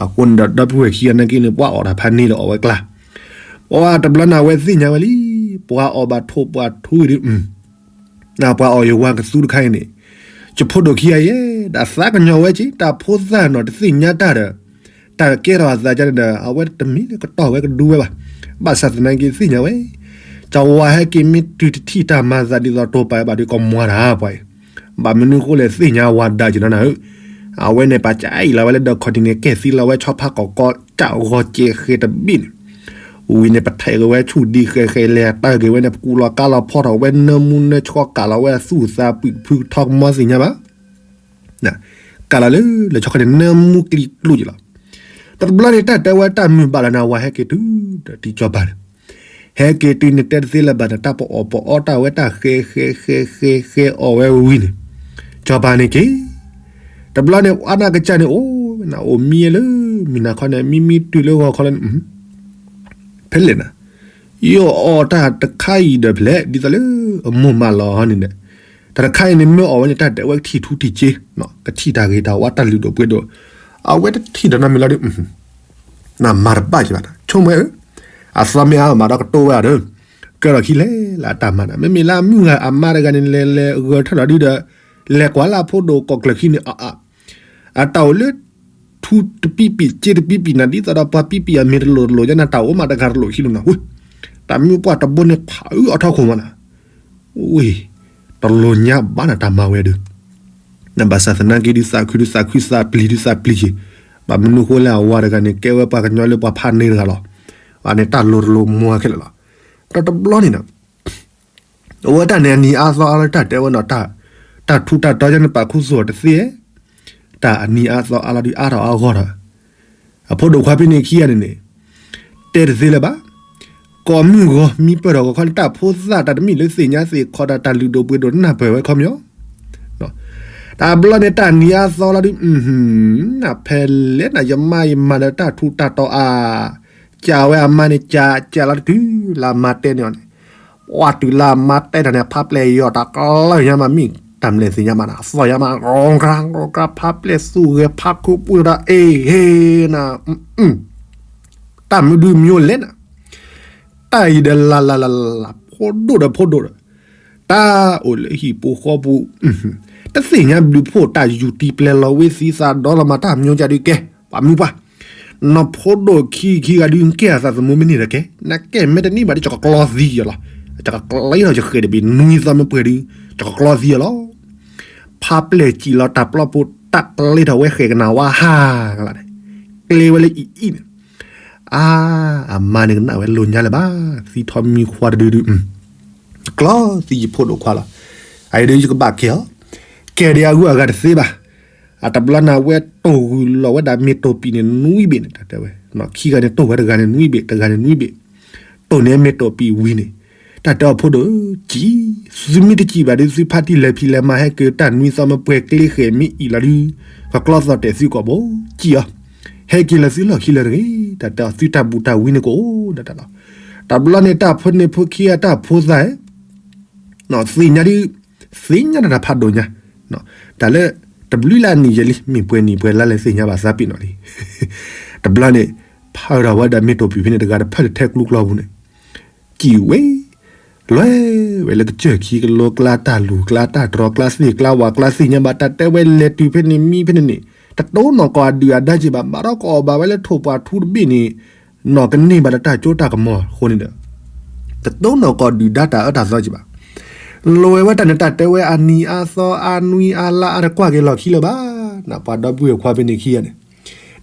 အဃိန့ၣ်ဒီး ဒီပုၢ်ဝဲၢ်ခံဂၤနာ်က့န့ၣ် ပှၤအီၣ်တၢ်ဖးန့ၢ်ဒီးအီၣ်ဝဲကျါ, ပှၤတဘျီန့ၣ် အဝဲသ့ၣ်ညါဝဲလံ, ပှၤအီၣ်ဘၣ်ထိၣ်ပှၤထူအံၤဒီး ပှၤအီၣ်ယဝၤကသူတခါအံၤန့ၣ်, ယဖိဒိၣ်ခံဂၤယဲ, ဒီးသးကညီၤဝဲက့ၤ တၢ်ဖိသၣ်နီၤ တသ့ၣ်ညါတၢ်ဒီး တၢ်ကဲထီၣ်အသးကန့ၣ်ဒီး အဝဲတမ့ၢ်လၢကတီၢ်ဝဲကဒူဝဲဘၣ်. ဘၣ်ဆၣ်သနာ်က့သ့ၣ်ညါဝဲ, ကဝၤဟဲက့ၤမ့ၢ်တုၤတထံၣ်တၢ်မၤသးဒ်သိးတိာ်ပာ်ဘၣ်ဒီး ကမွၤတၢ်ပှၤအံၤ, ဘၣ်မနုၤဃိလဲၣ်သ့ၣ်ညါဝၤဒၣ်က့ၤနီၤနၤဧၢ, အဝဲန့ၣ် ပှၤကအံၣ်လီၤဝဲလၢဒီးခီၣ်ထံးန့ၣ် ကဲသံလီၤဝဲဆီဖါကီၢ်ကီး ကၠၣ်ဂီၤကဲဃဲတဘ့ၣ်န့ၣ်, ဝံၤန့ၣ် ပထံၣ်က့ၤဝဲဆူၣ်ဒံးဃဲဃဲလဲၤတၢ်က့ၤဝဲန့ၣ် ပကူလီၤကါလီၤဖီထီၣ်ဝဲနၢမူနၢဆှီ ကးလီၤဝဲအသူၣ်အသး ပုၢ်ဖုကထီကမီသ့ၣ်ညါဘၣ် ကးလီၤလၢလၢဆီခီန့ၣ် နၢမူကျံကျိက့ၤလီၤ. တဘျီန့ၣ် တၢ်တဲဝဲတၢ်မုာ်ဘၣ်လီၤန့ၣ် အဝၤဟဲက့ၤတုၤဒီး တံၤစီၤပၤန့ၣ်, ဟဲက့ၤတုၤန့ၣ် တဲတသ့လၢၤဘၣ်န့ၣ် တၢ်ပအီၣ်ပအီတၢ်ဝဲတၢ်ဃဲဃဲဃဲဃဲဃဲ အီၣ်ဝဲဝံၤန့ၣ်, စီၤပၤန့ၣ်က့ၤ, တဘျီန့ၣ် အါနၢ်ကစၢ်န့ၣ် အိၣ်ဝဲနၤ အိၣ်မံလၢ မုၢ်နၤခီန့ၣ် မံမံတုၤလၢဂီၤခီလၢ ဖဲလဲၣ်နၤ, ယအီၣ်တၢ်တခါအံၤဒီးဖဲလဲၣ် ဒ်သိးလၢအမိၢ်မးလီၤန့ၣ်ဒီး, တၢ်တခါအံၤန့ၣ် မ့ၢ်အီၣ်ဝဲန့ၣ် တၢ်တဲဝဲကထံၣ်ထူထံၣ်က့, ကထံၣ်တၢ်ဂ့ၤတၢ်ဝါတၢ်လုၢ်ဒိၣ်ပှ့ၤဒိၣ်, အဝဲတထံၣ်ဒီးနီတမံၤလီၤဒီး, နမၤတဘၣ်က့ၤဘၣ် ဆိကမိၣ်ဝဲဧၢ, အသီမ့ၢ်အါမးဒီးကတိၢ်ဝဲအီၤဒီး, ကဲထီၣ်ခံလဲၣ်လၢအတၢ်မၤနၤ မ့မ့ၢ်လၢအမုၢ်ဂၤအမါတဂၤန့ၣ် လဲၤလဲၤဂၢၢ်ထၢၣ်လီၤဒုဒီး, လဲၤကွၢ်လၢအဖိဒိၣ်ကီၢ်ကျၢၢ်ခံန့ၣ် အ အတၢ်အိၣ်လၢ ထူတပံးပံး စ့တပံးပံးနၤ ဒ်သိးဒီးပှၤပံးပံးအမ့ၢ်တလိၣ်တလိၣ်ညါနၤ တၢ်အိၣ်မးတဂၤတလိၣ်ခံလိာ်နၤ တၢ်မ့ၢ်ပှၤတဘိန့ၣ်ဖးအုးအထီၣ်ခိၣ်မးနၤ, ဝ့ၢ်, တလိၣ်ညါဘၣ်နၤတၢ်မၤဝဲဒီး, နဘၣ်ဆၣ်သနာ်က့ဒုးသးခုဒုးသးခုသးပျံၤဒုးသးပျံၤက့ၤ, ဘၣ်မနုၤဃိလၢအဝၤတဂၤန့ၣ် ကဲဝဲပှၤကညီလၢပှၤဖးန့ၢ်တဂၤလီၤ, အန့ၣ်တၢ်လိၤတလိၤမွၤခဲလၢာ်လီၤ, ဒီးတဘျီန့ၣ်ဒီး အဝဲတၢ်န့ၣ် အနံၤအါသီအါလီၤ တၢ်တဲဝဲနီၤ တၢ်ထူးတၢ်တီၤယါန့ၣ် ပာ်ခူသူၣ်အီၤတသ့, တၢ်အနံၤအါသီအါလီၤဒုးအါထီၣ်အါဂီၢ်ထီၣ်, အဖိဒိၣ်ခွါဖဲန့ၣ်ခံဂၤန့ၣ်န့ၣ်, တဲတသ့လၢၤဘၣ်, ကိးမုၢ်ဂီၤမံပၢၢ်ထီၣ်ဂီၤခီန့ၣ် တၢ်ဖိသၣ်တၢ်တမံၤလၢသ့ၣ်ညါသ့ၣ်ခီတၢ် တၢ်လုၢ်ဒိၣ်ပှ့ၤဒိၣ်နၢ်ပၢၢ်ဝဲခီပညီ, တၢ်ဘျီန့ၣ် တၢ်နံၤအါသီလီၤဒုး, နဖဲလဲၣ်နၤ ယမါယမၤဒီးတၢ်ထူးတၢ်တီၤအါ, ကးဝဲအမါန့ၣ် ကးကးလီၤတတုၤလၢအမါတဲန့ၢ်အီၤန့ၣ်, ပှၤတုၤလၢအမါတဲတၢ်န့ၣ် ဖးပျဲၢ်ယီၤတၢ်ကျၢၢ်ညါမး မ့ၢ်တၢ်မလဲၣ်သ့ၣ်ညါမးနၤ အသီၣ်ညါမး ရီကရၢ်ရီကရၢ် ဖးပျဲၢ်သူၣ်ဂဲၤဖးခိၣ်ပှံၢ်ဒီး အ့ဟ့နၤ, တၢ်မနုၤဒုးမံၤလဲၣ်နၤ, တၢ်အံၤဒီးလၢ်လၢ်လၢ်လၢ် ဖိဒိၣ်ဒီးဖိဒိၣ်ဒီး, တၢ်အိၣ်လၢဟံၣ်ပူၤဃီပူၤ, တသ့ၣ်ညါဘျုးဖှိၣ် တၢ်ယူၤတံၢ်ပျဲၢ်လီၤဝ့သံသးဒီလီၤမး တၢ်မညိကၢ်ဒုးကဲ, ပှၤမုၢ်ပှၢ် နဖိဒိၣ်ခံခံဂၤဒုး ကဲအသးသမူမ့ၢ်န့ၢ်ဒီးကဲ, နကဲမဲာ်တန့ၢ်ဘၣ်ဒီး ကကကျီသံအီၤလီၤ, ကကကျီထီၣ်ယဃဲၤတဘ့ၣ် နွံသီမ့ၢ်ပှဲၤဒုး, ကကကျီသံအီၤလီၤ. ဖးပျဲၢ်စံၣ်လီၤတၢ်ပျီပူၤ တၢ်ကျဲထီၣ်ဝဲဃဲၤကနၣ်ဝါဟါကလါန့ၣ်, ကျဲဝဲလၢအံၤအံၤန့ၣ်, အါ, အမါန့ၣ်ကနၣ်ဝဲလိာ်ညါလၢၤဘၣ်, သံထီၣ်မံၤခွါတဒုဒု, ကျီသံယဖိဒိၣ်ခွါလီၤ. အအံၤဒီးယကဘၣ်ကဲအီၤ, ကဲဒံးအဂုၤအဂၤတသ့ဘၣ်. အတဘျီန့ၣ်အဝဲတိၢ်ဂုၤလီၤဝဲဒၣ်မ့ၢ်တိၢ်ပံၤန့ၣ်နွံဘ့ၣ်န့ၣ် တၢ်တဲဝဲ, ခံဂၤန့ၣ်တိၢ်ဝဲတဂၤန့ၣ်နွံဘ့ၣ် တဂၤန့ၣ်နွံဘ့ၣ်, တိၢ်န့ၢ်မ့ၢ်တိၢ်ပံၤဝံၤန့ၣ်, တၢ်တဲအီၤဖိဒိၣ်, ကံ, သုမ့ၢ်တကံၣ်ဘၣ်ဒီး သုဖါတံၢ်လဲၤဖံးလဲၤမၤဟဲက့ၤတၢ်နွံသီမ့ၢ်ပှဲၤကျ့ဃဲၤမ့ၢ်အံၤလီၤဒုး, ကကျီသီၣ်တဲာ်သုကိာ်ဘိ, ကံအီၤ, ဟဲက့ၤလၢသုလီၢ်ခံလၢတဂ့ၤ, တၢ်တဲအီၤသုတၢ်ဘူၣ်တၢ်ဝံန့ၣ်ကအိၣ်ဒၣ်တၢ်လီၤ. တဘျီန့ၣ်တၢ်ဖိန့ၢ်ဖိခံဂၤတၢ်ဖိသၣ် သ့ၣ်ညါဒုး, သ့ၣ်ညါတၢ်တၢ်ဖးဒိၣ်ညါ, တၢ်လၢ တဘျုးလၢအနံၣ်ယဲလံ မ့ၢ်ပှဲၤနံၣ်ပှဲၤလါလဲၣ်သ့ၣ်ညါဘၣ်သးပ့ၤနီၣ်လံ. တဘျီန့ၣ် ဖးဒီးဝဲဒၣ်မ့ၢ်တိၢ်ပံၤဖဲန့ၣ်တဂၤတဖၣ်လၢထဲကျူကျီပူၤန့ၣ်, ကံၣ်ဝဲ, လွဲၢ်ဝဲလၢကစၢၢ်ခံကလိကျါ တၢ်လူၤကျါတၢ်တြီၤကျါသ့ၣ်ကျါဝၣ်ကျါသ့ၣ်ညါဘၣ် တၢ်တဲဝဲလဲၤတုၤဖဲန့ၣ်မံဖဲန့ၣ်န့ၣ် တတိၢ်နီၣ်ကီၢ်အဒုၣ်အဒါက့ၤဘၣ် ဘၣ်ဒီးကအီၣ်ဘၣ်ဝဲလၢထိၣ်ပှာ်ထူတဘ့ၣ်န့ၣ် နီၢ်ကန့ၢ်ဘၣ်ဒီးတၢ်စိတၢ်ကမီၤအဃိန့ၣ်ဒီး တတိၢ်နီၣ်ကီၢ်ဒုၣ်ဒါတၢ်အၢတၢ်သီက့ၤဘၣ်. လဲၤဝဲတၢ်န့ၣ် တၢ်တဲဝဲအနံၤအါသီအါနွံအါလါအါတကွၢ်က့ၤလီၢ်ခံလၢၤဘၣ်. နပှၤဒီပုၢ်ဝဲၢ်ခွါဖဲန့ၣ်ခံဂၤန့ၣ်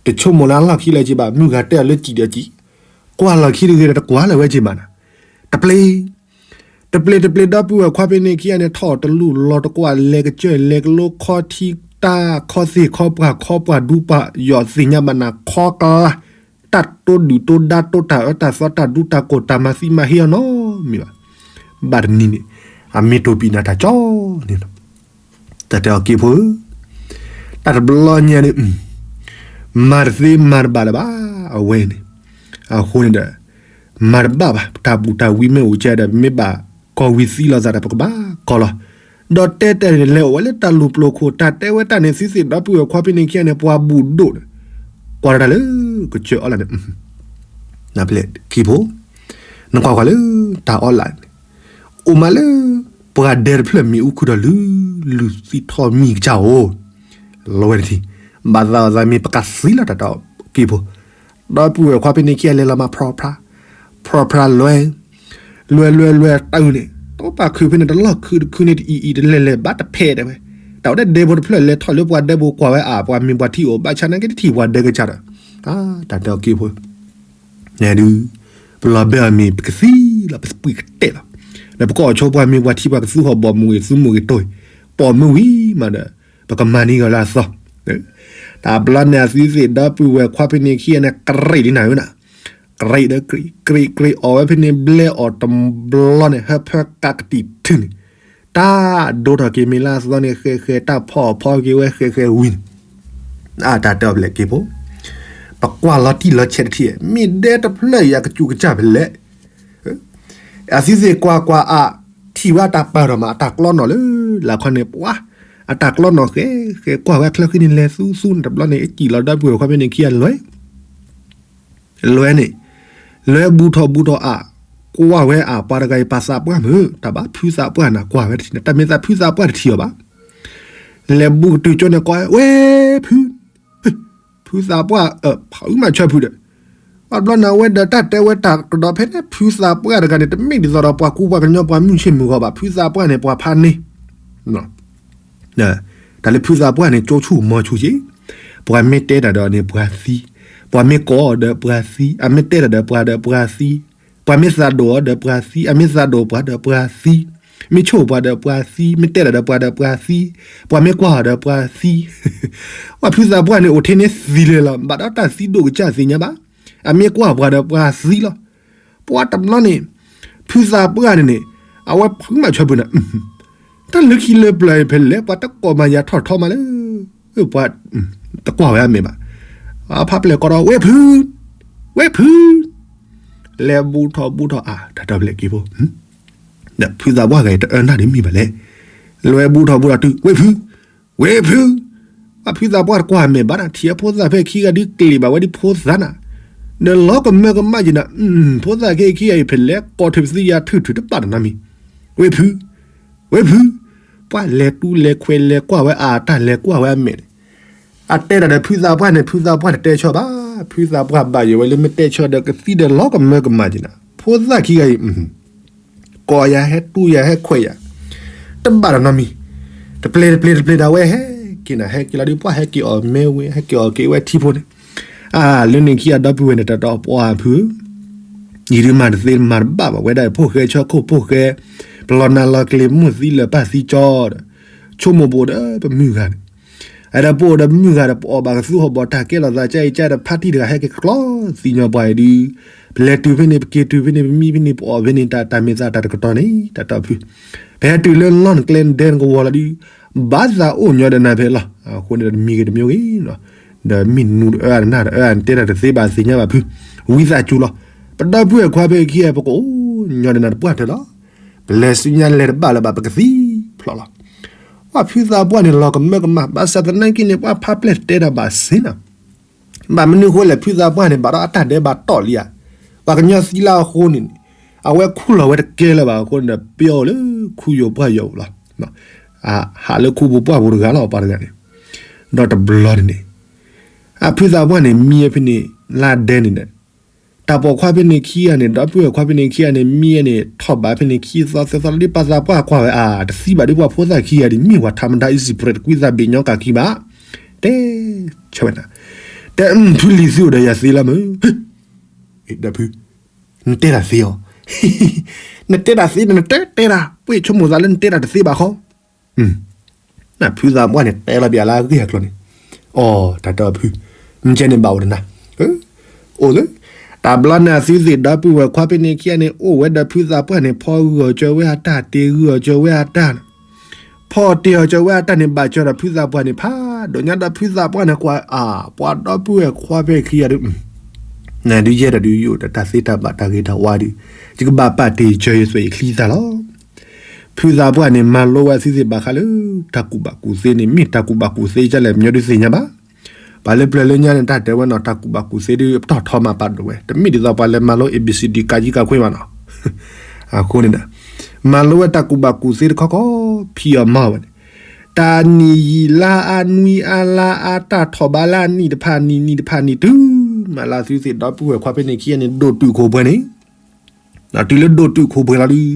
တဆိကမိၣ်လၢအလီၢ်ခံလၢၤက့ၤဘၣ်. မုၢ်ဂၤတဲအီၤလၢကံၣ်ဒီးကံၣ်, ကွၢ်လီၢ်ခံတဂ့ၤဒီးတကွၢ်လၢၤဝဲက့ၤမးနၤ. တပျ့ၤ တပျ့ၤတပျ့ၤဒီပုၢ်ဝဲၢ်ခွါဖဲန့ၣ်ခံဂၤန့ၣ် ထီၣ်တလူၢ်လီၤတကွၢ် လဲၤကစၢၢ်လဲၤကလိခီထံတၢ်ခီသ့ၣ်ခီပှၢ်ခီပှၢ်ဒူပှၢ်ယီၤသ့ၣ်ညါဘၣ်နၤခီကျါ တၢ်တိဒုၣ်တိဒါတိတၢ်အၢတၢ်သီတၢ်ဒူတၢ်ကိၢ် တၢ်မၤသံမၤဟ့အီၤနီတမံၤဘၣ်. ဘၣ်တနံၤန့ၣ် အမ့ၢ်တိၢ်ပံၤနၤတၢ်ကၠီန့ၣ်လီၤ. တၢ်တဲအီၤက့ၤဖိဧၢ, တၢ်တဘျီညါန့ၣ် မၤတသ့မၤတဘၣ်လၢၤဘၣ် အဝဲန့ၣ်. အဃိန့ၣ်ဒီး မၤတဘၣ်ဘၣ် တၢ်ဘူၣ်တၢ်ဝံမ့ၢ်အိၣ်ကဲဒီး ပမ့ၢ်ဘၣ်ကီၢ်ဝံၤသံလိာ်သးဒီး ပကဘၣ်ကီၢ်လီၤ. ဒီးတဲတၢ်န့ၣ် လဲၤအိၣ်ဝဲလၢတၢ်လူၤပျိၤခိၣ် တၢ်တဲဝဲတၢ်န့ၣ် သုသ့ၣ်ဒီပုၢ်ဝဲၢ်ခွါဖဲန့ၣ်ခံဂၤန့ၣ် ပှၤဘူၣ်ဒိၣ်န့ၣ် ကွၢ်တၢ်လၢ ကစၢၢ်အီလၢ်န့ၣ် နပျဲၢ်ကံဖိ, နကွၢ်ကွၢ်လၢ တၢ်အီလၢ်န့ၣ် အိၣ်မးလၢ ပှၤဒဲတဖျၢၣ်မ့ၣ်အူခုၣ်ဒီး လုၢ်လုၢ်သံထီၣ်မံၤကစၢ်ဧိၤ, လီဝဲတထံၣ်, ဘၣ်သးအီၤသးမ့ၢ်ပကသံလီၤ တၢ်ဒီးကံဖိ, ဒီပုၢ်ဝဲၢ်ခွါဖဲန့ၣ်ခံဂၤလဲၤလီၤမၤဖြီဖြါ, ဖြီဖြါလွဲ, လွဲလွဲလွဲတၢ်အုၣ်န့ၣ် တဘၣ်ခုးဖဲန့ၣ်တလီၢ်ခုးတခုန့ၣ်တအံၤအံၤတလဲၤလဲၤဘၣ်တဖဲတဲဝဲ, တၢ်ဝဲဒၣ်ဒဲဖိတဖျၢၣ်လဲၤထီၣ်လၢပှၤဒဲဖိကွၢ်ဝဲအါ ပှၤမ့ၢ်ပှၤထံၣ်အိၣ် ဘၣ်ဆၣ်နာ်က့တထံၣ်ပှၤဒဲကစၢ်ဒီး, တၢ်တဲအီၤက့ဖိ, န့ၣ်ဒုး, ပလီၤဘဲအီၤမ့ၢ်ပကသံလီၤ ပသပှ့ၤကတဲာ်လီၤ, ဒီးပကအီၣ်ဆိပှၤမ့ၢ်ပှၤထံၣ်ပှၤကသူဟီၣ်ဘီမုၢ်ဂ့ၤသူမုၢ်ဂ့ၤတိၢ်, ပိာ်မုၣ်ဝံၤမးဒီး, ပကမၤန့ၢ်ဂီၤလၢအသီ တၢ်ဘျီန့ၣ်အသုသ့ၣ်ဒီပုၢ်ဝဲၢ်ခွါဖဲန့ၣ်ခံဂၤန့ၣ် ကရံးလံနၤဝဲနၤ, ကရံးဒီးကရံး ကရံးကရံးအီၣ်ဝဲဖဲန့ၣ် ဘျဲအီၣ်တဘျီန့ၣ် ဟၢဖၢကးကတံာ်ထုးန့ၣ်, တၢ်ဒိထီၣ်က့ၤမ့ၢ်လၢအသီန့ၣ် ဃဲဃဲတၢ်ဖီအီၣ်ဖီက့ၤဝဲဃဲဃဲဝံၤန့ၣ်, အတၢ်တဲအီၤဖဲလဲၣ်က့ဖိ, ပကွၢ်လီၤတံၢ်လီၤဆဲးတထံၣ် မ့ၢ်ဒဲတဖျၢၣ်အံၤအကစူးကစၢ်ဖဲလဲၣ် အသုသ့ၣ်ကွၢ်ကွၢ်အါ, ထံၣ်ဝဲအတၢ်ပာ်ထီၣ်မး အတၢ်ကျီနီၣ်လၢ လၢခီန့ၣ် ပှၤ, အတၢ်ကျီနီၣ်ဃဲ, ဃဲကွၢ်ဝဲအချၢဃံန့ၣ် လဲၤသူသူန့ၣ် တဘျီန့ၣ် အစံၣ်လီၤဒီပုၢ်ဝဲၢ်ခွါဖဲန့ၣ်ခံဂၤလွဲ, လွဲန့ၣ်, လွဲဘူးထီၣ်ဘူးထီၣ်အါ, ကွၢ်ဝဲအါ ပှၤတဂၤအံၤပာ်သးပှၢ်မုၢ် တၢ်ဘၣ်ဖုသးပှၢ်နၤ ကွၢ်ဝဲတထံၣ်န့ၣ် တၢ်မ့ၢ်သးဖုသးပှၢ်တထံၣ်အီၤဘၣ် လဲၤဘူးကတုၤကၠိန့ၣ် ကွၢ်ဝဲ ဝဲဖု, ဖုသးပှၢ်, ဖုမၤဆၢဖုဒီး, ဘၣ်ဘျီနၤဝဲဒီးတၢ်တဲဝဲတၢ်ကဒီးဖဲန့ၣ် ဖုသးပှၢ်တဂၤန့ၣ် တမ့ၢ်ဒ်သိးဒီးပှၤကူပှၤကညီပှၤမုၢ်ဆ့ၣ်မုၢ်ဂီၤဘၣ် ဖုသးပှၢ်န့ၣ် ပှၤဖးန့ၢ် တၢ်လၢဖုသးပှၢ်န့ၣ် ကၠိဆူၣ်မီၤဆူၣ်က့, ပှၤမ့ၢ်တဲတၢ်ဒီးန့ၣ်ပှၤသံ, ပှၤမ့ၢ်ကိးအီၤဒီးပှၤသံ, အမ့ၢ်တဲတၢ်ဒီးပှၤဒီးပှၤသံ, ပှၤမ့ၢ်သးဒိၣ်အီၤဒီးပှၤသံ, အမ့ၢ်သးဒိၣ်ပှၤဒီးပှၤသံ, မ့ၢ်ဆိၣ်ပှၤဒီးပှၤသံ, မ့ၢ်တဲတၢ်ဒီးပှၤဒီးပှၤသံ, ပှၤမ့ၢ်ကွၢ်အီၤဒီးပှၤသံ, ပှၤဖုသးပှၢ်န့ၣ်အိၣ်ထဲန့ၣ်သံလဲၤလီၤ ဘၣ်ဒီးတၢ်သံဒိၣ်ကစၢ်သ့ၣ်ညါဘၣ်, အမ့ၢ်ကွၢ်ပှၤဒီးပှၤသံလီၤ ပှၤတဘျီန့ၣ်, ဖုသးပှၢ်န့ၣ်န့ၣ်, အဝဲဖုမၤဆၢဖုန့ၣ်, တၢ်လၢခံလၢပျၢၤဖဲလဲၣ် ပှၤတကိးမၤယၤထီၣ်ထီမးလၢ, ပှၤ, တကွၢ်ဝဲအမဲာ်ဘၣ်, အဖးပျဲၢ်ကိးဒီး ဝဲဖု, ဝဲဖု, လဲၤဘူးထီၣ်ဘူးထီၣ်အါ တၢ်တဲဖဲလဲၣ်က့ဖိ, ဒီးဖုသးပှၢ်ဂၤအံၤတအၢနၢ်ဒ်မ့ၢ်ဘၣ်လဲၣ်, လဲၤဘူးထီၣ်ဘူးထီၣ်တုၤ ဝဲဖု, ဝဲဖု, ပှၤဖုသးပှၢ်တကွၢ်မဲာ်ဘၣ်နၤ ထံၣ်အဖိသၣ်ဖဲခံဂၤဒုးကျ့ၤဘၣ်ဝဲဒ်ဖိသၣ်နၤ, ဒီးလီၤကမၢကမၣ်ယနၤ, ဖိသၣ်ခဲအံၤခံဂၤအံၤဖဲလဲၣ် ကိးထုးပသံယၤထုးထုးတဘၣ်တနီတမံၤ, ဝဲဖု, ဝဲဖု, ပှၤလဲၤတူၢ်လဲၤခွဲးလဲၤကွၢ်ဝဲအတၢ်လဲၤကွၢ်ဝဲအမဲာ်န့ၣ်, အတဲတၢ်ဒီးဖုသးပှၢ်န့ၣ် ဖုသးပှၢ်တတဲဆၢဘၣ်, ဖုသးပှၢ်ဘၣ်ယိၣ်ဝဲလၢမ့ၢ်တဲဆၢဒီးကသံဒီးလီၤကမၢကမၣ်ယနၤ, ဖိသၣ်ခံဂၤအံၤ ကိးယၤဟဲတူၢ်ယၤဟဲခွဲးယၤ, တဘၣ်တနီတမံၤ, တပျဲၤတပျဲၤတပျဲၤဒၣ်ဝဲဟဲက့ၤနၤ ဟဲက့ၤလီၤဒုးပှၢ်ဟဲက့ၤအီၣ်မ့ၢ်ဝဲ ဟဲက့ၤအီၣ်က့ၤဝဲထံဖိန့ၣ်, အါ လၢန့ၣ်ခံဂၤဒီပုၢ်ဝဲၢ်န့ၣ် တၢ်တီပှၢ်ဖု, ယံၤဒုးမၤတသ့မၤတဘၣ်ဘၣ် ဝဲဒၣ်ဖိၣ်ဃဲဆၢခိၣ်ဖိၣ်ဃဲ, ပလီၤနၤလီၤကျဲၤမိၢ်သံလၢာ်ပၢ်သံကၠီဒီး, ဆိကမိၣ်ပအိၣ်ဒီးပမုၢ်ဂၤန့ၣ် အဲဒၣ်ပအိၣ်ဒီးမုၢ်ဂၤဒီး ပအီၣ်ဘၣ်ကသူဟီၣ်ဘီၣ်တၢ်ကဲလိာ်သးကၢအံၤကၢဒီး ဖါတံၢ်တဂၤဟဲက့ၤကျီသံညီပှၤအံၤဒုး, ပလဲၤတုၤဖဲန့ၣ် ပက့ၤတုၤဖဲန့ၣ် ပမံဖဲန့ၣ် ပအီၣ်ဖဲန့ၣ် တၢ်မ့ၢ်သးတၢ်တကတီၢ်န့ၣ် တၢ်တီဖု, ပဟဲတုၤလၢလီၢ်နကျဲနဒဲနကဝီၤလီၤဒုး, ဘၣ်သးအိၣ်ညီဒီးနၤဖဲလီၤ, အဃိန့ၣ်ဒီးတမံၤဂ့ၤတမံၤဂ့ၤ, ဒီးမ့ၢ်နူတအၢနၢ်တအၢ နတဲတၢ်တသ့ဘၣ်သ့ၣ်ညါဘၣ်ဖု, ဝံသးစူၤလီၤ, ပဒီပုၢ်ဝဲၢ်ခွါဖဲခံဂၤ ပကအိၣ်ညီဒီးနၤတပှၢ်တၢၢ်လီၤ. ပလဲၤဆူညါလဲၤတဘၣ်လၢၤဘၣ် ပကသံဖျိးလီၤ. ပှၤဖုသးပှၢ်န့ၣ် လီၤကမၢကမၣ် ဘၣ်ဆၣ်သနာ်က့န့ၣ် ပှၤဖးပျဲၢ်တတဲတၢ်ဘၣ်စ့ၢ်နီၤ. ဘၣ်မနုၤအဃိလဲၣ် ဖုသးပှၢ်န့ၣ် ဘၣ်ဒီးအတၢ်ဒဲးဘးတီၢ်လံဧါ. ပှၤကညီသံလၢအဃိန့ၣ် အဝဲခူၣ်လီၤဝဲတကဲလၢၤဘၣ်အဃိန့ၣ်ဒီး ပျီအိၣ်လၢခူယိာ်ပှၢ်ယိာ်လီၤ. ဟးလၢခူပူၤပှၢ်ပူၤတဂၤလီၤ ပှၤတဂၤန့ၣ်. ဒီးတဘျီန့ၣ်န့ၣ် အဖုသးပှၢ်န့ၣ် မံဝဲဖဲန့ၣ် လါဒဲန့ၣ်ဒီး တၢ်ပိာ်ခွါဖဲန့ၣ်ခံဂၤန့ၣ် ဒီပုၢ်ဝဲၢ်ခွါဖဲန့ၣ်ခံဂၤန့ၣ် မံဝဲန့ၣ် ထီၣ်ဘးဖဲန့ၣ်ခံသီသၢသီလၢဒ်ပှၤသးပှၢ်ကွၢ်ဝဲအါ တသံဘၣ်ဒ်ပှၤဖိသၣ်ခံဂၤဒ် မ့ၢ်ပှၤထးမတၤအံၤစံးပြဲးတကွံသးဘ့ၣ်ညီကၢ်ခံဘၣ်. တဲဆၢဝဲနၤ တဲ ဖုလံၤသုအိၣ်ဒီးယၤသ့လီၤမ့ၢ် ဒီးဖု နတဲတၢ်သ့အီၤ နတဲတၢ်သ့ဒီး နတဲတဲတၢ် ပှ့ၤဆိကမိၣ်သးလၢနတဲတၢ်တသ့ဘၣ်ဃီ. ဖုသးပှၢ်န့ၣ် တဲလီၤပျးလၢအဂ့ၢ်အကျိၤန့ၣ်, အိ တၢ်တဲဖု, မ့ၢ်ကဲန့ၣ်ဘၣ်အိၣ်တနၤ, အိၣ်လၢ တၢ်ဘျီန့ၣ် အသုသ့ၣ်ဒီပုၢ်ဝဲၢ်ခွါဖဲန့ၣ်ခံဂၤန့ၣ် အိၣ်ဝဲဒီးဖုသးပှၢ်န့ၣ် ဖီဂုာ်အီၤစၢၤဝဲအတၢ် တ့ဂုာ်အီၤစၢၤဝဲအတၢ် ဖီတ့အီၤစၢၤဝဲအတၢ်န့ၣ် ဘၣ်စၢၤဒီးဖုသးပှၢ်န့ၣ် ဖးဒိၣ်ညါဒီးဖုသးပှၢ်န့ၣ် ကွၢ်အါ ပှၤဒီပုၢ်ဝဲၢ်ခွါဖဲခံဂၤဒီး နဒုးယဲဒီးဒုးယိၣ်ဒီးတၢ်သ့တၢ်ဘၣ်တၢ်ဂ့ၤတၢ်ဝါဒီး ယကဘၣ်ပာ်တ့ၢ်စၢၤယသွဲၣ်ယချံသၣ်လီၤ. ဖုသးပှၢ်န့ၣ် မၤလိဝဲအသုသ့ၣ်ဘၣ်ဃးလၢ တၢ်ကူၣ်ဘၣ်ကူၣ်သ့န့ၣ် မ့ၢ်တၢ်ကူၣ်ဘၣ်ကူၣ်သ့ဒ်လဲၣ် ပှၤတသ့ၣ်ညါဘၣ်. ပှၤလၢပျၢၤလၢညါန့ၣ် တၢ်တဲဝဲနီၤ တၢ်ကူၣ်ဘၣ်ကူၣ်သ့ဒီး ပတီၢ်ထီမၤပာ်ဒိၣ်ဝဲ တမ့ၢ်ဒ်သိးပှၤလဲၤမၤလိ A B C D ကးကံကးခွ့မးနီၤ. အဃိန့ၣ်ဒီး မၤလိဝဲတၢ်ကူၣ်ဘၣ်ကူၣ်သ့တခီခီ ဖံးအီၤမၤအီၤဝဲန့ၣ် တၢ်နံၣ်ယံာ်လါအါနွံအါလါအါ တၢ်ထီၣ်ဘးလၢအနံၣ်တဖၣ်နံၣ် နံၣ်တဖၣ်နံၣ် တုၤမၤလၢသုသ့ၣ်ဒီပုၢ်ဝဲၢ်ခွါဖဲန့ၣ်ခံဂၤန့ၣ် ဒိၣ်တုာ်ခိၣ်ပှဲၤန့ၣ် တုၤလၢဒိၣ်တုာ်ခိၣ်ပှဲၤလီၤဒီး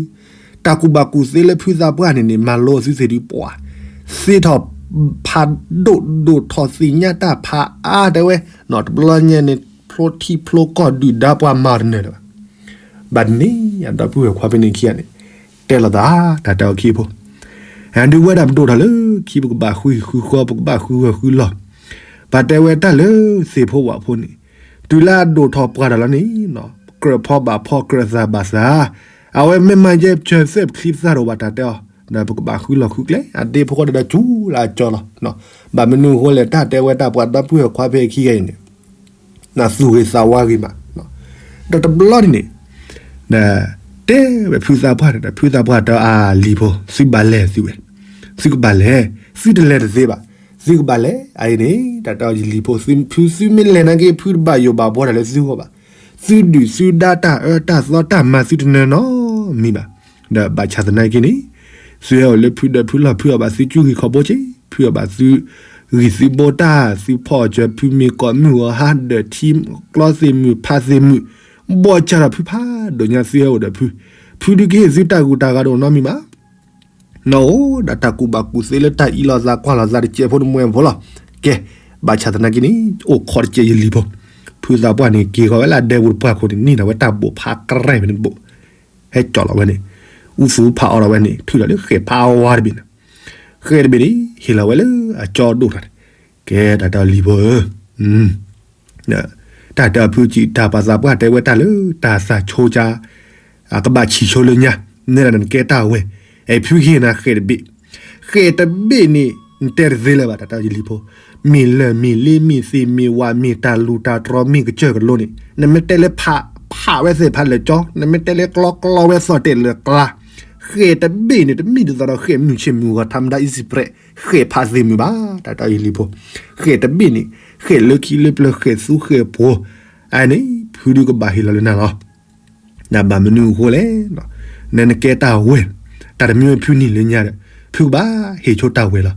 တၢ်ကူၣ်ဘၣ်ကူၣ်သ့လၢဖုသးပှၢ်န့ၣ်န့ၣ် မၤလိအသုသ့ၣ်ဒုးပှၤ သ့ထီၣ်ဖးဒိၣ်ဒိၣ်ထီၣ်သ့ၣ်ညါတၢ်ဖးအါတဲဝဲ တဘျီညါန့ၣ် ဖျိထံဖျိကီၢ်ဒုၣ်ဒါပှၤမၤတနၢၤလၢၤဘၣ်. ဘၣ်န့ၣ် အဒီပုၢ်ဝဲၢ်ခွါဖဲန့ၣ်ခံဂၤန့ၣ် တဲလိာ်သး တၢ်တဲအီၤခံဖိ ဒုးဝဲဒၣ်ပဒိၣ်ထီၣ်လၢခံ ပကဘၣ်ဃုဃုဃီ ပကဘၣ်ဃုဂီၤဃုလီၢ် ပတဲဝဲတၢ်လၢသ့ၣ်ဖိဝၣ်ဖိန့ၣ် တုၤလၢအဒိၣ်ထီၣ်ပှၢ်ဒီးလီၤန့ၣ် ကြၢးဖီဘၣ်ဖီ ကြၢးသးဘၣ်သး အဝဲမ့ၢ်မၤယဲၢ်ပစၢၤသ့ၣ်ပချံပသၣ်ဒီးဘၣ်တၢ်တဲအီၤ ဒီးပကဘၣ်ဃုလီၢ်ဃုကျဲ အဒ့ဖိဃီဒီးကၠူလၢအကၠီလီၤ. ဘၣ်မနုၤအဃိလဲၣ် တၢ်တဲဝဲတၢ်ပှၤဒီပုၢ်ဝဲၢ်ခွါဖဲခံဂၤအံၤန့ၣ် သူၣ်ဂ့ၤသးဝါဂ့ၤမး ဒီးတဘျီန့ၣ်န့ၣ် တဲဝဲဖုသးပှၢ်န့ၣ်ဒီး ဖုသးပှၢ်တဲအါလံၤဖိ သုဘၣ်လဲၤသုဝဲ သုကဘၣ်လဲၤ သုတလဲၤတသ့ဘၣ် သုကဘၣ်လဲၤ အအံၤန့ၣ် တၢ်တဲအီၤယလံၤဖိ သုမ့ၢ်လဲၤနာ်က့ ဖုတဘၣ်ယိၣ်ဘၣ်ဘှီတၢ်လၢသုဂီၢ်ဘၣ် သုဒုၣ်သုဒါတၢ်အၢတၢ်သီတၢ်မၤသုတနၢၤနီတမံၤဘၣ် ဒီးဘၣ်ဆၣ်သနာ်က့န့ၣ် သုဟဲအိၣ်လၢဖုဒီးဖုလီၢ် ဖုအီၣ်ဘၣ်သုကၠူဂံၢ်ခီဘိက့ ဖုအီၣ်ဘၣ်သု ဂံၢ်သုဘိတၢ် သုဖီၣ်အီၣ်စၢၤ ဖုမ့ၢ်ကိးမုၢ်ဂီၤဟါ ဒၢးထံကျီသ့ၣ်မုၢ် ဖးသ့ၣ်မုၢ် ဘီၣ်ဆၣ်ဒီးဖုဖးဒိၣ်ညါ သုဟဲအိၣ်ဒီးဖု ဖုဒုးကဟ့ၣ်သုတၢ်ဂုၤတၢ်ဂၤတအိၣ်နီတမံၤဘၣ် နအိၣ်ဒီးတၢ်ကူၣ်ဘၣ်ကူၣ်သ့လၢတၢ်အံးလိာ်သးကွၢ်လိာ်သးတစဲးဖိတမှဲဖိလီၤ. ကဲ ဘၣ်ဆၣ်သနာ်က့န့ၣ် အိၣ်ခိးတစဲးယလံၤဖိ ဖုသးပှၢ်န့ၣ် က့ၤဃီၤဝဲလၢအဒဲပူၤတပှၢ်ခိၣ်န့ၣ် န့ၢ်ဒီးဝဲတၢ်ဘိၣ်ဖးကရဲၣ်ဖဲန့ၣ်တဘိၣ် ဟဲကၠီၣ်လီၤဝဲန့ၣ် အူသူဖးအီၣ်ဒီးဝဲန့ၣ် ထုးလီၤလၢဃဲၣ်ဖးဝါတဘ့ၣ်န့ၣ် ဃဲၣ်တဘ့ၣ်န့ၣ် ဟ့ၣ်လီၤဝဲလၢအကၠီဒိၣ်ထီၣ်န့ၣ် ကဲတၢ်တဲအီၤလံၤဖိဧၢ တၢ်တဲအီၤဖုကံၣ် တၢ်ပှၤသးပှၢ်တဲဝဲတၢ်လၢ တၢ်သးဆိကါ အကဘၣ်ဆံၣ်ဆိလၢညါ နဲဒၣ်နကဲတၢ်ဝဲ အဲၣ်ဖုကဟ့ၣ်နၤဃဲၣ်တဘ့ၣ် ဃဲၣ်တဘ့ၣ်န့ၣ် နတဲတသ့လၢၤဘၣ် တၢ်တဲအီၤယလံၤဖိ မ့ၢ်လၢၢ်မ့ၢ်လ့မ့ၢ်သ့ၣ်မ့ၢ်ဝၣ်မ့ၢ်တၢ်လူၢ်တၢ်တြီၤမ့ၢ်ကစၢၢ်ကလိန့ၣ် နမ့ၢ်တဲလၢဖး ဖးဝဲသ့ၣ်ဖးလၢာ်ကၠီ နမ့ၢ်တဲလၢကျီ ကျီဝဲသီၣ်တဲာ်လၢာ်ကျါ ဃဲၣ်တဘ့ၣ်န့ၣ် တမ့ၢ်ဒ်သိးဒီးဃဲၣ်မုၢ်ဆ့ၣ်မုၢ်ဂီၤ ထါမတၤအံၤစံးပြဲး ဃဲၣ်ဖးသ့ၣ်မုၢ်ဘၣ် တၢ်တဲအီၤယလံၤဖိ ဃဲၣ်တဘ့ၣ်န့ၣ် ဃဲၣ်လၢခံလၢပျၢၤ ဃဲၣ်သူဃဲၣ်ပှိၤ အန့ၣ် ဖုဒုးကဘၣ်ဟ့ၣ်လီၤလၢနၤလီၤ နဘၣ်မနုၤအဃိလဲၣ် နနကဲတၢ်ဝဲ တၢ်တမံၤဖုန့ၢ်လၢညါဒီး ဖုကဘၣ်ဟ့ၣ်ဆိတၢ်ဝဲလီၤ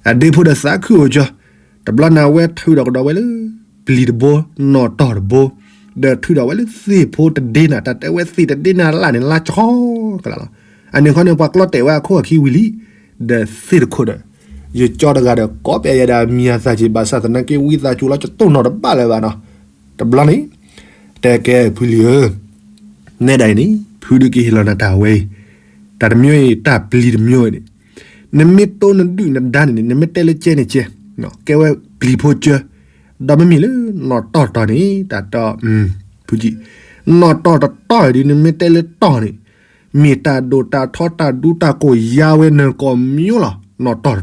အဒ့ဖိဒီးသးခုအိၣ်ကၠီ တဘျီန့ၣ်ဝဲထုးဒီးကဒီးဝဲလၢ ပျံၤတဘိ နီၣ်တီၢ်တဘိ ဒီးထုးဒီးဝဲလၢသ့ၣ်ဖိတဒ့နၤ တၢ်တဲဝဲသ့ၣ်တဒ့နၤလၢ်န့ၣ် လါကီကလးလီၤ အန့ၣ်ခီန့ၣ် ပှၤကျီတဲာ်ဝဲအခိၣ်အခံဝံၤလံ ဒီးသ့ၣ်တခိၣ်ဒီး ယကၠီတဂၤဒီး ကိးပယၤဒၣ်မံၤအသးက့ၤ ဘၣ်ဆၣ်သနာ်က့ ဝံသးစူၤလီၤ ကတိၢ်နီၣ်တဘၣ်လၢၤဘၣ်နီၤ တဘျီန့ၣ် တဲကဲဖုလံၤဧၢ နဲဒၣ်အံၤန့ၣ် ဖုဒုးကဟ့ၣ်လီၤနၤတၢ်ဝဲအံၤ တၢ်တမံၤအံၤ တၢ်ပျံၤတမံၤအံၤန့ၣ် နမ့ၢ်တိၢ်နဒုၣ်နဒါန့ၣ်န့ၣ် နမ့ၢ်တဲလၢကဲန့ၣ်ကဲ ကဲဝဲပျံၤဖိကၠၢ ဒီးမ့မ့ၢ်လၢနီၣ်တီၢ်တီၢ်န့ၣ် တၢ်တီၢ် ဖုကံၣ် နီၣ်တီၢ်တတီၢ်အံၤဒီး နမ့ၢ်တဲလၢတီၢ်န့ၣ် မ့ၢ်တၢ်ဒိၣ်တၢ်ထီတၢ်ဒူတၢ်ကိၢ်ယါဝဲနၢၤကိးမံၤလီၤ နီၣ်တီၢ်တတီၢ်အံၤ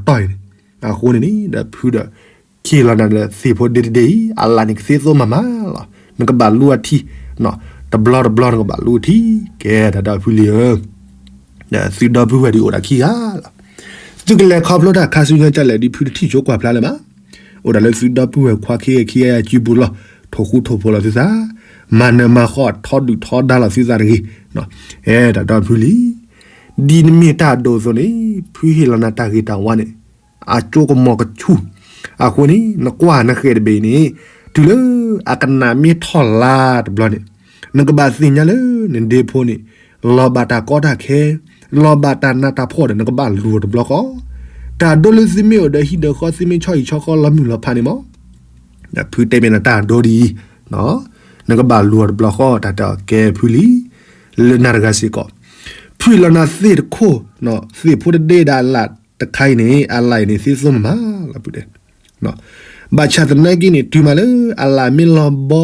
န့ၣ် အဃိန့ၣ်န့ၣ် ဒီးဖုဒီး ကဟ့ၣ်လီၤနၤဒီးသ့ၣ်ဖိဒ့တဒ့အံၤ အလၣ်န့ၣ်ကသ့သိမးမးလီၤ နကဘၣ်လူအထံ တဘျီတဘျီနကဘၣ်လူအထံ ကဲတၢ်ဒီးဖုလံၤဧၢ သုဒီပုၢ်ဝဲၢ်ဒုးအိၣ်ဒၣ်ခံဂၤလီၤ သုကလဲၤခီဖျိတၢ်ခါဆူညါဒ်လဲၣ်ဒီး ဖုတထံၣ်ဆိကွၢ်ဖျါလၢၤဘၣ် အိၣ်ဒၣ်လၢသုဒီပုၢ်ဝဲၢ်ခွါခံဂၤခံဂၤအစုပူၤလီၤ ထိၣ်ဃူထိၣ်ဖိးလီၤသုသး မၤနၢၤမၤဃီထီဒုၣ်ထီဒါလီၤသုသးတဂ့ၤ အဲၣ်တၢ်ဒီးဖုလံၤ ဒ်နမ့ၢ်တၢ်ဒိၣ်အသိးန့ၣ် ဖုဟ့ၣ်လီၤနၤတၢ်ဂ့ၤတၢ်ဝါန့ၣ် အကၠိကမီၤကဆူၣ် အဃိန့ၣ် နကွၢ်နဃဲၣ်တဘ့ၣ်န့ၣ် တုၤလၢအကနၣ်မ့ၢ်ထီၣ်လါတဘျီန့ၣ် နကဘၣ်သ့ၣ်ညါလၢနဒ့ဖိန့ၣ် လီၤဘၣ်တၢ်ကီတၢ်ခဲ လီၤဘၣ်တၢ်နးတၢ်ဖှီၣ်ဒီး နကဘၣ်လူၤအီၤတဘျီဃီ တၢ်ဒိလၢသုမ့ၢ်အိၣ်ဒီးဟံၣ်ဒီးဃီ သုမ့ၢ်ဆီဟံၣ်ဆီဃီလီၤမုၢ်လီၤဖးန့ၣ်မး ဖုတဲမ့ၢ်နတၢ်ဒိဒ်အံၤ နကဘၣ်လူၤအီၤတဘျီဃီ တၢ်တဲအီၤကဲဖုလံၤ လၢနၤတဂၤစ့ၢ်ကီး ဖုၣ်လီၤနၤသ့ၣ်တခိၣ် သ့ၣ်ဖိတဒ့ဒီးအလၣ်တခါအံၤန့ၣ် အလၣ်အံၤန့ၣ် သ့သိမးမးလီၤဖုတဲ ဘၣ်ဆၣ်သနာ်က့န့ၣ် တုၤမးလၢအလၣ်မ့ၢ်လီၤဘီ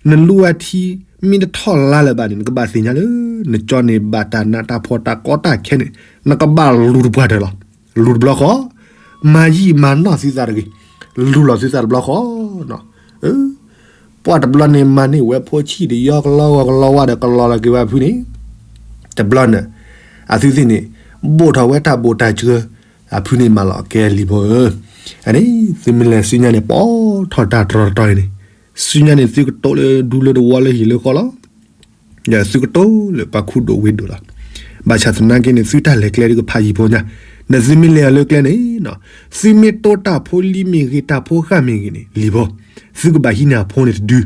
နလူအထံ မ့ၢ်တထီၣ်လါလၢၤဘၣ်န့ၣ် နကဘၣ်သ့ၣ်ညါလၢ နကၠီန့ၣ်ဘၣ်တၢ်နးတၢ်ဖှီၣ်တၢ်ကီတၢ်ခဲန့ၣ် နကဘၣ်လူၤတပှၢ်တၢၢ်လီၤ. လူၤတဘျီဃီ မၤယံာ်မၤနီၢ်သုသးတဂ့ၤ, လူၤလီၤသုသးတဘျီဃီ ပှၢ်တဘျီန့ၣ် မၤန့ၢ်ဝဲဖိဆံးတယီကလီဂီၤကလီဝါဒီးကလီလီၤက့ၤဝဲဖုန့ၣ် တဘျီန့ၣ် အသုသ့ၣ်န့ၣ် ဘိၣ်ထီၣ်ဝဲတၢ်ဘိၣ်တၢ်စှၢ အဖုန့ၣ်မၤလီၤကဲလံာ်ဖိဧၢ, အန့ၣ် သုမ့ၢ်လဲၤဆူညါန့ၣ် ပိာ်ထီၣ်တၢ်တြီတတီၤအံၤန့ၣ်, ဆူညါန့ၣ် သုကတိၤလၢဒူလၢတဝီလၢဟံၣ်လၢဃီလီၤ. ဒီးသုကတိၤလၢပှၤခူဒိၣ်ဝ့ၢ်ဒိၣ်လီၤ. ဘၣ်ဆၣ်သနာ်က့န့ၣ် သုတၢ်လဲၤကျဲဒုးကဖးယံၤဖိညါ, ဒီးသုမ့ၢ်လဲၤအီၤလၢကျဲန့ၣ်, သုမ့ၢ်တိတၢ်ဖိလံမ့ၢ်ဂ့ၤ တၢ်ဖိဃၢ်မ့ၢ်ဂ့ၤန့ၣ် လံာ်ဖိ, သုကဘၣ်ဟံးန့ၢ်အဖိန့ၣ်တဒု,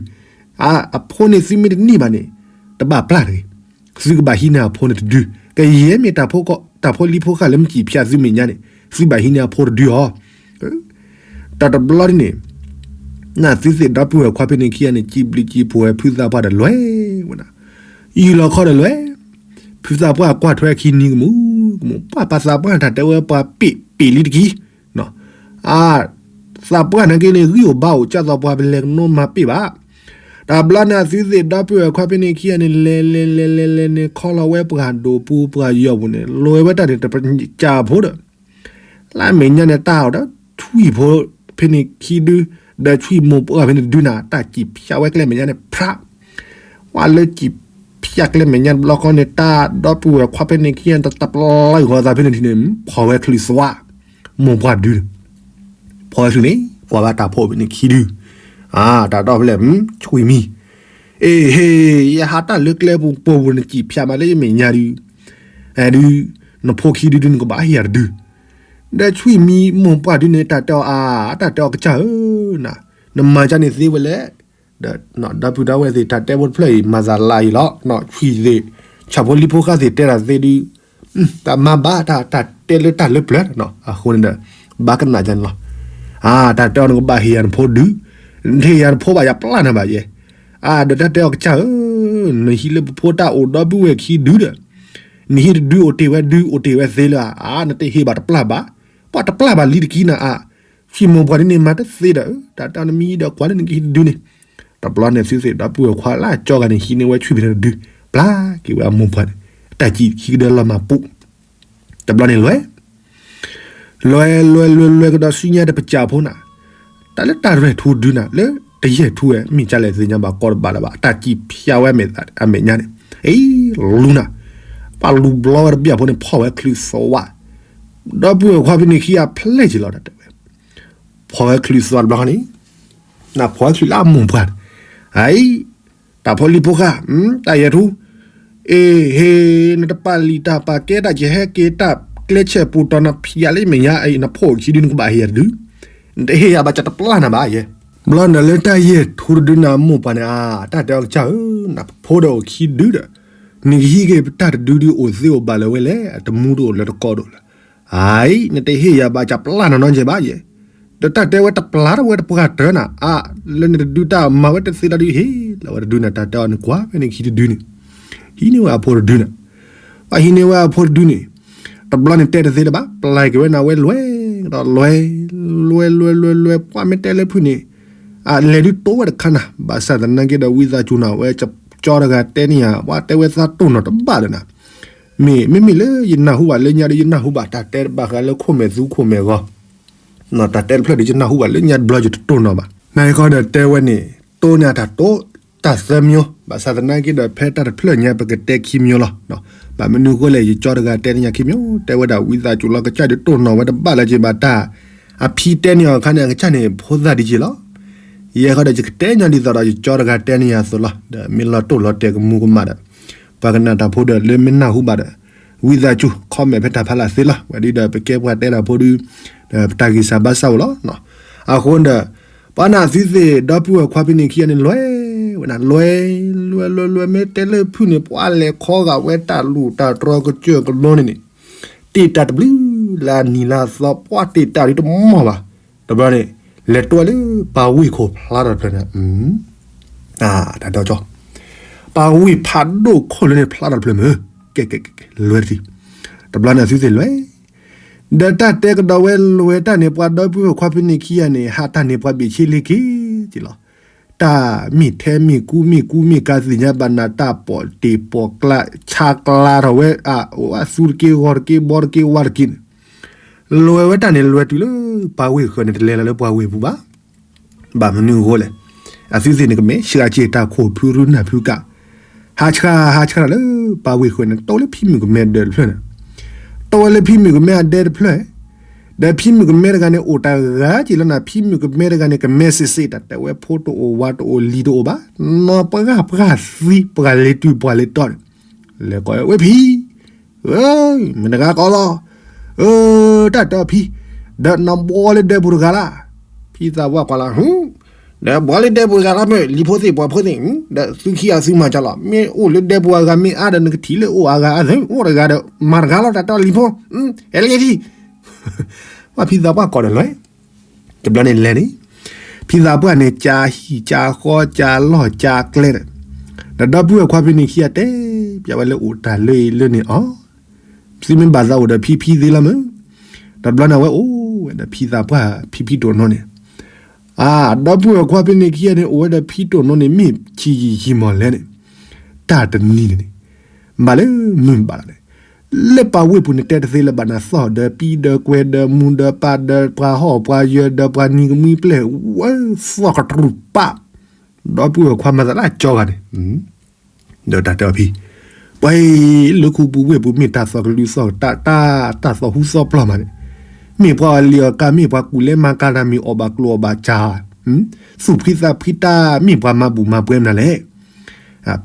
အဖိန့ၣ်သုမ့ၢ်တန့ၢ်ဘၣ်န့ၣ် တဘၣ်ပျၢ်တဂ့ၤ, သုကဘၣ်ဟံးန့ၢ်အဖိန့ၣ်တဒု, ကယဲၢ်မ့ၢ်တၢ်ဖိလံဖိဃၢ်လၢမ့ၢ်စံၣ်ဖၠးသုမဲာ်ညါန့ၣ် သုဘၣ်ဟံးန့ၢ်အဖိတဒုအီၤ. တၢ်တဘျီဒ်န့ၣ် နသုသ့ၣ်ဒီပုၢ်ဝဲၢ်ခွါဖဲန့ၣ်ခံဂၤန့ၣ် စံးဘျုးစံးဖှိၣ်ဝဲဖုသးပှၢ်ဒီးလွဲၢ်ဝဲဒၣ်, ယူၢ်လီၤခီဒီးလွဲၢ်, ဖုသးပှၢ်ကွၢ်ထွဲခံနံၤကမူၣ်ကမူၣ် ပှၤပှၤသးပှၢ်တၢ်တဲဝဲပှၤပ့ၣ်ပ့ၣ်လံတက့ၢ်, အါ, သးပှၢ်နာ်က့န့ၣ် ဂံၢ်အိၣ်ဘါအိၣ် ကၢ်သိးပှၤပလဲၤကနိမၤပ့ၣ်ဘၣ်. တၢ်ဘျီန့ၣ် အသုသ့ၣ်ဒီပုၢ်ဝဲၢ်ခွါဖဲန့ၣ်ခံဂၤန့ၣ် လဲၤလဲၤလဲၤလဲၤလဲၤန့ၣ် ခီလီၤဝဲပှၢ်ဒိၣ်ပူၤပှၢ်ယီၤပူၤန့ၣ် လဲၤဝဲတၢ်န့ၣ် တပစၢ်ဖိဒီး လၢအမဲာ်ညါန့ၣ် တၢ်အိၣ်ဒီးထွံၣ်ဖိဖဲန့ၣ်ခံဒု, ဒီးထွံၣ်မိၢ်ပှၢ်ဖဲန့ၣ်တဒုနၤ တၢ်စံၣ်ဖၠးဝဲကျဲမဲာ်ညါန့ၣ် ဖြး, ဝဲလၢစံၣ်ဖၠးကျဲမဲာ်ညါတဘျီဃီန့ၣ် တၢ်ဒီပုၢ်ဝဲၢ်ခွါဖဲန့ၣ်ခံဂၤန့ၣ် တပျၢ်ဂီၤသးဖဲန့ၣ်ထံၣ်န့ၣ် ဖီၣ်ဝဲချုးသွါ, မိၢ်ပှၢ်ဒုန့ၣ် ဖီၣ်ဝဲချုးန့ၣ် ကွၢ်ဘၣ်တၢ်ဖိဖဲန့ၣ်ခံဒု, အါ, တၢ်ဒီဖဲလဲၣ်, ထွံၣ်မံၤ, အ့ဟ့, ယဟးတၢ်လၢကျဲပူၤပိာ်ပူၤ နစံၣ်ဖၠးမးလၢယမဲာ်ညါဒု, ဒု, နဖိခံဒုဒု နကဘၣ်ဟ့ၣ်ယၤတဒု, ဒီးထွံၣ်မံၤမိၢ်ပှၢ်ဒုန့ၣ် တၢ်တဲအီၤအါ, တၢ်တဲအီၤကစၢ်ဧၢ, နမၤကန့ၣ်သ့ဝဲလဲၣ်, ဒီး ဒီပုၢ်ဒီဝဲၢ်သ့ၣ် တၢ်တဲဖိတဖျၢၣ်အံၤ မၤသးလါအံၤလီၤ, ထွံၣ်သ့ၣ်, ဆၣ်ဖိလံၤဖိဃၢ်သ့ၣ်တဲတၢ်သ့ဒု, တၢ်မၤဘၣ်တၢ် တၢ်တဲလၢတၢ်လၢပျၢၤ, အဃိန့ၣ်ဒီး ဘၣ်ကနၣ်ကန့ၣ်လီၤ, အါ, တၢ်တဲအီၤနကဘၣ်ဟ့ၣ်ယၤနဖိဒု, နတဟ့ၣ်ယၤနဖိဘၣ် ယပျၢ်နၤဘၣ်ယဲ, အါ, ဒီးတၢ်တဲအီၤကစၢ်ဧၢ, နဟံးလၢပဖိတၢ်အိၣ်ဒီပုၢ်ဝဲၢ်ခံဒုဒီး, နဟံးတဒုအိၣ်တ့ၢ်ဝဲဒု အိၣ်တ့ၢ်ဝဲသ့လၢၤဧါ, အါ, နတဟ့ၣ်ဘၣ်တပျၢ်ဘၣ်, ပှၤတပျၢ်ဘၣ်လံတက့ၢ်နၤအါ ထွံၣ်မိၢ်ပှၢ်ဒ်န့ၣ် မၤတသ့ဒီး တၢ်တဲအီၤနမံၤဒီးကွၢ်လၢနကဟံးတဒုန့ၣ်, တဘျီန့ၣ် သုသ့ၣ်ဒီပုၢ်ဝဲၢ်ခွါလၢအကၠီဂၤန့ၣ် ဟံးန့ၢ်ဝဲထွံၣ်ဖဲန့ၣ်တဒု, ပျၢ်က့ၤဝဲအမိၢ်ပှၢ်န့ၣ်, တၢ်စံၣ်ခံကဒၢလီၤမၢ်ပူၤ, တဘျီန့ၣ်လွဲၢ်, လွဲၢ် လွဲၢ် လွဲၢ် လွဲၢ်ကဒီးဆူညါတပစၢ်ဖိနၤ, တၢ်လၢတၢ်ရဲၣ်ထူဒုနၤ လၢတယဲၢ်ထူဝဲ မ့ၢ်ကလဲၣ်သ့ၣ်ညါဘၣ်ကီတဘၣ်လၢၤဘၣ် တၢ်စံၣ်ဖၠးဝဲအမဲာ်ညါန့ၣ်, အ့ လူၤနၤ, ပှၤလူၤဘျီဝဲတဘျီဖိန့ၣ် ဖီၣ်ဝဲချုးသွါ, ဒီပုၢ်ဝဲၢ်ခွါဖဲန့ၣ်ခံဂၤဖျဲၣ်က့ၤလီၤ တၢ်တဲဝဲ ဖီၣ်ဝဲချုးသွါတဘျီန့ၣ်, နဖီၣ်ဝဲချုးလၢအမိၢ်ပှၢ်န့ၣ်, အံၤ, တၢ်ဖိလံၤဖိဃၢ်, တၢ်ယဲၢ်ထူ, အ့ဟ့, နတပာ်လံာ်တၢ်ပာ်ကဲတၢ် ယဟဲက့ၤတၢ်ကျဲဆဲးပူၤတီၤ နဖီၣ်လၢမဲာ်ညါအံၤ နဖိခံဒု နကဘၣ်ဟ့ၣ်ယၤတဒု, နတဟ့ၣ်ယၤဘၣ် ယတပျၢ်နၤဘၣ်ယဲ, ဘျီနၤလၢတၢ်ယဲၢ်ထူတဒုနၤ မိၢ်ပှၢ်န့ၣ်ဧါ, တၢ်တဲအီၤကစၢ်ဧၢ, နဖိဒီးအိၣ်ခံဒုဒီး, နကဟံးက့ၤပတၢ်တဒုဒု အိၣ်သ့အိၣ်ဘၣ်လၢၤဝဲလဲၣ်, အတမူတအိၣ်လၢတကီတအိၣ်လၢၤ အံၤ, နတဟ့ၣ်ယၤဘၣ် ယပျၢ်နၤနီတစဲးဘၣ်ယဲ, ဒီးတၢ်တဲဝဲတပျၢ်ထီၣ်ဝဲတပှၢ်တၢၢ်နၤ, အါ, လၢနတဒုတၢ်မၤဝဲတသ့လီၤဒု ဟ့ၣ်လီၤဝဲတဒုနၤ တၢ်တဲအီၤန့ၣ် ကွၢ်ဖဲန့ၣ်ခံတဒုန့ၣ်, ဟံးန့ၢ်ဝဲအဖိတဒုနၤ, ပှၤဟံးန့ၢ်ဝဲအဖိတဒုန့ၣ်, တဘျီန့ၣ်တဲတသ့လၢၤဘၣ် ပျၢ်က့ၤဝဲနၤဝဲလွဲၢ်, ဒီးလွဲၢ်, လွဲၢ် လွဲၢ် လွဲၢ် လွဲၢ် ပှၤမ့ၢ်တဲလၢဖုၣ်န့ၣ်, အလဲၤဒုးတိဝဲတခါနၤ, ဘၣ်ဆၣ်သနာ်က့ဒီး ဝံသးစူၤနၤ ဝဲကၠီတဂၤတဲန့ၢ်ယၤ ပှၤတဲဝဲသးတိၢ်နီၢ်တဘၣ်ဒီးနၤ မ့ၢ် မ့မ့ၢ်လၢယနၢ်ဟူဘၣ်လၢညါဒီး ယနၢ်ဟူဘၣ်တၢ်တဲဘၣ်ဃးလၢခိၣ်မဲာ်သူခိၣ်မဲာ်ဂီၤ, တၢ်တဲတဖျၢၣ်ဒီး ယနၢ်ဟူဘၣ်လၢညါတဘျီ ယတတိၢ်နီၢ်ဘၣ်. နၢ်ဟူဃီဒီးတဲဝဲန့ၣ် တိန့ၢ်အတၢ်တိ တၢ်သၢမၠိ ဘၣ်ဆၣ်သနာ်က့ဒီး ဖဲတၢ်တဖျၢၣ်ညါ ပကတဲခံမၠိလီၤ. ဘၣ်မနုၤဃိလဲၣ် ယကၠီတဂၤတဲန့ၢ်ယၤခံမၠိ တဲဝဲဒၣ်ဝံသးစူၤလီၤ ကစၢ်ဒီးတိၢ်နီၢ်ဝဲတဘၣ်လၢၤက့ၤဘၣ်တၢ် အဖံတဲန့ၢ်အီၤအခါန့ၣ် အကစၢ်န့ၣ် ဖိသၣ်ဒံးက့ၤလီၤ. ယဲဃီဒီး ယကတဲညါဒ်သိးဒီး ယကၠီတဂၤတဲန့ၢ်ယၤအသိးလီၤ. ဒီးမ့ၢ်လီၤတိၢ်လီၤတဲာ်ကမူကမၣ်ဒီး ပှၤကနၣ်တၢ်ဖိဒီး လၢမ့ၢ်နၢ်ဟူဘၣ်ဒီး ဝံသးစူၤ comment ဖဲတၢ်ဖးလၢ်သ့လီၤ. ဝဲဒ်ဒီး ပကဲပှၤတဲတၢ်ဖိဒီး ပတၢ်ဂံၢ်စၢ်ဘါစၢ်အိၣ်လီၤ. အဃိဒီး ပှၤနၢ်သုသ့ၣ် ဒီပုၢ်ဝဲၢ်ခွါဖဲန့ၣ်ခံဂၤန့ၣ် လွဲၢ်ဝဲဒၣ် လွဲၢ် လွဲၢ် လွဲၢ် လွဲၢ် မ့ၢ်တဲလၢဖုၣ်န့ၣ် ပှၤလဲၤခီဂာ်ဝဲတၢ်လူၢ်တၢ်တြီကစၢၢ်ကလိန့ၣ်န့ၣ် တ့ၢ်တၢ်တဘျုးလၢအနံၤလၢအသီ ပှၤတ့ၢ်တၢ်ဒ်တမီၢ်ဘၣ်. တဘျီန့ၣ် လဲၤတိၢ်လၢပှၤဝ့ၢ်ခိၣ်ဖျါထီၣ်တဖျၢၣ်န့ၣ် တၢ်ဒီကၠီ ပှၤဝ့ၢ်ဖးဒိၣ်ခိၣ်လၢန့ၣ်ဖျါထီၣ်တဖျၢၣ်မ့ၢ် ကဲ ကဲ ကဲ လွဲၢ်တထံၣ် တဘျီန့ၣ်သုသ့ၣ်လွဲၢ် ဒီးတၢ်တဲကဒီးဝဲလွဲၢ်တၢ်န့ၣ် ပှၤဒီပုၢ်ဝဲၢ်ခွါဖဲန့ၣ်ခံဂၤန့ၣ် ဟးတၢ်န့ၣ်ပှၤဘ့ၣ်ဆ့လ့က့ၤက့ၤလီၤ. တၢ်မ့ၢ်ထဲမ့ၢ်ကူမ့ၢ်ကူမ့ၢ်ကါသ့ၣ်ညါဘၣ်နၤ တၢ်ပိာ်တ့ၢ်ပိာ်ကျါ ဆါကျါထီၣ်ဝဲ အအိၣ်အသူတက့ၢ် ဂီၤတက့ၢ် ဘီတက့ၢ် ဝါတက့ၢ်န့ၣ် လွဲၢ်ဝဲတၢ်န့ၣ် လွဲၢ်တုၤလၢပှၤဝ့ၢ်ဃၢၤန့ၣ် တလဲၤလၢၤလၢပှၤဝ့ၢ်ပူၤဘၣ်. ဘၣ်မနုၤအဃိလဲၣ်. အသုသ့ၣ်န့ၣ် ကမ့ၢ်ဆှၢက့ၤတၢ်ခိၣ်ဖုရူနၢ်ဖုကၣ် ဟးဆှၢ ဟးဆှၢလၢပှၤဝ့ၢ်ဃၢၤန့ၣ် တိၢ်လၢဖံမုၣ်ကမဲဒၢးတဖျၢၣ်န့ၣ် တီဝဲလၢဖံမုၣ်ကမဲအဒဲတဖျၢၣ်, ဒီးဖံမုၣ်ကမဲတဂၤန့ၣ် အိၣ်တၢ်ဂၤက့ၤလီၤနၤ, ဖံမုၣ်ကမဲတဂၤန့ၣ် ကမဲစ့းစ့း တၢ်တဲဝဲဖိတအိၣ်ဝၤတအိၣ်လံၤတအိၣ်ဘၣ်, နီၢ်ပှၢ်ပှၢ်သံ ပှၤလ့ၤတုၤပှၤလ့ၤတီၢ်န့ၣ်, လဲၤကိးဝဲဖံ, မ့ၢ်တဂၤကိးလီၤ, တၢ်တဲအီၤဖံ, ဒီးနဘှီလၢဒဲပူၤတဂၤလၢ်, ဖံသးပှၢ်ကွၢ်လီၤ, ဒီးဘှီလၢဒဲပူၤတဂၤလၢ်မ့ၢ် လံၤဖိသ့ၣ်ပှၤဖိသ့ၣ်, ဒီးသုခံဂၤသုမၤကလီၤ, မ့ၢ်အိၣ်လၢဒဲပူၤအဂၤမ့ၢ်အါဒီးနကထံၣ်လၢအိၣ်အဂၤအသၢ အိၣ်တဂၤဒီး မၤတဂၤလီၤ တၢ်တဲအီၤလံၤဖိ, ဟဲလၢယထံၣ်, ပှၤဖံသးပှၢ်ကိးဒီးလီၤ, တဘျီန့ၣ်လဲၤန့ၣ်, ဖံသးပှၢ်န့ၣ် ကၢဟံၣ်ကၢဃီကၢလီၢ်ကၢကျဲဒီး, ဒီးဒီပုၢ်ဝဲၢ်ခွါဖဲန့ၣ်ခံဂၤတဲ, ပျဲဝဲလၢအိၣ်တၢ်လၢအံၤလၢန့ၣ်အီၤ, သုမ့ၢ်ဘၣ်သးအိၣ်ဒီးဖံဖံသ့လီၤမ့ၢ်, တဘျီန့ၣ်အဝဲအိၣ်ဝဲဒီးဖံသးပှၢ် ဖံဖံတိၣ်နိန့ၣ်, အၢ ဒီပုၢ်ဝဲၢ်ခွါဖဲန့ၣ်ခံဂၤန့ၣ် အိၣ်ဝဲဒီးဖံတိၣ်နိန့ၣ် မ့ၢ်ဆံးယံာ်ယံာ်မီၢ်လဲၣ်န့ၣ်, တၢ်တနံၤန့ၣ်န့ၣ်, ဘၣ်လၢမုၢ်ဘၣ်လီၤန့ၣ်, လၢပှၤဝ့ၢ်ပူၤန့ၣ်တဲတသ့လၢၤဘၣ်နၤ သီၣ်ဒီးပံဒီးကွဲဒီးမူဒီးပၢ်ဒီးပှၤဟီၣ်ပှၤယၢၤဒီးပှၤနံၤကမှံပျဲၢ် ဝဲသီၣ်ကတြူၢ်ပၢ်, ဒီပုၢ်ဝဲၢ်ခွါမၤသးလၢအကၠီဂၤန့ၣ် ဒီးတၢ်တဲအီၤဖံ, ပှၤလၢခူပူၤဝ့ၢ်ပူၤ မ့ၢ်တၢ်သီၣ်ကလုာ်သီၣ်တၢ်, တၢ်သီၣ်ဟူသီၣ်ပျီၢ်မးန့ၣ်, မ့ၢ်ပှၤအီၣ်လံာ်အီၣ်ကါ မ့ၢ်ပှၤကူၣ်လဲမၤကါတၢ် မ့ၢ်အီၣ်ဘၣ်ကျိၣ်အီၣ်ဘၣ်စၢ်, သူၣ်ဖှံသးဖှံတၢ် မ့ၢ်ပှၤမၤဘူၣ်မၤပှဲၤမနုၤလဲၣ်.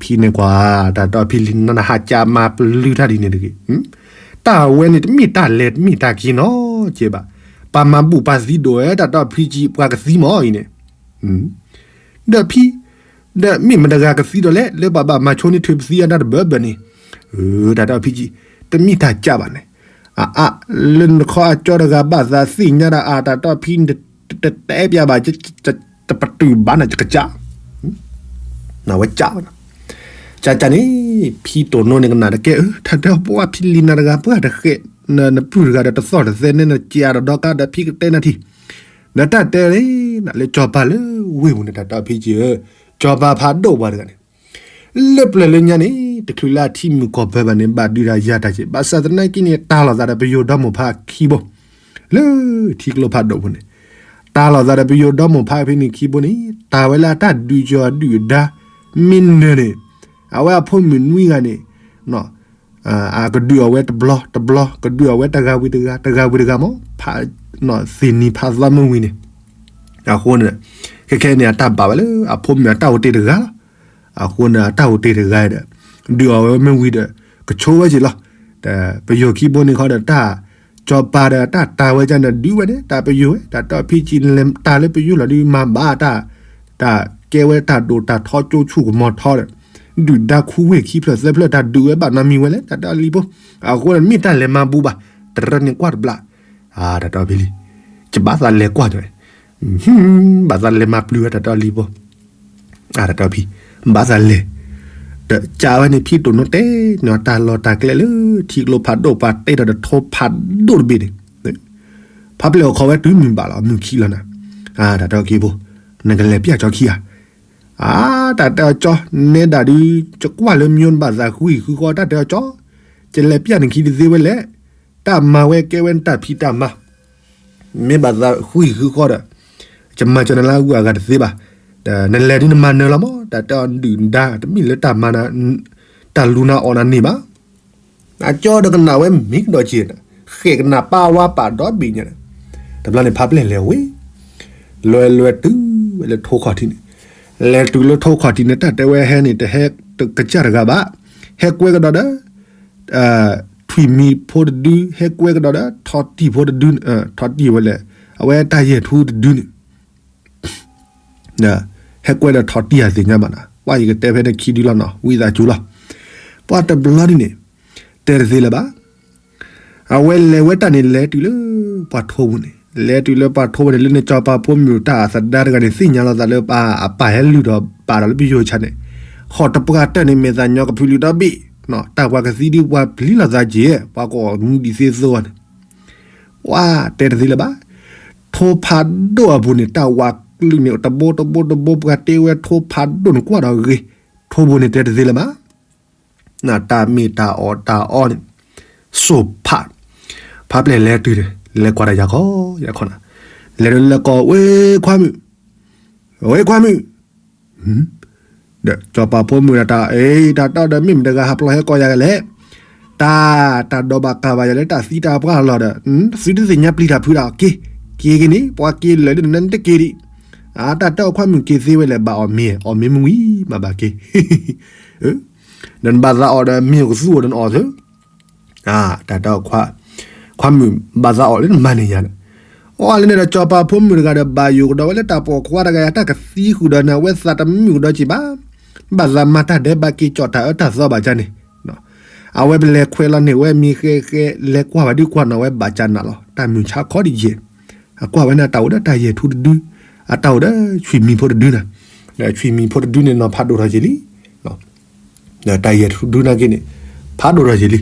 ဖံန့ၣ်ကွၢ် တၢ်တဲအီၤဖံလံၤနၤ နဟးကၢ်မၤပျုၤတၢ်ဒ်န့ၣ်တဂ့ၤ. တၢ်ဝဲန့ၣ် တမ့ၢ်တၢ်လဲၤ တမ့ၢ်တၢ်က့ၤနီတကဲဘၣ်. ပှၤမၤဘူၣ်ပှၤသံဒိၣ်ဝဲ တၢ်တဲအီၤဖံကံ ပှၤကသံမ့ၢ်အံၤန့ၣ် ဒီးဖံ, ဒီးမ့ၢ်မတဂၤကသံဒီးလဲၣ် လၢပှၤဘၣ်မၤဆိန့ၢ်ထုးပသံအတၢ်တဘၢဘၢန့ၣ်, တၢ်တဲအီၤဖံကံ, တမ့ၢ်တၢ်ကၢ်ဘၣ်န့ၣ်, အအါ, လၢနခီအကၠီတဂၤဘၣ်သးသ့ၣ်ညါဒီးအါ တၢ်တဲအီၤဖံန့ၣ် တတဲပျးဘၣ်, တပတုာ်ဘၣ်န့ၣ် ယကစၢ်, နဝဲကၢ်ဝဲ, ကၢ်ကၢ်န့ၣ်, ဖံတိၢ်နိန့ၣ်ကနၣ်တကဲဧၢ, တၢ်တဲအီၤပှၤဖံလံၤနၤတဂၤ ပှၤတဃဲး, နပုၢ်တဂၤဒီးတသီၣ်တသဲန့ၣ် နကးဒီးဒီကါဒီးဖံကတဲနၤထံၣ်, ဒီးတၢ်တဲန့ၣ်, လၢစီၤပၤလၢဝ့ၢ်ပူၤန့ၣ် တၢ်တဲအီၤဖံကံဧၢ, စီၤပၤဖးဒိၣ်ပှၤတဂၤန့ၣ် လၢပျၢၤလၢညါန့ၣ် တချုးလၢအထံမုၢ်ကီၢ်ပၢဘၣ်န့ၣ် ဘၣ်ဒုးတၢ်ယၤတၢ်က့ၤ ဘၣ်ဆၣ်သနာ်က့န့ၣ် တၢ်လီၤသးဒီးပယိၤဒီမုၢ်ဖးခံဘိ, လၢထံကျိဖးဒိၣ်ပူၤန့ၣ်, တၢ်လီၤသးဒီးပယိၤဒီမုၢ်ဖးဖဲန့ၣ်ခံဘိန့ၣ် တၢ်ဝဲလၢအတၢ်ဒုးကီၤဒုၣ်ဒါ, မ့ၢ်နၢၤန့ၣ်, အဝဲအဖိမုၣ်နွံဂၤန့ၣ် အကဒုးအီၤဝဲတဘျီတဘျီ, ကဒုးအီၤဝဲတဂၤဝံၤတဂၤ, တဂၤဝံၤတဂၤမ့ၢ်, ဖး, သ့ၣ်နံၤဖးသီမ့ၢ်ဝံၤန့ၣ်, အဃိန့ၣ်, ခဲခဲန့ၣ် အတၢ်ဘၣ်ဝဲလၢအဖိမုၣ်အတၢ်အိၣ်တ့ၢ်တဂၤလီၤ. အဃိန့ၣ် အတၢ်အိၣ်တ့ၢ်တဂၤဒီး, ဒုးအီၤဝဲမ့ၢ်ဝံၤဒီး, ကဆိဝဲက့ၤလီၤ. ဒီးပယိၤခံဘိန့ၣ်ခီဒီးတၢ်, စီၤပၤဒီးတၢ်တၢ်ဝဲဒၣ်န့ၣ် ဒုးဝဲန့ၣ် တၢ်ပယိၤဝဲ တၢ်တဲအီၤဖံကံ နလဲၤတၢ်လၢပယိၤလီၤဒုးမၤဘၣ်တၢ်, တၢ်ကဲဝဲတၢ်ဒိၣ်တၢ်ထီကၠိဆူၣ်ကမီၤထီဒီး ဒုၣ်ဒါခူဝ့ၢ်ခံဖျၢၣ်သၢဖျၢၣ် တၢ်ဒုးဝဲဘၣ်နီတမံၤဝဲလဲၣ် တၢ်တဲအီၤလံဖိ, အဃိန့ၣ် မ့ၢ်တၢ်လဲၤမၤဘူၣ်ဘၣ်, တရၢန့ၣ်ကွၢ်တဘျီ, တၢ်တဲအီၤဖံလံၤ, ယဘၣ်သးလဲၤကွၢ်တၢ်, ဘၣ်သးလဲၤမၤပျုၤဝဲ တၢ်တဲအီၤလံဖိ, တၢ်တဲအီၤဖံ, ဘၣ်သးလဲၤ, ဒီးကးဝဲန့ၣ် ဖံတိၢ်နိတဲန့ၢ်အီၤတၢ်လီၢ်တၢ်ကျဲလၢထံကျိဖးဒိၣ် ပှၤတဲထီၣ်ဒီးထိဖးဒိၣ်တဘ့ၣ်န့ၣ် ဖးပျဲၢ်အီၤခီဝဲတုၤမုၢ်ဘၣ်လီၤ မုၢ်ခံလီၤနၤ, တၢ်တဲအီၤက့ၤဖိ, နကလဲၤပျၢ်ကၠီခံဂၤ, အါ တၢ်တဲအီၤကၠီ, နဲဒၣ်ဒုး ကကွၢ်လၢမၠိနဘၣ်သးဃုဟံၣ်ဃုဃီ တၢ်တဲအီၤကၠီ, ကလဲၤပျၢ်နခံတသ့ဝဲလဲၣ်, တၢ်မၤဝဲကဲဝဲနတၢ်ဖံးတၢ်မၤ မ့ၢ်ဘၣ်သးဃုဟံၣ်ဃုဃီဒီး, ကမၤကၠီနလၢအဂုၤအဂၤတသ့ဘၣ်, ဒီးနလဲၤဒုးနမၤနၢၤလီၤမး တၢ်တဲအီၤဒုၣ်ဒါ တမ့ၢ်လၢတၢ်မၤ, တၢ်လူၤနၤအီၣ်နၤန့ၣ်ဘၣ်, အကၠီဒီးကနၣ်ဝဲမ့ၢ်ကဒီးက့ၤ, ဃဲၣ်ကနၣ်ပၢ်ဝါပာ်ဒီဘ့ၣ်ညါန့ၣ်, တဘျီန့ၣ်ဖးပျဲၢ်လဲၤဝဲ, လဲၤလဲၤတုၤဝဲလၢထိခီၣ်ထံးန့ၣ်, လဲၤတုၤလၢထိခီၣ်ထံးန့ၣ် တၢ်တဲဝဲဟဲန့ၣ် တဟဲကစၢ်တဂၤဘၣ်, ဟဲကွဲကဒီးဒီး ထွံၣ်မံၤဖိတဒု, ဟဲကွဲကဒီးဒီး ထီၣ်တံၢ်ဖိတဒု, ထီၣ်တံၢ်ဝဲလဲၣ်, အဝဲတၢ်ယဲၢ်ထူတဒုန့ၣ်, ဟဲကွဲဒီးထီၣ်တံၢ်အသ့ၣ်ညါဘၣ်နၤ, ပှၤယကတဲဖဲန့ၣ်ခံဒုလီၤနီၤ ဝံသးစူၤလီၤ, ပှၤတဘျီဒ်န့ၣ်, တဲတသ့လၢၤဘၣ် အဝဲလဲၤဝဲတၢ်န့ၣ် လဲၤတုၤလၢပှၤထိပူၤန့ၣ်, လဲၤတုၤလၢပှၤထိပူၤန့ၣ် လၢန့ၣ်စီၤပၤဖိမုၣ်တၢ်အသဒါတဂၤန့ၣ် သ့ၣ်ညါလီၤသးလၢပှၤအပၢ်ဟဲလုၢ်ထီၣ်ဘၣ်ဒီးလၢပယိၤဆါန့ၣ်, ဟီၣ်တပှၢ်တၢၢ်န့ၣ် မဲာ်သးညီကဖုးလုၢ်ဒီဘ့ၣ်, တၢ်ပှၤကသံဒုးပှၤပျံၤလိာ်သးက့ၤ, ပှၤကအိၣ်မူဒံးသ့သိန့ၣ်, ပှၤတဲတသ့လၢၤဘၣ်, ထိဖးဒိၣ်အပူၤန့ၣ် တၢ်ဝးကလုာ်န့ၣ် တဘိတဘိတဘိ ပှၤတဲဝဲထိဖးဒိၣ်န့ၣ် ကွၢ်ဒီးဂ့ၤ, ထိပူၤန့ၣ်တဲတသ့လၢၤဘၣ် နတၢ်မ့ၢ်တၢ်အီၣ်တၢ်အီန့ၣ်, စိာ်ဖး, ဖးပျဲၢ်လဲၤတုၤန့ၣ် လဲၤကွၢ်ဒီးယၤခီ, ယၤခီနၤ, လဲၤဒီးလဲၤကိး ဝ့ၢ်ခွါမုၣ်, ဝ့ၢ်ခွါမုၣ်, ဒီးစီၤပၤဖိမုၣ်ဒီးတၢ်အံၤ တၢ်တဲဒီးမ့ၢ်မတၤတဂၤဟးဖျိးဟဲကိးယၤလဲၣ်, တၢ် တၢ်ဒိးဘၣ်ကးဘၣ်ယၤလၢတၢ်သံတၢ်ပှၢ်လီၤဒီး သုတသ့ၣ်ညါပျံၤတၢ်ဖုးတၢ် က့ၤ က့ၤက့ၤန့ၣ် ပှၤက့ၤလၢာ်လၢနနတက့ၤဒံး, အတၢ်တဲအီၤခွါမုၣ်က့ၤသ့ဝဲလဲၣ် ဘၣ်အီၣ်မ့ၤ အီၣ်မ့ၤမုၢ်ဝံၤ မ့ၢ်ဘၣ်က့ၤ, ဒီးနဘၣ်သးအီၣ်ဒီးမ့ၤကသူအီၤဒီးနအီၣ်သၢ တၢ်တဲအီၤ ခွါမုၣ်ဘၣ်သးအီၣ်လၢနမၤန့ၢ်ယၤဒီး, အီၣ်လၢန့ၣ်ဒီး စီၤပၤဖိမုၣ်တဂၤဒီး ဘၣ်ယိၣ်ကဒီးဝဲလၢတၢ်ပိာ်ခွါတဂၤယၤ တၢ်ကသံဃုာ်ဒီးနၤ အဝဲသးတမုာ်ကဒီးက့ၤဘၣ်, ဘၣ်သးမၤတၢ်ဒဲးဘးက့ၤကၠီၣ်တၢ်အၢတၢ်သီဘၣ်ကၢ်န့ၣ်, အဝဲပလဲၤခွဲးလီၤန့ၢ်ဝဲမ့ၤဃဲဃဲ လဲၤကွၢ်ဘၣ်ဒုးကွၢ်နီၣ်ဝဲဘၣ်ကၢ်နၤလီၤ တၢ်မုၢ်ဆါခီတယဲၢ်, အကွၢ်ဝဲန့ၣ် အတၢ်အိၣ်ဒီးတၢ်ယဲၢ်ထူတဒု, အတၢ်အိၣ်ဒီးဆွံၣ်မံၤဖိတဒုနၤ, ဒီးဆွံၣ်မံၤဖိတဒုန့ၣ်နီၤ ဖးဒိၣ်ထီၣ်က့ၤလံ ဒီးတၢ်ယဲၢ်ထူဒုနာ်က့န့ၣ် ဖးဒိၣ်ထီၣ်က့ၤလံ.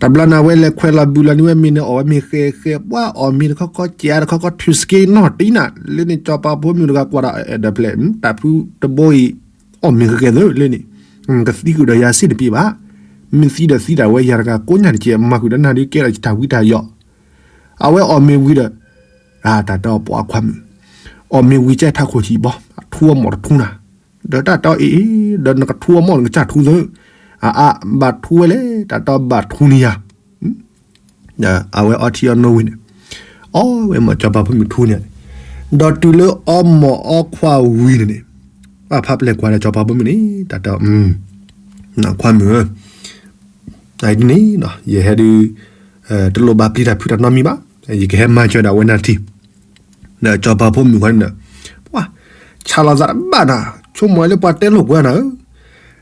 တဘျီန့ၣ် အဝဲလဲၤခွဲးလီၤဘုးလီၤန့ၢ်ဝဲမ့ၤန့ၣ် အီၣ်ဝဲမ့ၤဃဲဃဲ ပှၤအီၣ်မ့ၤတခီခီ ကဲးတခီခီ ထုးစက့နီၣ်တံၢ်နၤ, လၢန့ၣ် စီၤပၤဖိမုၣ်တဂၤကွၢ်ဒီး အဲၣ်ဒိးဖျဲး တၢ်ဖုတဘိအံၤ အီၣ်မ့ၤဃဲဃဲသၢလၢန့ၣ်, ကသံဃုာ်ဒီးယၤစ့ၢ်တပ့ၤဘၣ်, မ့ၢ်သံဒီးသံတၢ်ဝဲယၤတဂၤကိးညါတကဲး မၤဃုာ်ဒီးနၤဒုးကဲထီၣ်တၢ်ဝံတၢ်ယိး, အဝဲအီၣ်မ့ၤဝံၤဒီး တၢ်တဲအီၤပှၤခွါမုၣ်, အီၣ်မ့ၤဝံၤကဲထးခိၣ်ဆံးဘီ, အထူအီၣ်မီၢ်တထူနၤ, ဒီးတၢ်တဲအီၤအ့ၣ်အ့ၣ် ဒီးနကထူအီၣ်မီၢ်နကစၢ်ထူသၢ, အအါ ဘၣ်ထူဝဲလဲၣ် တၢ်တဲအီၤဘၣ်ထူန့ၢ်ယၤ, ဒီးအဝဲအီထံအီနိဝံၤန့ၣ်, အီၣ်ဝဲမီၢ်စီၤပၤဖိမုၣ်ထူန့ၢ်, ဒီးတုၤလၢအီမီၢ်အီခွါဝံၤန့ၣ်န့ၣ်, ဘၣ်ဖးပျဲၢ်ကွၢ်ဒီးစီၤပၤဖိမုၣ်န့ၣ် တၢ်တဲအီၤ ခွါမုၣ်ဧၢ, အဒ်န့ၣ် ယဟဲဒုး တလိၣ်ဘၣ်ပျံၤတၢ်ဖုးတၢ်နီတမံၤဘၣ်, ယကဟဲမၤစၢၤဒၣ်ဝဲနၤထံ, ဒီးစီၤပၤဖိမုၣ်ခီန့ၣ်ဒီး, ပှၤ ဆါလီၤသးတဘၣ်နၤ, ဆိကမိၣ်လၢပှၤတဲလိာ်ကွဲနၤဧၢ,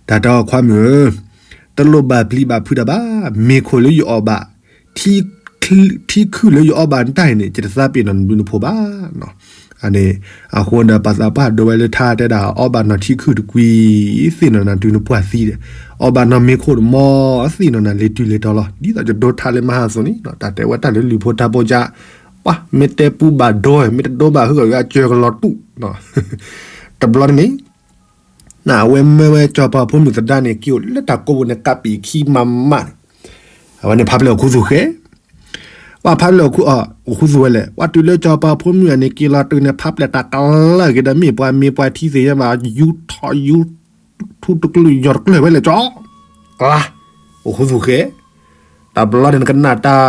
တၢ်တဲအီၤခွါမုၣ်ဧၢ, တလိၣ်ဘၣ်ပျံၤဘၣ်ဖုးတၢ်ဘၣ်, မ့ၤခိၣ်လၢယအီၣ်ဘၣ်, ထံခုၣ်လၢယအီၣ်ဘၣ်နတၢ်အံၤန့ၣ် ယတသးပ့ၤနီၣ်နဘျုးနဖှိၣ်ဘၣ် န့ၣ်, အဃိဒီးပှၤသးပှၢ်ဒိဝဲလၢထါတဲဒၣ် အီၣ်ဘၣ်နီၢ်ထံခုၣ်တကွံ, သ့ၣ်နီၣ်နၤတုၤနပှၢ်သံဒီး, အီၣ်ဘၣ်နီၢ်မ့ၤခိၣ်တမီၤ, သ့ၣ်နီၣ်နၤလၢတုၤလၢတီၤလီၤ. ဒ်သိးယဒိထါလၢမဟါအသိးန့ၣ် တၢ်တဲဝဲတၢ်လၢလုၢ်ဖိထါဖိကါ, ပှၤ မ့ၢ်တဲပူဘၣ်ဒိ, မ့ၢ်တဒိဘၣ်ဟုၣ်ဂၤအစၢၤကလီၤတူာ်, တဘျီန့ၣ် အဝဲမၢဝဲစီၤပၤဖိမုၣ်သဒါန့ၣ် က့ၤအိၣ်လၢတၢ်ကိးပူၤန့ၣ် ကးပံာ်ခံမးမးန့ၣ်, အဝဲန့ၣ်ဖးပျဲၢ်အိၣ်ခူသူၣ်ဃဲ, ပှၤဖးပျဲၢ်အိၣ်ခူ, အိၣ်ခူသူၣ်ဝဲလဲၣ်, ပှၤတုၤလၢစီၤပၤဖိမုၣ်အန့ၣ် က့ၤလီၤတုၤန့ၣ် ဖးပျဲၢ်တၢ်ကလၢာ်က့ၤဒီး မ့ၢ်ပှၤမ့ၢ်ပှၤထံသ့ၣ်ညါဘၣ် ယူထီၣ်ယူ ထူတကျၢၢ်ယီၢ်တကျၢၢ်ဝဲလဲၣ်ကၠီ, ကျါ, အိၣ်ခူသူၣ်ဃဲ, တဘျီန့ၣ်နကနၣ်တၢ်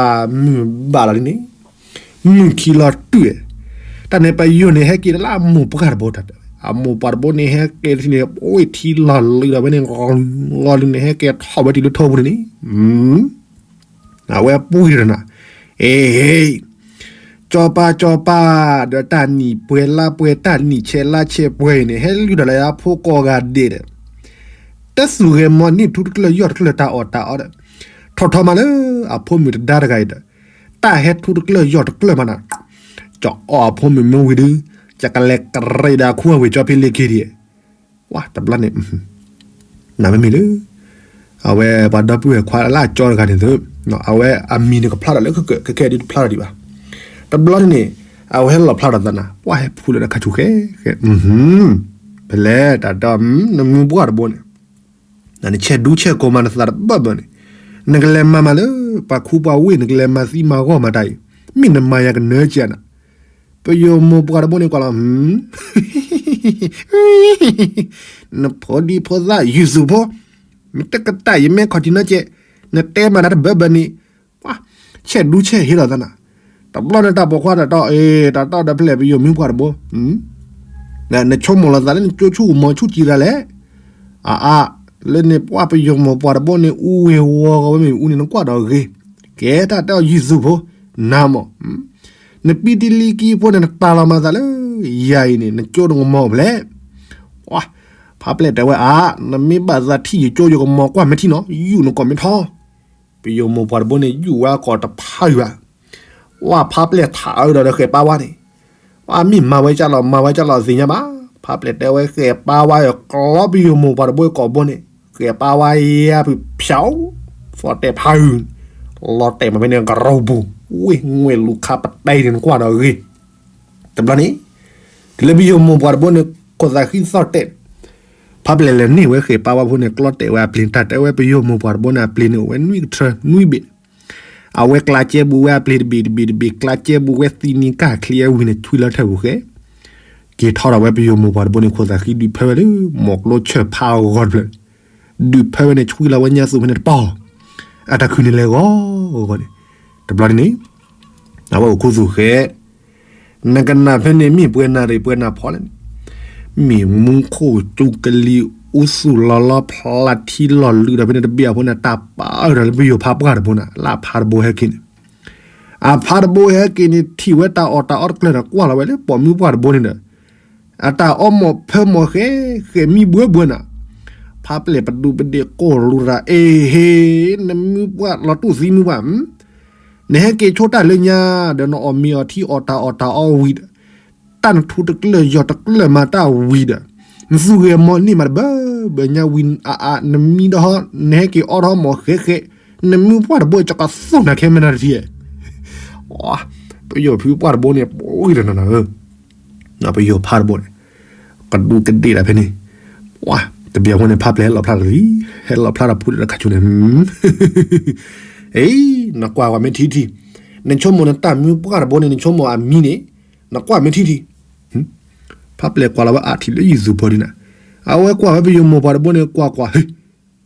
မုၢ်ဘၣ်လီၤဒ်န့ၣ်, မုၢ်ခံလီၤတုၤ, တၢ်န့ၣ်ပယိၤန့ၣ်ဟဲက့ၤတလၢအမိၢ်ပှၢ်တဘိတၢ်တဲ, အမိၢ်ပှၢ်တဘိန့ၣ်ဟဲက့ၤန့ၣ် အိၣ်ထံလီၤလုာ်ဒီးဝဲန့ၣ်, လီၤလုာ်န့ၣ် ဟဲက့ၤထီၣ်ဝဲတုၤလၢထီပူၤန့ၣ်န့ၣ် အဝဲပှံၢ်ဒီးနၤ, အ့ၣ်, စီၤပၤစီၤပၤ, ဒီးတၢ်နံၣ်ပှဲၤလါပှဲၤ တၢ်နံၣ်ဆဲးလါဆဲးပှဲၤအံၤန့ၣ် ဟဲလုၢ်ဒီးလၢအဖိကိးဂၤဒဲးဒီး, တသူၣ်ဂဲၤမီၤန့ၢ်ထူတကျၢၢ်ယီၢ်တကျၢၢ်တၢ်အီၣ်တၢ်အီဒီး, ထီၣ်ထီၣ်မးလၢအဖိမုၣ်တဒါတဂၤအံၤဒီး, တၢ်ဟဲထူတကျၢၢ်ယီၢ်တကျၢၢ်မးနၤ, ကအီၣ်အဖိမုၣ်မ့ၢ်ဝံၤဒုး, ယကလဲၤကရံးဒီးအခိၣ်အဝ့ၢ်ကၠီဖံးလ့ၣ်က့ၤဒံး, ဝါ တဘျီန့ၣ် နမ့မ့ၢ်လၢ အဝဲပှၤဒီပုၢ်ဝဲၢ်ခွါလၢအကၠီတဂၤန့ၣ်သု, အဝဲအမံၤန့ၣ်ကဖျါထီၣ်လၢခဲကဲဒ်တဖျါထီၣ်ဒံးဘၣ်. တဘျီန့ၣ်န့ၣ် အဝဲဟဲလီၤဖျါထီၣ်သးနၤ ပှၤဟဲဖူလၢနခါဆူၣ်ဃဲ, ဖဲလဲၣ်တၢ်ဒီး နမူပှၢ်တဘိန့ၣ် နဆဲးဒူဆဲးကိးမးနသးတဘၢၣ်ဘၢၣ်န့ၣ်, နကလဲၤမၤမးလၢ ပှၤခူပှၤဝ့ၢ် နကလဲၤမၤသံမၤဂီၢ်မးတၢ်အံၤ, မ့ၢ်နမၤယၤကနၢကဲနၤ, ပယိၤမိၢ်ပှၢ်တဘိန့ၣ်ကွၢ်လီၤ နဖိဒံဖိသၣ် ယူၤသူၣ်ဖိ, မ့ၢ်တကတၢၢ်ယမ့ၢ်ခီၣ်ထံးနီကဲ, နတဲမၤတၢ်တဘၢၣ်ဘၢၣ်န့ၣ်, ဆဲးဒူဆဲးဟ့လီၤသးနၤ, တဘျီန့ၣ်တၢ်ပိာ်ခွါတၢ်တီ အ့ တၢ်တီဒီးဖဲလဲၣ်ပယိၤမိၢ်ပှၢ်တဘိ, နဆိကမိၣ်လီၤသးလၢနကၠိဆူၣ်မီၤဆူၣ်ကံရၤလဲၣ်, အအါ, လၢန့ၣ်ပှၤပယိၤမိၢ်ပှၢ်တဘိန့ၣ် အူဝ့ၤဝီၤဂီၤဝဲမ့ၢ်အူန့ၣ် နကွၢ်ဒီးဂ့ၤ, ကဲတၢ်တဲအီၤယူၤသူၣ်ဖိ, နၤမး နပံတလံကံဖိန့ၣ် နတၢ်လီၤမၤသးလၢ ယၤအံၤန့ၣ် နကၠိတကမီၤဖဲလဲၣ်, ဝါ, ဖးပျဲၢ်တဲဝဲအါ, နမ့ၢ်ဘၣ်သးထံၣ်ယကၠိယကမီၤကွၢ်မ့ၢ်ထံနီၤ ယူၣ်နကိးမ့ၢ်ထီ, ပယိၤမိၢ်ပှၢ်တဘိန့ၣ် ယူၣ်ဝဲအကိးတဖးယွၤ, ဝါဖးပျဲၢ်ထးအၢဒီးဒီးဃဲၤပာ်ဝါန့ၣ်, ဝါမ့ၢ်မၤဝဲကၢ်လီၤ မၤဝဲကၢ်လီၤသ့ၣ်ညါဘၣ်, ဖးပျဲၢ်တဲဝဲဃဲၤပာ်ဝါအကျီပယိၤမိၢ်ပှၢ်တဘိကိးဘိန့ၣ်, ဃဲၤပာ်ဝါယါဖုးဖၠီ, သီၣ်တဲာ်ဖးအုး, လီၤတဲာ်မးဖဲန့ၣ်ကရီပူၤ, ဝ့ၢ်ငွဲၢ်လူၤခးပတဲန့ၣ်နကွၢ်ဒီးဂ့ၤ တဘျီန့ၣ်, တုၤလၢပယိၤမိၢ်ပှၢ်တဘိန့ၣ် ခိၣ်သးဃံသီၣ်တဲာ်, ဖးပျဲၢ်လဲၤန့ၢ်ဝဲဃဲၤပာ်ဝါဖိန့ၣ် ကျီတဲာ်ဝဲအပျ့ၤ တၢ်တဲဝဲပယိၤမိၢ်ပှၢ်တဘိန့ၣ် အပျ့ၤန့ၣ်အိၣ်ဝဲနွံကထၢနွံဘ့ၣ်, အဝဲကျါကဲဘူးဝဲအပျ့ၤတဘ့ၣ်တဘ့ၣ်တဘ့ၣ် ကျါကဲဘူးဝဲသံနံၤကၢ်ချံအဝံၤန့ၣ် ဆွံလီၤထဲပူၤဃဲ က့ၤထီၣ်ဒီးဝဲပယိၤမိၢ်ပှၢ်တဘိန့ၣ် ခိၣ်သးဃံဒုးဖၢဝဲလၢ မိၢ်ကျိဆၢၣ်ဖးအဂီၢ်တဖျၢၣ်, ဒုးဖၢဝဲန့ၣ် ဆွံလီၤဝဲညါသူၣ်ဖဲန့ၣ်တပီၢ်, အတၢ်ခုန့ၣ်လဲၤဂီၤဂီၤန့ၣ်, တဘျီန့ၣ် အဝဲအိၣ်ခူသူၣ်ဃဲ, နကနၣ်ဖဲန့ၣ် မ့ၢ်ပှဲၤနၣ်ရံၣ်ပှဲၤနၣ်ဖီလဲၣ်န့ၣ်, မ့ၢ်မူခိၣ်ကၠူကလံၤ အူသူၣ်လီၤလီၤဖျါထံလီၤလုာ်ဒီး ဖဲန့ၣ်တဘ့ၣ်အဖိန့ၣ် တၢ်ပာ်အၢဒီးလၢပယိၤဖးပှၢ်တဘိန့ၣ် လၢအဖးတဘိဟဲက့ၤန့ၣ်, အဖးတဘိဟဲက့ၤန့ၣ် ထံၣ်ဝဲတၢ်အီၣ်တၢ်အီတကျၢၢ်ဒီး ကွၢ်လီၤဝဲလၢပိာ်မုၣ်ပှၢ်တဘိန့ၣ်ဒီး အတၢ်အီမိာ်ဖၢမိာ်ဃဲဃဲမံဘှၢဘှၢနၤ, ဖးပျဲၢ်ပဒူပဒ့ကိၢ်လူၤရၤ အ့ဟ့, နမုၢ်ပှၢ်လီၤတူၢ်သံမုၢ်ပှၢ်, နဟဲက့ၤဆိတၢ်လၢညါဒီး နအီၣ်မ့ၤအီထံအီၣ်တၢ်အီၣ်တၢ်အီဝံၤဒီး, တၢ်နထူတကျၢၢ်ယီၢ်တကျၢၢ်မၤတၢ်ဝံၤဒီး, နသူၣ်ဂဲၤမီၤန့ၢ်မးတဘၢဘၢညါဝံၤအါအါ နမံဒီးဟီ နဟဲက့ၤအီထီၣ်မိာ်ဃဲဃဲ, နမုၢ်ပှၢ်တဘိ ကကသီၣ်နၤခဲမနၤတထံၣ်ဧါ ပယီၤဖုပှၢ်တဘိန့ၣ် ပဂံၢ်တနီၤနီၤဧၢ, ပယီၤဖးတဘိန့ၣ် ကဒူးကဒ့ၣ်ဒၣ်ဖဲန့ၣ်, တဘျီအဃိန့ၣ် ဖးပျဲၢ်ဟဲလီၤဖျါတလံ, ဟဲလီၤဖျါတၢ်ဖုးဒီးတၢ်ခါဆူန့ၣ်, အ့, နကွၢ်ကွၢ်မ့ၢ်ထံထံ, နဆိကမိၣ်နတၢ်မုၢ်ပှၢ်တဘိန့ၣ် နဆိကမိၣ်အမံန့ၣ်, နကွၢ်မ့ၢ်ထံထံ, ဖးပျဲၢ်ကွၢ်လီၤဝဲအထံၣ်လၢယုၢ်သူၣ်ဖိဒ်နၤ, အဝဲကွၢ်ဝဲပယီၤမိၢ်ပှၢ်တဘိန့ၣ် ကွၢ်ကွၢ်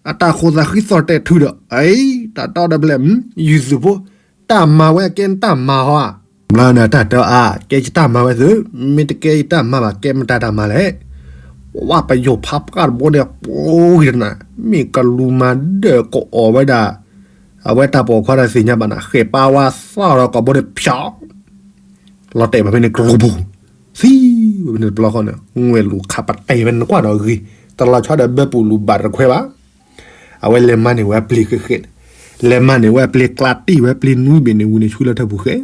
အတၢ်ခိၣ်သးဃံသီၣ်တဲာ်ထုးဒီး အံၤ တၢ်တီဒီးဖဲလဲၣ်, ယုၢ်သူၣ်ဖိ, တၢ်မၤဝဲအကဲနတၢ်မၤဟီဧါ, ဘျီနတၢ်တဲအါ, ကဲယတၢ်မၤဝဲသု, မ့ၢ်တကဲယတၢ်မၤဘၣ် ကဲမတၤတၢ်မၤလဲၣ်, ဝဲပယီၤဖးပှၢ်တဘိန့ၣ် ပှၤဂံၢ်တနၤ, မ့ၢ်ကလူၤမၤဒၢၣ်ကအီၣ်ဝဲဒၣ်, အဝဲတၢ်ပိာ်ခွါတၢ်သ့ၣ်ညါဘၣ်နၤ ဃဲၣ်ပာ်ဝါသီၣ်ဒီးကိာ်ဘိန့ၣ်ဖျီ လီၤတဲာ်ဘၣ်ဖဲန့ၣ် ကရူပူၤ, သံဝဲဖဲန့ၣ်တဘျီဃီန့ၣ် ငွဲၣ်လူၤခးပတဲာ်ဝဲနကွၢ်ဒီးအဂ့ၤ, တလီၤဆီဒီးဘၢပူၤလူၤဘၣ်တခွဲဘၣ်, အဝဲလဲၤမၤန့ၢ်ဝဲပျ့ၤဃဲးဃဲး, လဲၤမၤန့ၢ်ဝဲပျ့ၤကျါတံၢ်ဝဲပျ့ၤနွံဘ့ၣ်န့ၣ် ဝံၤန့ၣ်ဆူလၢထၢပူၤဃဲ,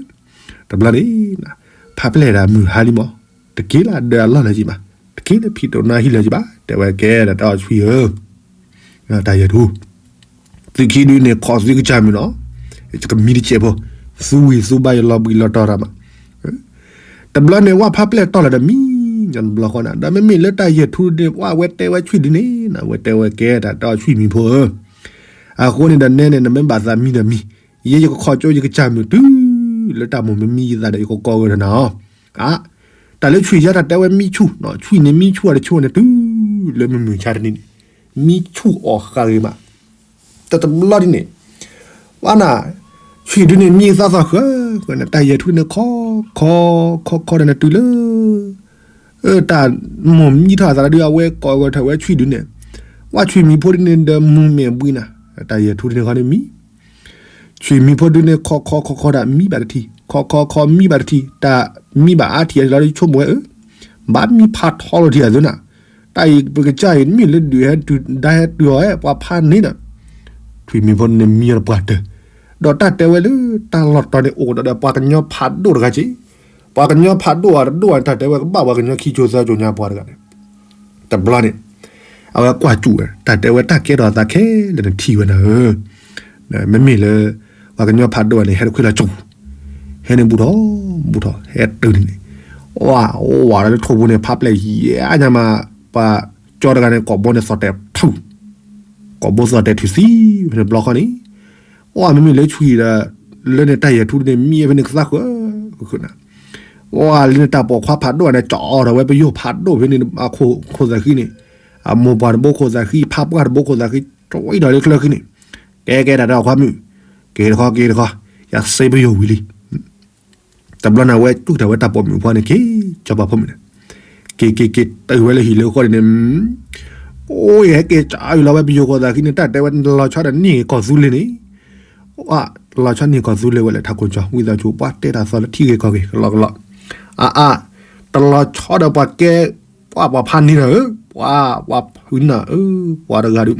တဘျီန့ၣ် ဖးပျဲၢ်ဒၣ်မုၢ်ဟါလံမး, တက့ၤလၢဒၢးအလီၢ်လၢၤက့ၤဘၣ်, တက့ၤလၢဖံးတိၢ်နါဟံၣ်လၢၤက့ၤဘၣ်, တဲဝဲကဲဒီးတၢ်အီၣ်ဆှံဧၢ တၢ်ယဲၢ်ထူ, သုခံဒုန့ၣ် ခိးသုကစၢ်မုၢ်နီၤ, ယကမံတစဲးဖိ, သူဝံၤသူဘၣ်ယလီၤဘှံးလီၤတီၤတၢ်မး, တဘျီန့ၣ် ဝဲဖးပျဲၢ်တီၢ်လီၤဒီးမံ, ညီတဘျီဃီန့ၣ် ဒီးမ့မ့ၢ်လၢတၢ်ယဲၢ်ထူန့ၣ် ဝဲတဲဝဲဆွံၣ်ဒုန့ၣ် ဝဲတဲဝဲကဲတၢ်တၢ်အီၣ်ဆှံမံၤဖိဧၢ, အဃိန့ၣ်ဒီးနဲန့ၣ် နမ့ၢ်ဘၣ်သးမံဒီးမံ, ယဲယကခိးကၠိယကစၢ်မုၢ်တုၤ လၢတၢ်မိၢ်မ့ၢ်မံယသးဒီးယကကိးဂၢၢ်ထီၣ်နၤအီၤ, အါ တၢ်လၢဆွံၣ်ယါတၢ်တဲဝဲမံဆူၣ်, ဆွံၣ်န့ၣ်မံဆူၣ်အီၤတဆိန့ၣ် တုၤလၢမုၢ်မုၢ်ဆါတနံၤန့ၣ် မံဆူၣ်အီၤဃးဂ့ၤမး, တတဘျီဒ်န့ၣ် ဝဲနၤ ဆွံၣ်ဒုန့ၣ် မံသးသီၣ်ဃၢဃၢန့ၣ် တၢ်ယဲၢ်ထူန့ၣ် ခီခီခီခီဒီးနတုၤလၢ တၢ်မိၢ်မံထီၣ်အသးဒီး အဝဲကိးဂဲၤထၢၣ်ဝဲဆွံၣ်ဒုန့ၣ်, ဝဲဆွံၣ်မံၤဖိဒုန့ၣ်ဒီးမုၢ်မဲာ်ဘှံးနၤ, တၢ်ယဲၢ်ထူန့ၣ်ခီန့ၣ်မံ ဆွံၣ်မံၤဖိဒုန့ၣ် ခီခီခီခီဒၣ်မံဘၣ်တထံၣ်, ခီခီခီမံဘၣ်တထံၣ်, တၢ်မံဘၣ်အါထံၣ်အလီၤဆိကမိၣ်ဝဲဧၢ, ဘၣ်မံဖးထီလိာ်ထံၣ်အသိးနၤ, တၢ်အံၤပကစၢ်အံၤ မ့ၢ်လၢဒုးဟဲတုၤဒါဟဲတုၤအီၤဧဲ ပှၤဖးန့ၣ်ဒီး, ဆွံၣ်မံၤဖိန့ၣ်မံအီၤတပှၢ်တၢၢ်, ဒီးတၢ်တဲဝဲလၢတၢ်လီၢ်တတီၤန့ၣ် အိၣ်ဒီးပှၤကညီဖးဒိၣ်တဂၤက့, ပှၤကညီဖးဒိၣ်အတဒိၣ်အတၢ်တဲဝဲကဘၣ်ပှၤကညီခံကၠိသၢကၠိညါပှၤတဂၤန့ၣ်, တဘျီန့ၣ် အဝဲကွၢ်စူၣ်ဝဲ တၢ်တဲဝဲတၢ်ကဲထီၣ်အသးခဲလၢာ်န့ၣ်ထံၣ်ဝဲနၤဧၢ, မ့မ့ၢ်လၢ ပှၤကညီဖးဒိၣ်န့ၣ် ဟဲတခွံလီၤကၠိ, ဟဲန့ၣ်ဘူးထီၣ် ဘူးထီၣ် ဟဲတုၤန့ၣ်န့ၣ်, ဝဲ ဝဲဒီးလၢထိၣ်ပူၤန့ၣ် ဖးပျဲၢ်ယဲၢ်ညါမး, ပှၤကၠီတဂၤန့ၣ် ကိာ်ဘိန့ၣ်သီၣ်တဲာ်ထုး, ကိာ်ဘိသီၣ်တဲာ်ထုးသံ ဖဲန့ၣ်တဘျီဃီန့ၣ်, ဝဲ မ့မ့ၢ်လၢဆွံၣ်ဒီး လၢန့ၣ်တၢ်ယဲၢ်ထူန့ၣ် မံဖဲန့ၣ်ကသးဃၢဃၢနၤ, ဝဲလၢန့ၣ်တၢ်ပိာ်ခွါဖးဒိၣ်န့ၣ် ကၠီအီၤဒီးဝဲပယိၤဖးဒိၣ်ဖဲန့ၣ် အခိၣ်သးဃံန့ၣ်, အမိၢ်ပှၢ်တဘိခိၣ်သးဃံ ဖးပှၢ်တဘိခိၣ်သးဃံ တဝံၤဒီးလၢချၢဃံန့ၣ်, ကဲကဲတၢ်တၢ်ခွါမုၣ်, က့ၤတခီက့ၤတခီ, ယစ့ပယိၤဝံၤလံ တဘျီန့ၣ်ဝဲတူၢ်တၢ်ဝဲတၢ်ပိာ်မုၣ်ဖိန့ၣ်က့ၤ ကၠီပၤဖိမုၣ်န့ၣ်, က့ၤက့ၤက့ၤတုၤဝဲလၢဟံၣ်လၢဃီန့ၣ်န့ၣ်, အိၣ်ယဟဲက့ၤကၠီအုၣ်လီၤဝဲပယိၤခိၣ်သးဃံန့ၣ် တၢ်တဲဝဲလီၤဆီဒီးန့ၢ်ကီၢ်သူလ့ၤန့ၣ်, လီၤဆီန့ၢ်ကီၢ်သူလ့ၤဝဲလၢထးခိၣ်ကၠီ ဝံသးစူၤ ပှၤတဲတၢ်သီလၢထံဂ့ၤကီၢ်ဂ့ၤ ကလီကလီ, အါအါ, တလီၤဆီဒီးပှၤကဲ, ပှၤပှၤဖးန့ၢ်ဒီးဧၢ, ပှၤပှၤဖုနၤဧၢ, ပှၤတဂၤဒုး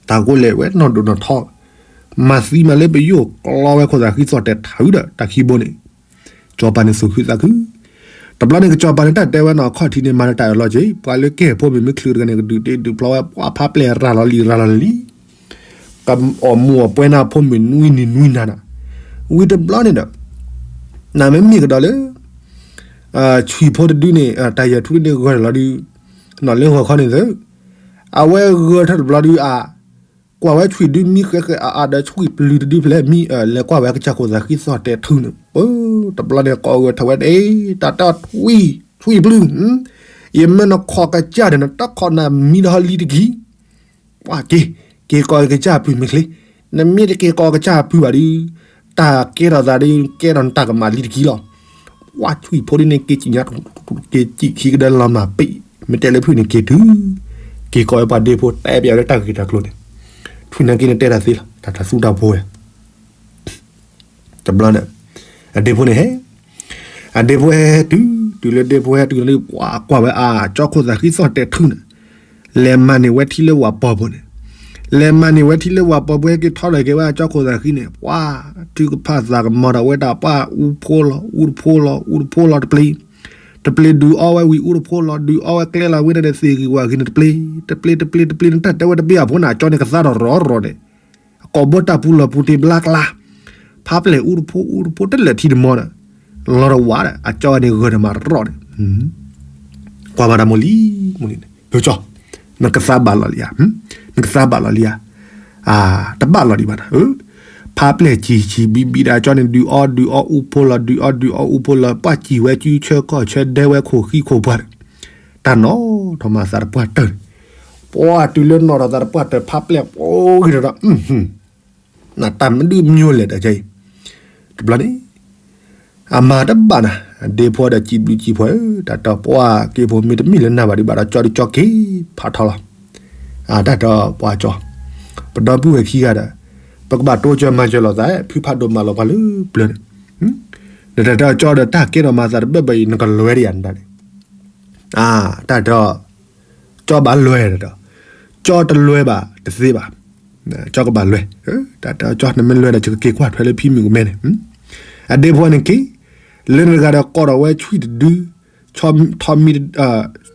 တၢ်ကိးလဲၣ်ဝဲနီၢ်ဒိၣ်နီၢ်ထီ, မၤသံမးလၢပယိၤကျီဝဲခိၣ်သးဃံသီၣ်တဲာ်ထုးဒီးတၢ်ခံဘိန့ၣ်, ကၠီပၤန့ၣ်သူၣ်ခုသးခု, တဘျီန့ၣ်ကၠီပၤန့ၣ်တၢ်တဲဝဲနီၢ်ခီၣ်ထံးန့ၣ် မၤလၢတၢ်အၢၣ်လီၤက့ၤ ပှၤလၢကဲဖိမုၣ်မ့ၢ်ချုးတဂၤန့ၣ် ကဒုးတ့ဒုးဖျီဝဲ ပှၤဖးပျဲၢ်ရၤလီၤလံရၤလီၤလံလံ ကအီၣ်မူးအီၣ်ပွဲနၤဖိမုၣ်နွံနံၤနွံနၤနၤ, ဝံၤတဘျီန့ၣ်ဒီး, နမ့မ့ၢ်ကဒီးလၢ ဆွံၣ်ဖိတဒုန့ၣ် တၢ်ယဲၢ်ထူန့ၣ်ဂၢၢ်လီၤဒုး, နီၢ်လၢဂီၤခီန့ၣ်သု, အဝဲဂၢၢ်ထီၣ်တဘျီဒုးအါ, ကွၢ်ဝဲဆွံၣ်ဒုမံဃဲးဃဲးအါအါဒီးဆွံၣ်ပျုၤတဒုဖဲလဲၣ်မံ, လဲၤကွၢ်ဝဲကစၢ်ခိၣ်သးဃံသီၣ်တဲာ်ထုးန့ၣ်, တဘျီန့ၣ်ကိးဂၢၢ်ထီၣ်ဝဲဒၣ် တၢ်တၢ်ထွံၣ်, ဆွံၣ်ပျုၤ, ယမ့ၢ်နခိးကစၢ်ဒီးနတၢ်ခိးနၤမံဒီးဟီလံတက့ၢ်, ပှၤက့ၤ, က့ၤကိးကစၢ်ပုၢ်မ့ၢ်ချ့, နမ့ၢ်တက့ၤကိးကစၢ်ဖုဘၣ်ဒီး တၢ်ကဲထီၣ်သးဒီး ကဲထီၣ်နတၢ်ကမၣ်လံတက့ၢ်လီၤ. ပှၤဆွံၣ်ဖိဒ်န့ၣ် က့ၤစံၣ်ညါ က့ၤစံၣ်ခံကဒီးလီၤမၢ်ပ့ၣ် မ့ၢ်တဲလၢဖုၣ်န့ၣ်က့ၤတုၤ က့ၤကိးဝဲပှၤဒ့ဖိ တဲပၠးလၢတၢ်ဂ့ၢ်တၢ်ကျိၤန့ၣ် ထွံၣ်နၢ်က့န့ၣ်တဲတၢ်သ့လီၤ တၢ်တၢ်သူတၢ်ဖိဝဲ တဘျီန့ၣ် အဒ့ဖိန့ၣ်ဟဲ အဒ့ဖိဟဲတုၤ တုၤလၢဒ့ဖိဟဲတုၤလၢ ပှၤကွၢ်ဝဲအကၠီခိၣ်သးဃံသီၣ်တဲာ်ထူန့ၣ် လဲၤမၤန့ၢ်ဝဲထံလၢဝၤပီၤပူၤန့ၣ် လဲၤမၤန့ၢ်ဝဲထံလၢဝၤပီၤပူၤ ဟဲက့ၤထီၣ်လီၤက့ၤဝဲအကၠီခိၣ်သးဃံန့ၣ် ပှၤထုကဖၣ်သးကမီၤဒီးဝဲဒၣ်ပှၤအူဖိလီၤ အူတဖိလီၤ အူတဖိလီၤတပျ့ၤ တပျ့ၤဒုးအီဝဲဝံၤအူတဖိလီၤ ဒုးအီဝဲကျဲလီၤဝဲဒၣ်ဒီးသ့ၣ်ဂံၢ်ဝၤဂံၢ်န့ၣ်တပျ့ၤ တပျ့ၤတပျ့ၤတပျ့ၤန့ၣ် တၢ်တဲဝဲတဘ့ၣ်အဖိန့ၣ် အကၠီန့ၣ်ကသါထီၣ်ရီၤရီၤန့ၣ် အကီၢ်ဘိတၢ်ပူၤလီၢ်ပူၤတ့ၢ်ဘျါကျါ ဖးပျဲၢ်အူတဖိအူတဖိတလၢာ်ထံတမီဒီး လီၤတဝးဒီး အကၠီန့ၣ်ဂၢၢ်တမးရီၤန့ၣ် ကွၢ်ဘၣ်တၢ်မိၢ်လံၤ မိၢ်လံၤန့ၣ် ကၠီ နကသါဘၣ်လီၤလံဧါ နကသါဘၣ်လီၤလံဧါ တဘၣ်လီၤဒံးဘၣ်နၤ ဖးပျဲၢ်စံၣ်စံၣ်ဘံဘံဒီး ကၠီန့ၣ်ဒုးအီဒုးအီအူဖိလီၤ ဒုးအီဒုးအီအူဖိလီၤ ပှၤစံၣ်ဝဲစုဆၢကီၢ်ဆၢဒဲဝဲခိၣ်ဃံခိၣ်ပှၢ် တၢ်နီၣ်ထီၣ်မၤသးတပှၢ်တၢၢ်န့ၣ် ပှၤတုၤလၢနီၣ်ထီၣ်သးတပှၢ်တၢၢ် ဖးပျဲၢ်ပှၤဂ့ၤဒီး နတၢ်မနုၤမညိလဲၣ်တၢ်ကဲအံၤ တဘျီန့ၣ် အမၤတဘၣ်နၤ ဒ့ဖိဒီးစံးဘျုးစံးဖှိၣ် တၢ်တီပှၤက့ၤဖိမ့ၢ်တမ့ၢ်လၢနၤဘၣ်ဒံးဘၣ်ဒီး ကၠီဒုးကၠီက့ၤဖးထီလီၤ တၢ်တီပှၤကၠီ ပဒီပုၢ်ဝဲၢ်ခံဂၤဒီး ပကဘၣ်တိစၢၤမၤစၢၤလိာ်သး ဖုဖးဒိၣ်မၤလီၤပှၤလၢပျၢၤန့ၣ် နတၢ်တီကၠီဒီးတၢ်ကဲထီၣ်မၤသးတဘၣ်ဘၣ်အံၤ နကလွဲဒံးယၤနတၢ်န့ၣ် တၢ်တီ ကၠီဘၣ်လွဲၢ်ဒီး ကၠီတလွဲၢ်ဘၣ်တသ့ဘၣ် ကၠီကဘၣ်လွဲၢ် တၢ်တီကၠီနမ့ၢ်လွဲၢ်ဒီး ယကက့ၤကွၢ်ထွဲလၢဖံမုၣ်ကမဲန့ၣ် အဒ့ဖိန့ၣ်က့ၤ လၢနတဂၤဒီးကိးထီၣ်ဝဲဆွံၣ်တဒု ထီမံ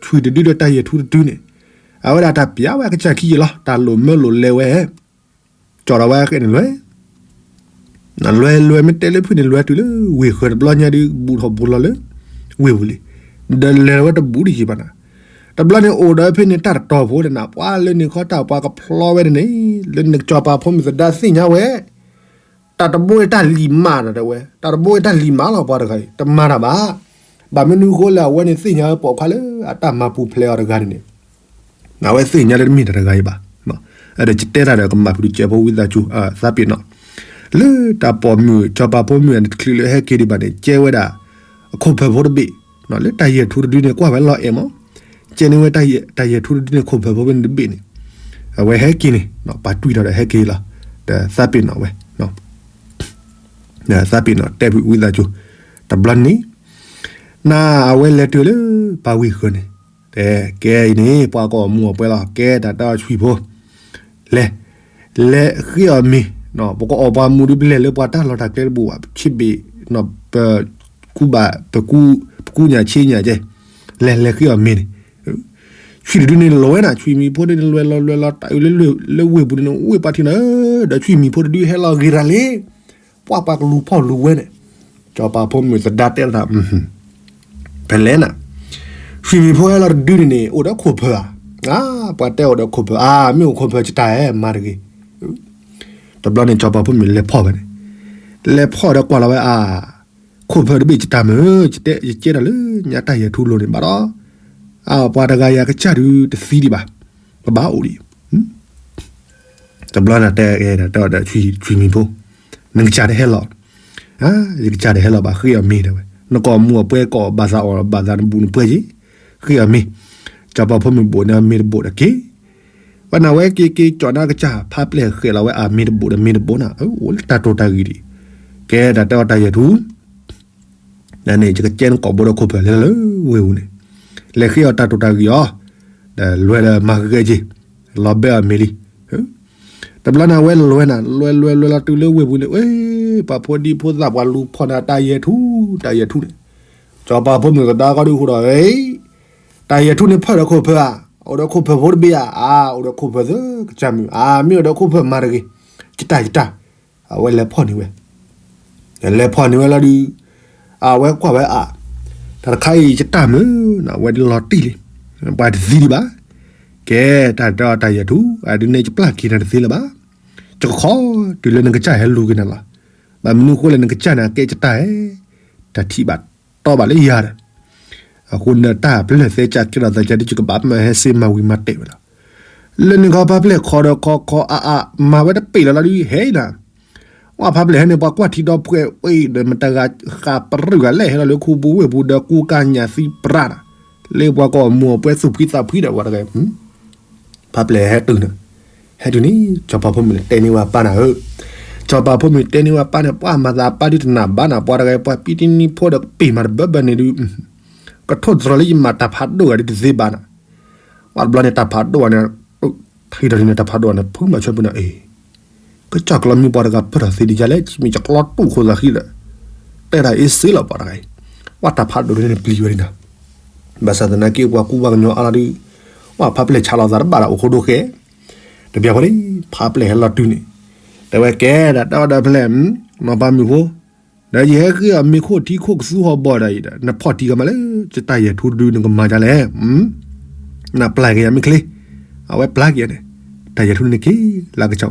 ဆွံၣ်တဒုဒီးတၢ်ယဲၢ်ထူတဒုန့ၣ် အဝဲဒၣ်တၢ်ပျးဝဲအကစၢ်ခံယံာ်လီၤ တၢ်လိၣ်မၢလိၣ်လဲဝဲ ကၠီထီၣ်ဝဲဃဲန့ၣ်လွဲၢ် လွဲၢ်လွဲၢ်မ့ၢ်တဲလၢဖုၣ်န့ၣ်လွဲၢ်တုၤလၢဝ့ၢ်ဃၢၤတဘျီညါဒုး ဘူးထီၣ်ဘူးလီၤလၢ ဝ့ၢ်ပူၤလံ ဒီးလဲၤဝဲတဘူးဒံးယံၤဘၣ်နၤ တဘျီန့ၣ်အိၣ်ဒီးဖဲန့ၣ်တၢ်တတီၤဖိန့ၣ်နၤ ပှၤလၢန့ၣ်ခီတၢ်ပှၤကဖျီဝဲန့ၣ်န့ၣ် လၢနကစီၤပၤဖိမုၣ်သဒါသ့ၣ်ညါဝဲ တၢ်တဘိတၢ်လံၤမးနၤတဲဝဲ တၢ်တဘိတၢ်လံၤမးလီၤပှၤတဂၤအံၤ တမၤတၢ်ဘၣ် ဘၣ်မနုၤဃိလၢအဝဲန့ၣ်သ့ၣ်ညါဝဲပိာ်ခွါလၢအတၢ်မၤပူၤဖျဲးအီၤတဂၤန့ၣ်န့ၣ် အဝဲသ့ၣ်ညါလၢတမ့ၢ်တၢ်တဂၤအံၤဘၣ် ဒီးယတဲတၢ်ဒီးကမၣ်ဖုးဒုးကဲဖိဝံသးစူၤ သးပ့ၤနီၣ် လၢတၢ်ပိာ်မုၣ်စီၤပၤဖိမုၣ်အတချုးလၢဟဲက့ၤဒံးဘၣ်န့ၣ် ကဲဝဲဒၣ် အခိၣ်ဖၢၣ်ဖိတဘ့ၣ် လၢတၢ်ယဲၢ်ထူတဒုန့ၣ် ကွၢ်ဝဲလီၤအဲၣ်မး ကဲန့ၢ်ဝဲတၢ်ယဲၢ်ထူတဒုန့ၣ် ခိၣ်ဖၢၣ်ဖိဖဲန့ၣ်တဘ့ၣ်န့ၣ် အဝဲဟဲက့ၤန့ၣ် ပာ်တွံၢ်ထီၣ်ဒီးဟဲက့ၤလီၤ ဒီးသးပ့ၤနီၣ်ဝဲ သးပ့ၤနီၣ်တဲဖုးဝံသးစူၤ တဘျီန့ၣ် နအဝဲလဲၤတုၤလၢပှၤဝ့ၢ်ဃၢၤန့ၣ် တဲကဲအံၤန့ၣ် ပှၤကအီၣ်မူအီၣ်ပွဲလီၤ ကဲတၢ်တီဆွံၣ်ဖိ လဲၤ လဲၤဃ့အီၣ်မ့ၤ ပကအီၣ်ပှၤမူဒုးပလဲၤလၢပှၤတၢ်လီၢ်တၢ်ကျဲတဘိးဘၣ် ပဆ့ဘ့ၣ် ပကူဘၣ် ပကူညၣ်ဆ့ညၣ်ကဲ လဲၤလဲၤဃ့အီၣ်မ့ၤန့ၣ် ဆွံၣ်တဒုန့ၣ်လွဲနၤ ဆွံၣ်မံၤဖိဒုန့ၣ်လွဲလီၤလွဲလီၤတၢ်အုးလၢဝ့ၢ်ပူၤန့ၣ် ဝ့ၢ်ပှၤထံၣ်နၤ ဒီးဆွံၣ်မံၤဖိတဒုဟဲလီၤဂ့ၤတၢ်လံ ပှၤပှၤကလူၤဖီၣ်လူၤဝဲန့ၣ် စီၤပၤဖိမုၣ်သဒါတဲတၢ် ဖဲလဲၣ်နၤ ဆွံၣ်မံၤဖိဟဲလီၤတဒုန့ၣ်န့ၣ် အိၣ်ဒီးခိၣ်ဖၢၣ်ဧါ ပှၤတဲအိၣ်ဒီးခိၣ်ဖၢၣ် အါ မ့ၢ်အိၣ်ခိၣ်ဖၢၣ်ကတၢ်ဧဲ မၤတဂ့ၤ တဘျီန့ၣ် စီၤပၤဖိမုၣ်လဲၤဖီၣ်ဝဲန့ၣ် လဲၤဖီၣ်ဒီးကွၢ်လီၤဝဲအါ ခိၣ်ဖၢၣ်တဘ့ၣ်ကတၢ်မုာ် ယကဲဒီးလၢညါတၢ်ယဲၢ်ထူလိၤန့ၣ်ဘၣ်ဒီး အပှၤတဂၤယၤကစၢ်ဒုးတသံဒံးဘၣ် ပဘၣ်အိၣ်ဒံး တဘျီန့ၣ်တဲတဲဒီးဆွံၣ်မံၤဖိ နကစၢ်တဟဲလီၤ ယကစၢ်တဟဲလီၤဘၣ်ဃ့အီၣ်မ့ၤတဲဝဲ နကအီၣ်မူအီၣ်ပွဲကအီၣ်ဘၣ်သးအီၣ်ဘၣ်သးနဘူးနပွဲက့ၤ ဃ့အီၣ်မ့ၤ စီၤပၤဖိမုၣ်ဘိးန့ၢ်မ့ၤတဘိးဒီးက့ၤ ဝဲနၤဝဲက့ၤက့ၤကၠီၣ်နၤကစၢ် ဖးပျဲၢ်ဃဲးလီၤဝဲအမ့ၤတဘိးဒီးမ့ၤတဘိးနၤ အိၣ်လၢတၢ်တိာ်တၢ်ဂံၢ်ဒံး ကဲတၢ်တဲအီၤတၢ်ယဲၢ်ထူ န့ၣ် ယကကဲနကိာ်ဘိဒီးခိၣ်ဖၢၣ်လဲၤလၢဝ့ၢ်ပူၤန့ၣ် လဲၤဃ့အီၣ်တၢ်တိာ်တၢ်ဂံၢ်အီၤ ဒီးလွဲၢ်လၢမၤဂဲၤက့ၤ လီၤဘဲအီၤမ့ၤလံ တဘျီန့ၣ်အဝဲလဲၤနၤ လဲၤလဲၤလဲၤလီၤတုၤလၢဝ့ၢ်ပူၤန့ၣ် အ့ ပှၤဖိဒံဖိသၣ်ပှၤလူၤဖီၣ်နၤတၢ်ယဲၢ်ထူ တၢ်ယဲၢ်ထူန့ၣ် စီၤပၤဖိမုၣ်သဒါကီဒုးဃိဒီး တၢ်ယဲၢ်ထူန့ၣ်ဖၢၣ်ဒီးခိၣ်ဖၢၣ်ဧါ အိၣ်ဒီးခိၣ်ဖၢၣ်ဖိတဘ့ၣ်ဧါ အါ အိၣ်ဒီးခိၣ်ဖၢၣ်သၢကစၢ်မုၢ် အါ မ့ၢ်အိၣ်ဒီးခိၣ်ဖၢၣ်မၤတဂ့ၤ ယတၢ်ယတၢ် အဝဲလဲၤဖီၣ်န့ၢ်ဝဲ လဲၤဖီၣ်န့ၢ်ဝဲလီၤဒုး အဝဲကွၢ်ဝဲအါ တၢ်တခါအံၤယတၢ်မုာ် အဝဲဒုးလီၤတံၢ်လံ ပှၤတသံဒံးဘၣ် ကဲတၢ်ဒီးတၢ်ယဲၢ်ထူ အဒုးန့ၣ်ယပျၢ်က့ၤနၤတသ့လၢၤဘၣ် ယကခီတုၤလၢနကစၢ်ဟဲလူၤက့ၤနၤလီၤ ဘၣ်မနုၤဃိလဲၣ်နကစၢ်န့ၣ် အကဲယတၢ်ဧဲ တၢ်ထံၣ်ဘၣ်တီဘၣ်လၢယၤဒီး အဃိနတၢ်ပလၢၢ်သဲကၢ်ကဲထီၣ်သးကၢ်ဒ်ယကဘၣ်မၤဟဲစ့မၤဝံၤမၤတဲာ်ဝဲလီၤ လၢန့ၣ်ခီဖါပျဲၢ်ခီဒီးခီခီအါအါ မၤဝဲတပ့ၤလီၤလီၤဒုးဟဲအံၤနၤ, ဝဲဖါပျဲၢ်ဟဲန့ၣ် ပှၤကွၢ်ထံဒီဖှဲးဝဲအံၤဒီး မတၤဂၤဃးပရၢၢ်ဂၤလဲၣ် ဟဲလီၤလၢခူပူၤဝ့ၢ်ပူၤဒီးကူကၤညၣ်သံပြးနၤ, လၢပှၤကိးမူၤအပှဲၤသူၣ်ဖှံသးဖှံဒီးပှၤတဂၤ ဖါပျဲၢ်ဟဲတုၤန့ၣ်, ဟဲတုၤန့ၣ် စီၤပၤဖိမုၣ်န့ၣ်တဲန့ၢ်ဝဲပၢ်နၤဧၢ, စီၤပၤဖိမုၣ်တဲန့ၢ်ဝဲပၢ်န့ၣ် ပှၤမၤသးပၢ်ဒုးတနာ်ဘၣ်နၤ ပှၤတဂၤပှၤပံတနံၤဖိဒီးကပ့ၤမၤတဘၢဘၢန့ၣ်ဒုး, ကထိၣ်သတြီၤလၢယမၤတၢ်ဖးဒိၣ်ဂၤဒုးတသ့ဘၣ်နၤ, ပှၤတဘျီန့ၣ်တၢ်ဖးဒိၣ်ဂၤန့ၣ်, ထံၣ်ထီၣ်ဒ်န့ၣ်တၢ်ဖးဒိၣ်ဂၤန့ၣ် ဖုမၤဆၢပူၤန့ၣ်အ့ၣ် ကစၢ်ကျီမံပှၤတဂၤပၢၢ်ထီၣ်သ့ဒ်ယါလဲၣ် မ့ၢ်ယကျီတူၢ်ခိၣ်သးဃံဒီး, တဲဒၣ်အ့ၣ်စ့လီၤပှၤတဂၤအံၤ, ပှၤတၢ်ဖးဒိၣ်ဒ်န့ၣ်ပျံၤဝဲဒ်နၤ, ဘၣ်ဆၣ်သနာ်က့ပှၤကူပှၤကညီအါလီၤဒုး, ပှၤဖါပျဲၢ်ဆးလီၤသးတဘၣ်ဒီးအိၣ်ဃိဒိၣ်ဃဲ, တဘျီဃီလံ, ဖါပျဲၢ်ဟဲလီၤတုၤန့ၣ်, တဲဝဲကဲဒၣ်တၢ်အီၣ်ဒီးဖဲလဲၣ်, နီၢ်ပၤမုၣ်ဖိ ဒီးယဟဲဃ့အီၤမ့ၤခိၣ်ထံခိၣ်ကသူဟီၣ်ဘီၣ်ဒီးအံၤဒီး နဖီၣ်တံၢ်ကမးလၢ ယတၢ်ယဲၢ်ထူတဒုနကမၤဒ်လဲၣ်, နပျၢ်က့ၤယၤမ့ၢ်ချ့, အဝဲပျၢ်က့ၤယၤန့ၣ်, တၢ်ယဲၢ်ထူန့ၣ်က့ၤလၢကဆီ,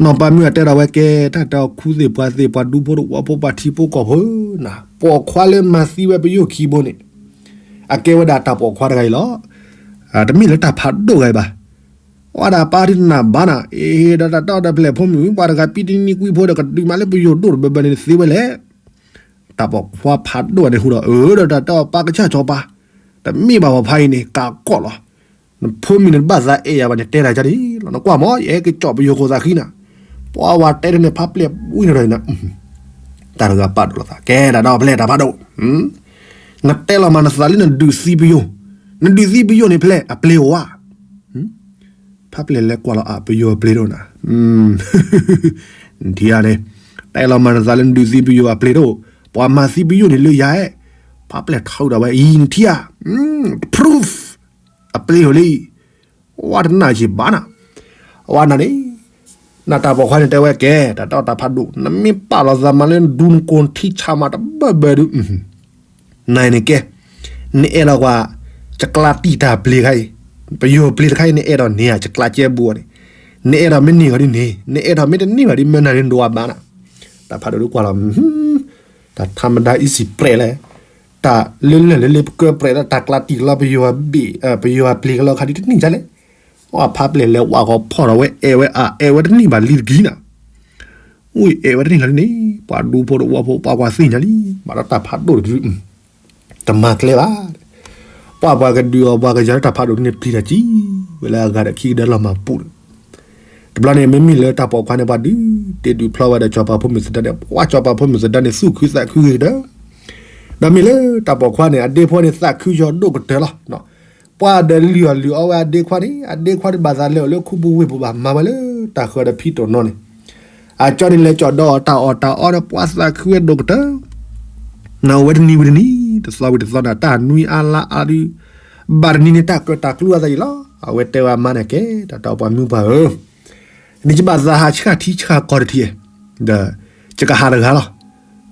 နီၢ်ပၤမုၣ်အတဲဒီးဝဲကဲ တၢ်တဲအီၤခူသ့ၣ်ပှၤသ့ၣ်ပှၤဒူဖိတဝီဖိပှၤထံဖိကီၢ်ဖိနၤ, ပိာ်ခွါလၢမၤသံဝဲပယိၢ်ခံဘိန့ၣ်, အကဲဝဲဒၣ်တၢ်ပိာ်ခွါတဂၤအံၤလီၤ, တမ့ၢ်လၢတၢ်ဖးဒိၣ်ဂၤအံၤဘၣ် ဝဲဒၣ်ပၢ်ဒုးတနာ်ဘၣ်နၤ, အ့ၣ် ဒီးတၢ်တဲအီၤဒီးဖဲလဲၣ်ဖိမုၣ် ပှၤတဂၤပံတနံၤကွံဖိဒီးကဒုးမးလၢပယိၢ်ဒိၣ်တဘၢဘၢန့ၣ်သ့ဝဲလဲၣ်, တၢ်ပိာ်ခွါဖးဒိၣ်န့ၣ်ဟူဒီး အၢ ဒီးတၢ်တဲအီၤပၢ်ကစၢ်စီၤပၤ, တမ့ၢ်ဘၣ်ပှၤဖးအံၤန့ၣ် ကးကီၢ်လီၤ, နဖိမုၣ်န့ၣ်တဘၣ်သးအဲၣ်ယၤဘၣ် နတဲတၢ်ကဒ်လီၤ နကွၢ်မး ယအဲၣ်ကစီၣ်ပယိၢ်ခိၣ်သးဃံနၤ, ပှၤဝဲတဲဒ်န့ၣ်ဖါပျဲၢ်ဝံၤန့ၣ်ဒီးနၤ တၢ်တဂၤပာ်ဒိၣ်လီၤသး ကဲဒၣ်ဒီးဖဲလဲၣ်တၢ်ဖးဒိၣ်, နတဲလီၤမးနသးလၢနဒုးသံပယိၢ်, နဒုးသံပယိၢ်န့ၣ်ဖဲလဲၣ်အပျ့ၤအိၣ်ဧါ, ဖါပျဲၢ်လဲၤကွၢ်လီၤအပယိၢ်အပျ့ၤဒိၣ်နၤ, နထံၣ်ဧါန့ၣ်, တဲလီၤမးနသးလၢနဒုးသံပယိၢ်အပျ့ၤဒိၣ်, ပှၤမၤသံပယိၢ်န့ၣ်လၢယၤအဲၣ်, ဖါပျဲၢ်ထီၣ်ဒၣ်ဝဲအံၤ နထံၣ်ဧါ, proof အပျ့ၤအိၣ်လံ, ဝဲတနာ်ယံာ်ဘၣ်နၤ, အဝဲနၤန့ၣ်, နတၢ်ပိာ်ခွါန့ၣ်တဲဝဲကဲ တၢ်တဲအီၤတၢ်ဖးဒိၣ် နမ့ၢ်ပာ်လီၤသးမးလၢနဒူနကိၢ်ထံဆးမးတဘၢဘၢဒုး နၤန့ၣ်ကဲ, နအဲၣ်ဒိးကွၢ်, ယကျးတံာ်တၢ်ပျ့ၤခါအံၤ, ပယိၢ်ပျ့ၤတခါအံၤ နအဲၣ်ဒိးန့ၢ်ဧါ ယကျးကဲဘူးအီၤန့ၣ်, နအဲၣ်ဒိးမ့ၢ်န့ၢ်ဂီၤဒ်န့ၣ်, နအဲၣ်ဒိးမ့ၢ်တန့ၢ်ဘၣ်ဒ်မ့ၢ်နၤန့ၣ် နဒိးအဘၣ်နၤ, တၢ်ဖးဒိၣ်ဒုးကွၢ်လီၤ, တၢ်ထးမဒါအံၤစံးပြဲးလဲၣ်, တၢ်လၢလၢၢ်လၢလၢပကၢပြဲးလၢတၢ်ကျးတံာ်လီၤပယိၢ်အဘ့ၣ်, ပယိၢ်အပျ့ၤကလီခါဒ်တန့ၢ်ဒ်လဲၣ်, အဖါပျဲၢ်လဲၤဝဲဂီၤဖီၣ်ဒီးဝဲအဲၣ်ဝဲအအဲၣ်ဝဲတန့ၢ်ဘၣ်လံတကံၢ်နၤ အိၣ်အဲၣ်ဝဲတန့ၢ်လီၤန့ၣ်, ပှၤဒူဖိတဝီဖိပှၤကွၢ်သ့ၣ်ညါလံ, ဘၣ်ဒီးတၢ်ဖးဒိၣ်တဒု, တမၤကျဲဘၣ်, ပှၤပှၤကဒုးအီၤပှၤကယၤလၢတၢ်ဖးဒိၣ်ဒ်န့ၣ်ပျံၤတၢ်ကံ, ဝဲလၢအဂၤဒီးခံကဒၢလီၤမၤပူၤဒီး, တဘျီန့ၣ် မ့မ့ၢ်လၢတၢ်ပိာ်ခွါန့ၣ် ပှၤဒုးတ့ဒုးဖျီဝဲဒီးစီၤပၤဖိမုၣ်သဒါန့ၣ် ပှၤစီၤပၤဖိမုၣ်သဒါန့ၣ် သူၣ်ခုသးခုဂ့ၤကတၢၢ်, ဒီးမ့ၢ်လၢတၢ်ပိာ်ခွါန့ၣ် အဒ့ဖိန့ၣ်သးခုယီၤဒိၣ်ကတၢၢ်လီၤ ပှၤဒီးလုၢ်အီၣ်လုၢ်အီဝဲအဒ့ခွါန့ၣ် အဒ့ခွါတဘၣ်သးလဲၤအိၣ်လၢခူပူၤဝ့ၢ်ပူၤဘၣ် မၤဝဲလၢတၢ်ဃၢၤဒီးဖံတိၣ်နီန့ၣ်, အကၠီန့ၣ်လဲၤကၠီၣ်ဒီးအီၤတၢ်အီၣ်တၢ်အီဒီးပှၤသးခုဝဲဒိၣ်ကတၢၢ်, နအိၣ်ဝဲတနံၤဝံၤတနံၤ တသီဝံၤတသီန့ၣ် တၢ်နွံအါလါအါဒုး, ဘၣ်တနံၤန့ၣ် တၢ်ကၢၣ်တၢ်ကျူအသးအံၤလီၤ, အဝဲတဲဝဲအမါန့ၣ်ကဲ တၢ်တဲပှၤမုၢ်ပှၢ်ဧၢ နကဘၣ်သးဟးဆှၣ်ထံဆှၣ်ကီၢ်တထံၣ်, ဒီးယကဟးတဂၤလီၤ,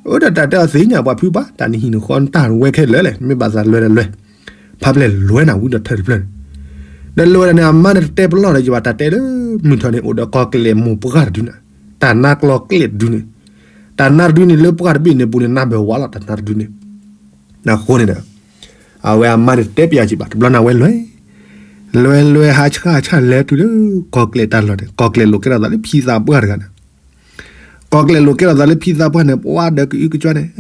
အိၣ်ဒီးတၢ်တဲအီၤသ့ၣ်ညါပှၤဖုပှၢ် တၢ်နဟံၣ်နဃီနတၢ်ဝဲခဲလၢာ်လဲၣ် နမ့ၢ်ဘၣ်သးလွဲဒီးလွဲ, ဖါပျဲၢ်လွဲနၤဝံၤဒီးထၢၣ်တဖျၢၣ်န့ၣ်, ဒီးလွဲဒီးန့ၣ် အမါန့ၣ်တတဲပလီၢ်ဒီးယဘၣ်တၢ်တဲလၢ မုၢ်ထီၣ်န့ၣ် အိၣ်ဒီးကီၢ်ကျဲၣ်မိၢ်ပှၢ်တဒုန့ၣ်, တၢ်နါကျီကျဲၣ်တဒုန့ၣ်, တၢ်နါတဒုန့ၣ်လၢပှၢ်တဘ့ၣ်န့ၣ်ပူၤန့ၣ် နါဘၢၣ်ဝါလီၤ တၢ်နါတဒုန့ၣ်, အဃိန့ၣ်ဒီး အဝဲအမါန့ၣ်တတဲပျးကံဘၣ် တဘျီန့ၣ်အဝဲလွဲ, လွဲလွဲဟးဆှၣ်ဆှၣ်လဲၤတုၤလၢ ကီၢ်ကျဲၣ်တၢ်လီၢ်န့ၣ် ကီၢ်ကျဲၣ်လိာ်ကဲထီၣ်သးလၢဖံသးပှၢ်တဂၤန့ၣ်, ကီၢ်ကျဲၣ်လိာ်ကဲထီၣ်သးလၢဖံသးပှၢ်န့ၣ် ပှၤဒီးကအုကစွါန့ၣ်,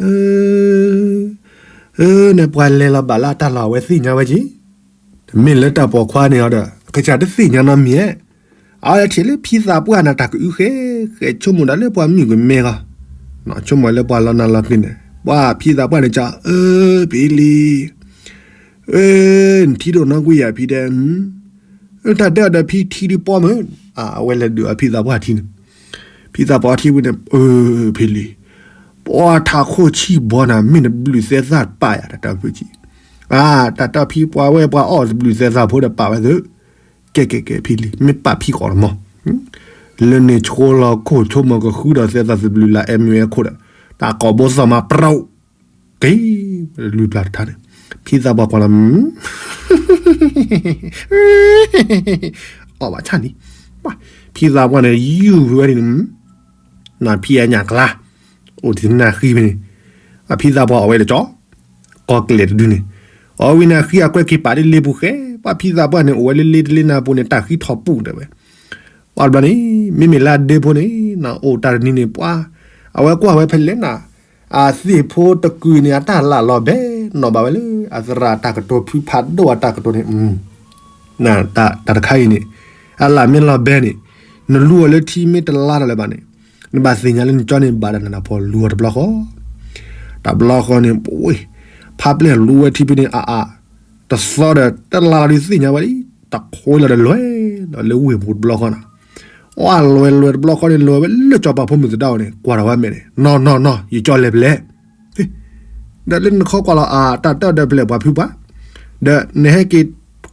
အၢ န့ၣ်ပှၤလဲၤလီၤဘၣ်လၢအတၢ်လီၢ်အဝဲသ့ၣ်ညါဝဲက့ၤ, တမ့ၢ်လၢတၢ်ပိာ်ခွါန့ၣ်အီၤဒီး ကစၢ်တသ့ၣ်ညါနီတမံၤဧါ, အဝဲထံၣ်လၢဖံသးပှၢ်န့ၣ် တၢ်ကအုဃဲဃဲ ဆိကမိၣ်ဒၣ်လၢပှၤမုၣ်ကမဲဂီၢ်, ဆိကမိၣ်လၢပှၤလီၤနၤလီၤကျံၤန့ၣ် ပှၤဖံသးပှၢ်န့ၣ်က အၢ ဖံလံၤ, အၢ နထံဒိၣ်နီၢ်ကွံာ်ယၤဖံဒဲး, တၢ်တဲအီၤဒီးဖံထံဒုးပီမုၢ်, အဝဲလဲၤဒုးအီၤဖံသးပှၢ်ထံန့ၣ်, ဖံသးပှၢ်ထံဝံၤန့ၣ် အၢ ဖံလံၤ, ပှၤထးခိၣ်ဆံၣ်ဘီနၤ မ့ၢ်တဘျုးသဲသၣ်ပာ်ယၤ တၢ်တဲဖုကံ, အၢ တၢ်တဲဖံပှၤဝဲပှၤအီၣ်တဘျုးသဲသၣ်ဖိဒီးပာ်ဝဲသ့ ကဲကဲကဲဖံလံၤ မ့ၢ်ပာ်ဖံကီးလီၤမး, လၢန့ၣ်ဆိလီၤခိၣ်ဆိကမိၣ်ကဃုဒီးသဲသၣ်သဘျုးလၢ အဲမ့ၢ်ဝဲခိၣ်ဒီး တၢ်ကိးဘိသီၣ်မးပရိး, က့ၤ ဝဲတဘျုးပျၢ်တထါန့ၣ်, ဖံသးပှၢ်ကွၢ်လီၤ အီၣ်ဘၣ်ဆၣ်န့ၣ်, ဖံသးပှၢ်န့ၣ် ယူၢ်ဖုဝဲန့ၣ်, နဖံအညၣ်ကျါ, အိၣ်တနၢ်ဃံဖဲန့ၣ်, အဖံသးပှၢ်အီၣ်ဝဲတကၠီ, ကီၢ်ကျဲၣ်တဒုန့ၣ်, အီၣ်ဝံၤနၢ်ဃံအကွဲးက့ၤပာ်ဒ်လ့ပူၤဃဲ ပှၢ်ဖံသးပှၢ်န့ၣ် အိၣ်ဝဲလၢလ့တလ့နၤပူၤန့ၣ် တၢ်ဃံထီၣ်ပူၣ်တဲဝဲ. ပှၢ်တဘျီန့ၣ် မ့မ့ၢ်လၢအဒ့ဖိန့ၣ် နအိၣ်တၢ်တနံၤန့ၣ် ပှၢ် အဝဲကွၢ်ဝဲဖဲလဲၣ်နၤ အသ့ၣ်ဖိတကုာ်န့ၣ် အတၢ်လၢ်လီၤဘဲနီၣ်ဘၣ်ဝဲလၢ အသရၣ်တၢ်ကတိၤ ဖုဖးဒိၣ်အတၢ်ကတိၤန့ၣ် တၢ်တခါအံၤန့ၣ် အလၢ်မ့ၢ်လီၤဘဲန့ၣ် နလူအီၤလၢထံမ့ၢ်တလါထီၣ်လၢၤဘၣ်န့ၣ် နဘၣ်သ့ၣ်ညါလၢနကၠီန့ၣ် ဘၣ်တၢ်နးနးဖှီၣ်လူအီၤတဘျီဃီ တဘျီဃီန့ၣ် ပဝဲ ဖးပျဲၢ်လူဝဲထံဖဲန့ၣ် အအါ တသီဒီး တလါလီၤဒုးသ့ၣ်ညါဝဲလံ တခိလီၤဒီးလွဲၢ်ဒီးလၢဝ့ၢ်ပူၤတဘျီဃီနီၤ အလွဲၢ်လွဲၢ်တဘျီဃီန့ၣ် လွဲၢ်ဝဲလၢကၠီပာ်ဖိမုၣ်သဒါအီၤန့ၣ် ကွၢ်ထီၣ်ဝဲမဲာ်န့ၣ် နီၢ်နီၢ်နီၢ် ယကၠီလဲၤဖဲလဲၣ် ဒီးလၢနခီကွၢ်လီၤအတၢ်တဲအီၤဒီးဖဲလဲၣ်ပှၤဖုပှၢ် ဒီးနဟဲက့ၤ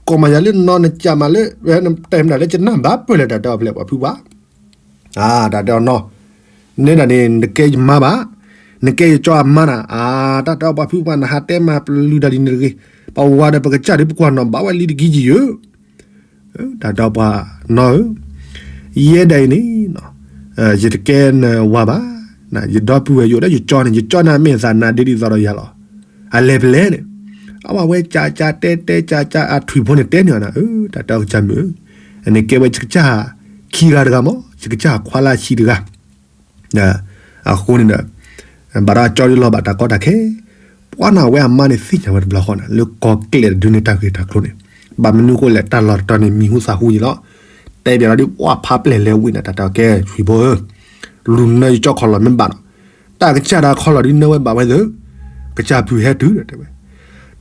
ကိးမၤယၤလၢနီၢ်နကးမၤလၢ နတဲမနုၤလၢကနၣ်ဘၣ်ပၢၢ်လဲၣ်တၢ်တဲအီၤဖဲလဲၣ်ပှၤဖုပှၢ် တၢ်တဲအီၤနီၢ် နဲဒၣ်န့ၣ် နကဲယမါဘၣ် နကဲယကၠီအမါနၤ အတၢ်တဲအီၤပှၤဖုပှၢ် နဟးတဲမၤပလုၢ်ဒၣ်ဒ်န့ၣ်တဂ့ၤ ပဝၤဒီးပကစၢ်ဒ်ပကွၢ်နီၣ်ဘၣ်ဝဲလံတကံယံၤဧၢ တၢ်တဲအီၤပှၤနီၢ်ဧၢ ယဲဒၣ်အံၤန့ၣ် ယတကဲနဝၤဘၣ် ယဒီပုၢ်ဝဲၢ်ယိၣ်ဒီးယကၠီန့ၣ် ယကၠီန့ၣ်အမဲာ်သးနါဒ်သိးဒီးယၤလီၤ အလဲၤဖဲလဲၣ်န့ၣ် အဝဲကၠးကၠးတဲတဲကၠးကၠးအထွံၣ်ဖိန့ၣ်တဲန့ၢ်အီၤနၤ တၢ်တဲအီၤကစၢ်မုၣ်ဧၢ အန့ၣ်ကဲဝဲယကစၢ်ခံဂၤတဂၤမး ယကစၢ်ခွါလၢဆံးတဂၤ အဃိန့ၣ်ဒီး ဘၣ်ဒီးကၠီဒ်လီၤဘၣ်တၢ်ကီတၢ်ခဲ ပှၤန့ၣ်အဝဲအမါန့ၣ်သ့ၣ်ညါဝဲတဘျီဃီန့ၣ် လၢကီၢ်ကျဲၣ်တဒုန့ၣ်တၢ်ဂ့ၢ်တၢ်ကျိၤန့ၣ် ဘၣ်မနုၤဃိလဲၣ် တၢ်လီၢ်တတီၤန့ၣ် မံၤဟူသၣ်ဟူယံၤလီၤ တဲဘၣ်လီၤဒ်ပှၤဖးပျဲၢ်လဲၤဝံၤန့ၣ် တၢ်တဲအီၤကဲထွံၣ်ဖိဧၢ လူၤနၢယကၠီခီၣ်လီၢ်မ့ၢ်ဘၣ်နီၤ တၢ်ကစၢ်တၢ်ခီၣ်လီၢ်ဒ်နၢဝဲဘၣ်ဝဲသ့ၣ် ကစၢ်ပုၢ်ဟဲတုၤဒီးတဲဝဲ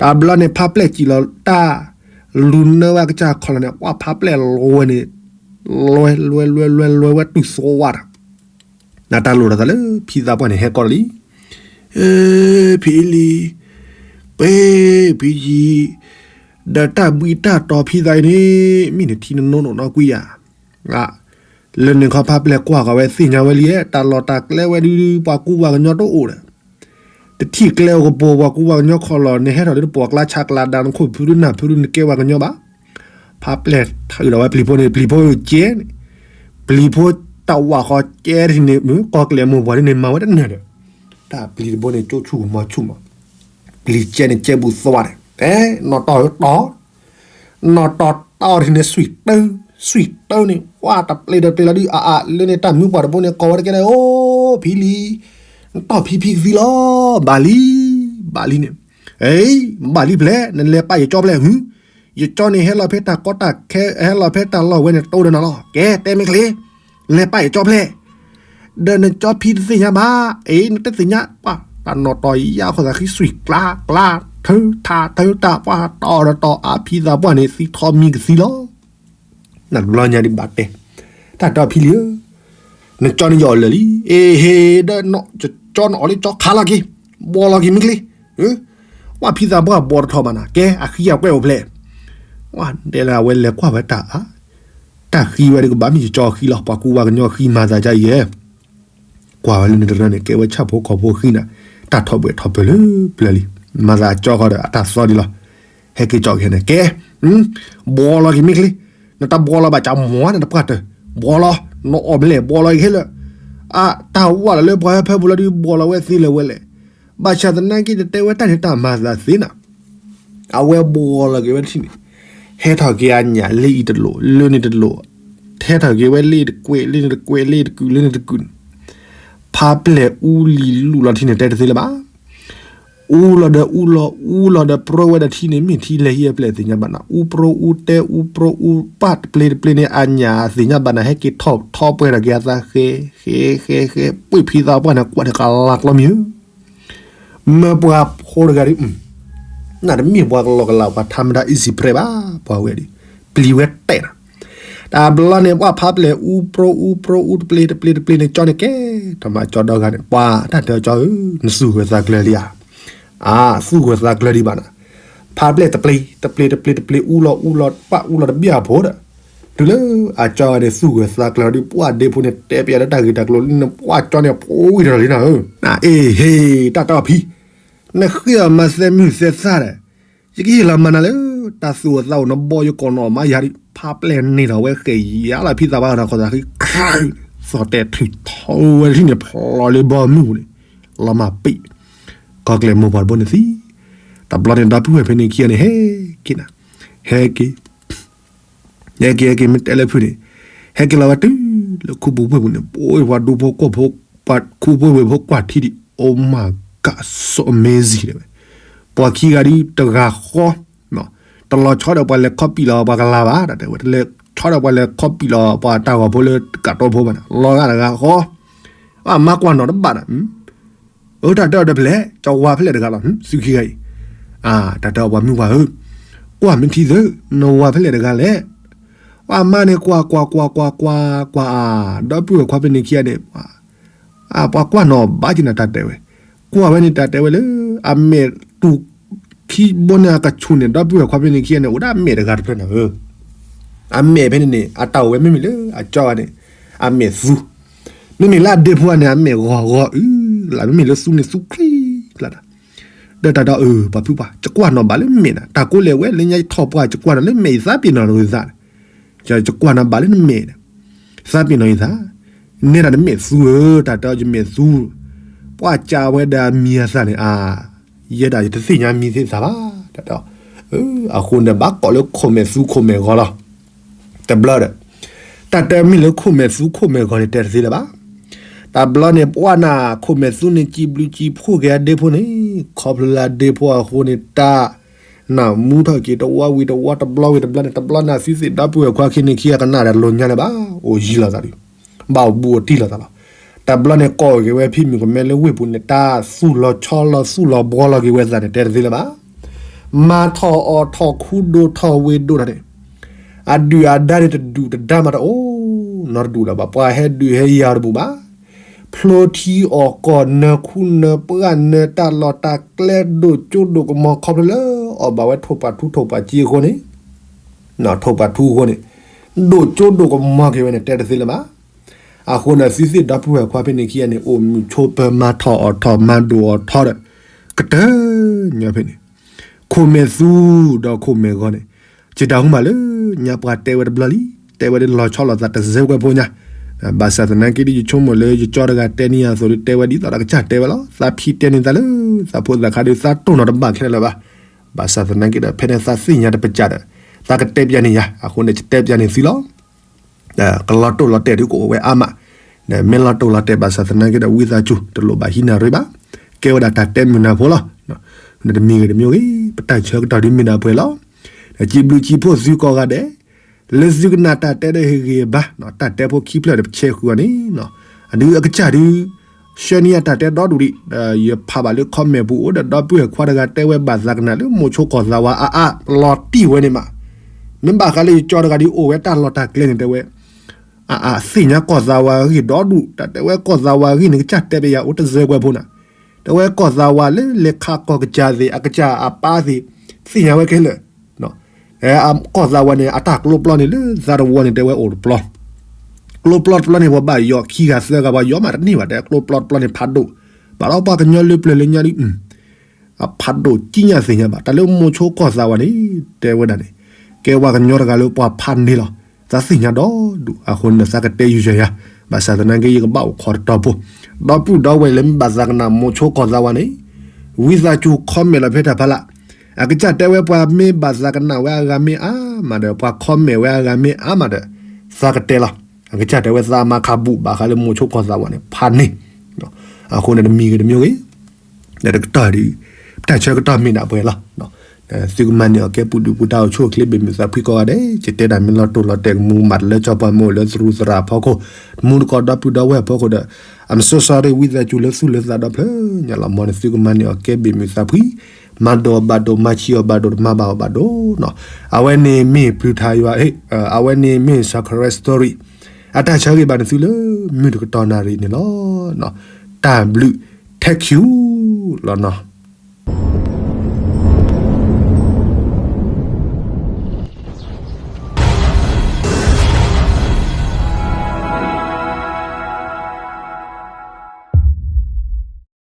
တဘျီန့ၣ်ဖးပျဲၢ်စံးလီၤတၢ် လူၤနၢဝဲကစၢ်ခီၣ်လီၢ်န့ၣ် ပှၤဖးပျဲၢ်လီၤဝဲန့ၣ် လွဲလွဲလွဲလွဲဝဲတုၤသဝါဒီး နတၢ်လိၣ်ဒီးသးလၢဖံသးပှၢ်န့ၣ်ဟဲကီၢ်လံ ဖံလံ ပ့ၤဖံယံၤ ဒီးတၢ်ဘှံးတၢ်တီၤဖံသးအံၤန့ၣ် မ့ၢ်နထံနနိနီၣ်နီၢ်ကွံာ်ယၤ လၢန့ၣ်ခီဖးပျဲၢ်ကွၢ်ဃီၤဝဲသ့ၣ်ညါဝဲလံ တၢ်လီၢ်တၢ်ကျဲဝဲဒုး ပှၤကူပှၤကညီတအိၣ်ဒီး တထံၣ်ကျဲအိၣ်ကပိၤ ပှၤကူပှၤကညီခီၣ်လီၢ် နဟဲထီၣ်လၢတပိၤကျါဆးကျါဒါ နခိၣ်ဖုဒုးနၢ်ဖုဒုး နကဲပှၤကညီဘၣ် ဖးပျဲၢ်ထုးဒီးဝဲပျံၤဖိန့ၣ် ပျံၤဖိကဲန့ၣ် ပျံၤဖိတၢ်ဝၣ်ဃီကဲထံၣ်န့ၣ် ကီၢ်ကျဲၢ်မိၢ်ပှၢ်ဒ်န့ၣ် မၤဝဲတနၢၤဒီး တၢ်ပျံၤတဘိန့ၣ် ကၠိဆူၣ်ကမီၤဆူၣ်မး ပျံၤကဲန့ၣ် ကဲဘူးသဝါန့ၣ် အဲ နီၢ်တီၢ်ဧၢတီၢ် နီၢ်တီၢ်တီၢ်ထံၣ်န့ၣ် စွံၣ်တၢ စွံၣ်တၢန့ၣ် ပှၤတပျ့ၤတပျ့ၤလီၤဒုး အအါ လၢန့ၣ်တၢ်မုၢ်ပှၢ်တဘိန့ၣ် ကိးဝဲတကဲန့ၣ် အိ ဖံလံ နတီၢ်ဖံဖံကသံလီၤ ဘၣ်လံ ဘၣ်လံန့ၣ် အ့ ဘၣ်လံဖျဲၣ် နလဲၤပာ်ယကၠီဖျဲၣ် ဟူ ယကၠီန့ၣ် ဟဲလီၤဖဲတၢ်ကီတၢ်ခဲ ဟဲလီၤဖဲတၢ်လီၢ်ဝဲန့ၣ် တအိၣ်ဒီးနၤလီၤ ကဲ တဲမ့ၢ်ချ့ လဲၤပာ်ယကၠီဖျဲၣ် ဒီးနကၠီဖံတသ့ၣ်ညါဘၣ် အ့ နတသ့ၣ်ညါ ပှၤတၢ်နီၢ်တီၢ်ယါ ခိၣ်သးဃံ စွံၣ်ကျါကျါ ထၢထးထၢတၢ် ပှၤတီၢ်ဒီးတီၢ် အဖံသးပှၢ်န့ၣ် သံထီၣ်မံကသံလီၤ နတဘျီညါဒံးဘၣ်တဲ တၢ်တီၢ်ဖံလံဧၢ နကၠီန့ၣ်ယအီၣ်လၢာ်လံ အ့ဟ့ ဒီးကၠီနအီၣ်လၢကၠီခါလီၤက့ၤ ဘီလီၤက့ၤမ့ၢ်ချ့ ပှၤဖံသးပှၢ်ဘီတထီၣ်ဘၣ်နၤ ကဲ အဃံအကွဲၢ်အိၣ်ဖျဲၣ် ပှၤတဲလၢအဝဲလဲၤကွၢ်ဝဲတၢ်အါ တၢ်ဃံဝဲဒ်ကဘၣ်မ့ၢ်ယကၠီဃံလီၤ ပှၤကူပှၤကညီဃံမၤသးဒ်အံၤဧၢ ကွၢ်ဝဲလၢန့ၣ်တရၢန့ၣ် ကဲဝဲဆၣ်ဖိကီၢ်ဖိဃံနၤ တၢ်ထီၣ်ဘှဲၣ်ထီၣ်ပၢၢ်လၢပျၢၤလံ မၤသးကၠီဃီဒီးအတၢ်သီဒံးလီၤ ဟဲက့ၤကၠီက့ၤန့ၣ် ကဲ ဘီလီၤက့ၤမ့ၢ်ချ့ နတၢ်ဘီလီၤဘၣ်ကမီၤနတပှၢ်တၢၢ် ဘီလီၤ နအီၣ်မ့ၢ်လဲၣ် ဘီလီၤက့ၤခဲလၢာ် အတၢ်ဝၣ်လီၤလၢပှၤဟၢဖၢပူၤလီၤဒုး ဘီလီၤဝဲသ့လၢာ်ဝဲလဲၣ် ဘၣ်ဆၣ်သနာ်က့ တတဲဝဲတၢ်န့ၣ်တၢ်မၤသးသ့နၤ အဝဲဘီလီၤက့ၤဝဲတထံၣ်န့ၣ် ဟဲထီၣ်က့ၤအညၣ်လၢအံၤတလိၣ် လၢန့ၣ်တလိၣ် ဟဲထီၣ်က့ၤဝဲလၢတကွဲး လၢန့ၣ်တကွဲး လၢတကုာ် လၢန့ၣ်တကုာ်န့ၣ် ဖးပျဲၢ်အူလံၤလူၢ်လီၤထံန့ၣ် တဲတသ့လၢၤဘၣ် အူလီၤဒီးအူလီၤ အူလီၤဒီးပြၢဝဲဒီးထံန့ၣ် မ့ၢ်ထံလဲၤဟံၣ်အပျဲၢ်သ့ၣ်ညါဘၣ်နၤ အူပြၢအူတဲ အူပြၢအူပၢ်တပျ့ၤတပျ့ၤန့ၣ် အညၣ်သ့ၣ်ညါဘၣ်နၤ ဟဲက့ၤထီၣ်ထီပှဲၤထီၣ်က့ၤအသး ဃဲ ဃဲ ဃဲ ဃဲ ပှ့ၢ်ဖံသးပှၢ်န့ၣ် ကွၢ်န့ၣ်ကလၤကျီမံၤဧၢ မ့ၢ်ပှၤဖိတဂၤဒ် နတမ့ၢ်ပှၤကလီကလး ပှၤထါမတၤ easy prey ဘၣ် ပှၤဝဲဒ် ပျံၤဝဲတဲာ်နၤ တဘျီန့ၣ် ပှၤဖးပျဲၢ်အူပြၢအူပြၢအူတပျ့ၤတပျ့ၤတပျ့ၤန့ၣ် ကၠီန့ၣ်ကဲ ထီၣ်မးကၠီဒီဂၤန့ၣ် ပှၤတၢ်တဲကၠီဧၢ နသူၣ်ဂၢၢ်သးကျၢၤလံဧါ အသူၣ်ဂၢၢ်သးကျၢၤဒံးဘၣ်နၤ ဖးပျဲၢ်တပျ့ၤ တပျ့ၤ တပျ့ၤ တပျ့ၤ အူလီၤ အူလီၤ ပၢ်အူလီၤတဘျီအဖိဒီး တုၤလၢအကၠီဂၤန့ၣ် သူၣ်ဂၢၢ်သးကျၢၤဒီး ပှၤဒ့ဖိန့ၣ် တဲပျးလၢတၢ်ဂ့ၢ်တၢ်ကျိၤလၢနပှၢ်ကၠီန့ၣ် ဖိဝံၤတလီၤလံနၤဧၢ အ့ဟ့ တၢ်တီၢ်ဖံ နဃ့အီၤမၤသဲမုၢ်သဲသၣ်ဒီး ယကဟ့ၣ်လီၤမၤနၤလၢ တၢ်သူၣ်အိၣ်သးအိၣ် နဘီယကိာ်နီၢ်မးယၤဒ် ဖးပျဲၢ်န့ၢ်ထီၣ်ဝဲဃဲၤယၤလီၤ ဖံသးပှၢ်ဒီးခီၣ်သးဃံ သီၣ်တဲာ်ထုးထီၣ်ဝဲတထံၣ်န့ၣ် ဖျိးလၢဘီမုၢ်ပူၤန့ၣ် လီၤမၢ်ပ့ၣ် ကီၢ်ကျဲၢ်မိၢ်ပှၢ်တဘိန့ၣ်သံ တဘျီန့ၣ် ဒီပုၢ်ဝဲၢ်ဖဲန့ၣ်ခံဂၤန့ၣ် ဟဲက့ၤနၤ ဟဲက့ၤ ဟဲက့ၤ ဟဲက့ၤ မ့ၢ်တဲလၢဖုန့ၣ် ဟဲက့ၤလီၤဝဲတုၤလၢခူပူၤဝ့ၢ်ပူၤန့ၣ် ပှၤဒူဖိကွၢ်ဖိ ပှၤခူဖိဝ့ၢ်ဖိကွၢ်ထံဒံး အိၣ်မး ကး so amazing တဲဝဲ ပှၤခံဂၤဒ်တဂၤဃီ တလီၤဆီဒီးပှၤလဲၤခီပံာ်လီၤပှၤကလၤဘၣ် တဲဝဲ တလဲၤဆီဒီးပှၤလဲၤခီပံာ်လီၤပှၤတၢ်ဂီၤဖိလၢ ကးတိဖိဘၣ်န့ၣ် လီၤဂာ်တဂၤဃီ အမါကွၢ်နီၤတဘၣ်ဒီး အၢ တၢ်တဲအီၤဒီးဖဲလဲၣ် ကဝၤဖဲလဲၣ်တဂၤလီၤ သုခံဂၤအံၤ တၢ်တဲအီၤပှၤမုၣ်ပှၢ်ဧၢ ကွၢ်မ့ၢ်ထံသု နဝၤဖဲလဲၣ်တဂၤလဲၣ် ပှၤမါန့ၣ်ကွၢ်ကွၢ်ကွၢ်ကွၢ်ကွၢ်ကွၢ် ဒီပုၢ်ဝဲၢ်ခွါဖဲန့ၣ်ခံဂၤန့ၣ် ပှၤကွၢ်နီၤဘၣ်က့ၤနၤတၢ်တဲဝဲ ကွၢ်ဝဲန့ၣ်တၢ်တဲဝဲလၢ အမဲာ်တူၢ်ခံဘိန့ၣ်အကဆူၣ်န့ၣ် ဒီပုၢ်ဝဲၢ်ခွါဖဲန့ၣ်ခံဂၤန့ၣ် အိၣ်ဒၣ်အမဲာ်တဂၤတဖျၢၣ်န့ၣ်ဧၢ အမဲာ်ဖဲန့ၣ်န့ၣ် အတၢ်အိၣ်ဝဲမ့မ့ၢ်လၢအကၠီဂၤန့ၣ် အမဲာ်သူ မ့မ့ၢ်လၢအဒ့ဖိန့ၣ် အမဲာ်ဂီၤဂီၤအုလၢ မ့မ့ၢ်လၢသူန့ၣ်သူချံလၢ်ဒီး ဒီးတၢ်ဒီးအၢ ပှၤဖုပှၢ် ယကွၢ်နီၤဘၣ်လၢမဲာ်နၤ တၢ်ကိးလဲၤဝဲလၢညါယထီၣ်ပှၢ် ယကွၢ်နီၤလၢမဲာ်ယသးပ့ၤနီၣ်နသး ယကွၢ်နီၤဘၣ်လၢနမဲာ်န့ၣ် သးပ့ၤနီၣ်ယသး နဲဒၣ်နမဲာ်သူဧၢ တၢ်တဲအီၤယမဲာ်သူ ပှၤကးဝဲဒီးအမံၤအသးန့ၣ် အါ ယဲဒၣ်ယတသ့ၣ်ညါမံၤသ့ၣ်သးဘၣ် တၢ်တဲအီၤ အဃိန့ၣ်ဘၣ်ကိးလၢခိၣ်မဲာ်သူခိၣ်မဲာ်ဂီၤလီၤ တဘျီဒီး တၢ်တဲမ့ၢ်လၢခိၣ်မဲာ်သူခိၣ်မဲာ်ဂီၤန့ၣ် တဲတသ့လၢၤဘၣ်. တဘျီန့ၣ် ပှၢ်နၤ ခိၣ်မဲာ်သူန့ၣ် စံးဘျုးစံးဖှိၣ်က့ၤအဒ့ဖိန့ၣ် ခီဖျိလၢအဒ့ဖိအဃိန့ၣ် တၢ် နၢ်မူထီၣ်က့ၤတဝီဝံၤတဝီ တဘျီဝံၤတဘျီန့ၣ် တဘျီနၤ သုသ့ၣ်ဒီပုၢ်ဝဲၢ်ခွါခံန့ၣ်ခံဂၤကနၣ်ဒီးလိာ်ညါလၢၤဘၣ် အိၣ်ယံၤလိာ်သးဒီး ဘၣ်အိၣ်ဘူးအိၣ်တံၢ်လိာ်သးလီၤ. တဘျီန့ၣ် ကိးက့ၤဝဲဖံမုၣ်ကမဲလၢဝ့ၢ်ပူၤန့ၣ် တၢ်သူၣ်လီၤဆီလီၤသူၣ်လီၤဘှီလီၤက့ၤဝဲသးန့ၣ် တဲတသ့လၢၤဘၣ်. မၤထီၣ်အီၣ်ထီၣ်ခူဒိၣ်ထီၣ်ဝ့ၢ်ဒိၣ်တၢ်န့ၣ် အဒုၣ်အဒါန့ၣ် တဒူၣ်တဒါမးတအိၣ် နီတဒူၣ်လၢၤဘၣ်. ပှၤဟဲဒုးဟဲယၤတဘူၣ်ဘၣ်. ဖျိထံအီၣ်ကီၢ် နၢၤခူနၢၤပှၢ် နၢၤတၢ်လီၢ်တၢ်ကျဲ ဒိၣ်ကၠိဒိၣ်ကမီၤ ခီဖျိလၢ အီၣ်ဘၣ်ဝဲထိၣ်ပှၢ်ထူထိၣ်ပှၢ်က့အဃိန့ၣ် ထိၣ်ပှၢ်ထူအဃိန့ၣ် ဒိၣ်ကၠိဒိၣ်ကမီၤက့ၤဝဲန့ၣ် တဲတသ့လၢၤဘၣ်. အဃိန့ၣ် သုသ့ၣ်ဒီပုၢ်ဝဲၢ်ခွါဖဲန့ၣ်ခံဂၤန့ၣ် အိၣ်မုာ်ဆိးပၢၤ မၤထီၣ်အီၣ်ထီၣ် မၤဒိၣ်အီၣ်ထီၣ်ဒီး ကတၢၢ်ညီဖဲန့ၣ် ခိၣ်မဲာ်သူဒီးခိၣ်မဲာ်ဂီၤန့ၣ် ယတၢ်ဟူမးလၢညါ ပှၤတဲဝဲတဘျီလံ, တဲဝဲဒ်လီၤဆီလိာ်သးတစဲးကွဲးဖိညါ. ဘၣ်ဆၣ်သနာ်က့ဒီး ယဆိကမိၣ်လၢယကၠီတဂၤတဲန့ၢ်ယၤအသိးဒီး တဲဝဲဒ်သိးဒီးကစၢ်တဲဝဲလီၤ. သးဖံတဲန့ၢ်သးလၢ သးဖိသၣ်ခါဒီး သးတိၢ်နီၣ်တဘၣ်ခဲလၢာ်လၢၤဘၣ်. ဘၣ်ဆၣ်သနာ်က့ဒီး ဖဲန့ၣ်သးသ့ၣ်ညါတပစၢ်ဒီး သးကတဲပျးန့ၢ်ယၤ, အဃိန့ၣ် ယတဲပျးန့ၢ်သုလီၤ. ကလီၤတိၢ်လီၤတဲာ်ဒုးကအိၣ်ဝဲအါမး, မ့ၢ်လီၤတိၢ်လီၤတဲာ်ဘၣ်ဆၣ်သနာ်က့ဒီး ဝံသးစူၤ တလိၣ်ဘၣ်ဟံးနၢ်ရ့ဘၣ်. ကဲဝဲဒၣ်တၢ်တဲမုာ်နၢ်ဖိလီၤ. တမံၤဂ့ၤတမံၤဂ့ၤ ပတၢ်ဆၢကတီၢ်ဒုးမ့ၢ်ဒၣ်ပှဲၤလီၤ. စံးဘျုးစံးဖှိၣ်သုကိးဂၤဒဲး, လၢသုကနၣ်တၢ်တဲဒီးဟ့ၣ်ဂ့ၤဘၣ်, တၢ်တဲဖိခံဖျၢၣ်ဒီးပဆဲးဃုာ်အီၤန့ၣ်, အဒုးအကစၢ်ဒုး ဆှၢန့ၢ်ယၤတၢ်တဲဒီဒူၣ်ဒံး, ယဖးဘၣ်လၢ comment ပူၤအိၣ်ဒီး ဒီပုၢ်ဝဲၢ်ခွါတဂၤတဲဝဲဘၣ်သးကနၣ်လၢ မိၤဆိကီၢ်သးဝးအါအါ လီၤတံၢ်ဝဲန့ၣ်မး, မ့ၢ်ဘၣ်ဃးလၢယကၠီတဂၤဒုးအိၣ်ဝဲတၢ်လီၢ်တၢ်ကျဲန့ၣ် တဲဝဲ အါအါ သ့ၣ်ညါကီၢ်သးဝးအဂ့ၢ်ဒီဒူၣ်, တၢ်တဲဝဲကီၢ်သးဝးအဂ့ၢ်န့ၣ် ကစၢ်တဲပျးယၤအိၣ်တစဲးကွဲးဖိနၤ, တဲဝဲကီၢ်သးဝးလၢလဲၤခးကီၢ်ကစၢ်သ့ၣ် အကစၢ်အပၢ်သ့ၣ် သ့ၣ်ညါဝဲခဲလၢာ် ကီၢ်သးဝးန့ၣ် အတၢ်ကျိပျီန့ၣ်လၢသးတဝီန့ၣ် တဲဝဲအိၣ်တပျီ, ကျိပျီတပျီန့ၣ် ပှၤဘၣ်ယီၤခံဂၤသၢဂၤ ပှၤယီၤမးတန့ၢ်ဘၣ်, တဲကျိပျီတပျီန့ၣ်ဖးဒိၣ်, ဘၣ်ဒီးပှၤကညီလၢပျၢၤလၢညါဒုး အဖးဒိၣ်ကံညါသ့ၣ်ညါဘၣ်, တၢ်လၢမိၤဆိကီၢ်သးဝးန့ၣ် တဲဝဲဒၣ်န့ၣ် ကဲပှၤကညီတဂၤလၢပှၤဖးန့ၢ်လီၤ, သးသ့ၣ်ညါဒီဒူၣ်, အဃိန့ၣ် သးကတဲယုာ်ယၤယၤ, ဘၣ်ဆၣ်သနာ်က့ ယကဘၣ်အိၣ်ခိးတတီၤဖိ, ဒီပုၢ်ဒီဝဲၢ်လၢမ့ၢ်ဘၣ်သးကနၣ်မိၤဆိကီၢ်သးဝးန့ၣ် ဝံသးစူၤ comment လီၤဖဲတၢ်ဖးလၢ်, အကစၢ်တဲဝဲပှၤမ့ၢ်ဘၣ်သးကနၣ်ဝဲအဂၤမ့ၢ်အါမးဒီး ပှၤ comment ဝဲအဂၤမ့ၢ်အါမးဒီး သးကတဲလီၤ, အကစၢ်တဲဝဲသးမါခးဘူးဘၣ်ဃးလၢမိၤဆိကီၢ်သးဝးန့ၣ် ဖးန့ၢ်, အဃိန့ၣ်တမံၤဂ့ၤတမံၤဂ့ၤ ဒီးတကတီၢ်ဒုး ပတၢ်ဆၢကတီၢ်မ့ၢ်ဒၣ်ပှဲၤလီၤ. သုကမၤန့ၢ်အီၣ်ကဲပူၤဒုၣ်ပူၤတၢ်အိၣ်ဆူၣ်အိၣ်ချ့ဘၣ်မုာ်သးဖှံကိးဂၤဒဲး, ယတဲတၢ်မ့ၢ်လီၤတိၢ်လီၤတဲာ်ကမူကမၣ်တလၢကၠီပှၤမ့ၢ်အိၣ်လၢသရူးသရၣ်အဖီခိၣ်, တမူတကိးဒီပုၢ်ဒီဝဲၢ်အဖီခိၣ်ဒီး I'm so sorry ဝံသးစူၤလၢသူၣ်လၢသးဒီဖျၢၣ်ညါလီၤ. မ်န့ၣ် သုကမၤန့ၢ်အီၣ်ကဲဘၣ်မုာ်သးဖှံ, မၤဒိၣ်အီၤဘၣ်ဒိၣ်, မၤဆံးအီၣ်ဘၣ်ဒိၣ်, တမၤဘၣ်အီၤဘၣ်ဒိၣ်နီၤ. အဝဲန့ၣ်မ့ၢ်ပျုၤထါယွၤ, အဝဲန့ၣ်မ့ၢ် Sakura Story အတၢ်ဆၢဂ့ၤဘၣ်န့ၣ်သုလၢမုၢ်တကတီၢ်နၣ်ရံၣ်န့ၣ်လီၤ. တၢ်ဘျုး thank you လီၤနီၤ.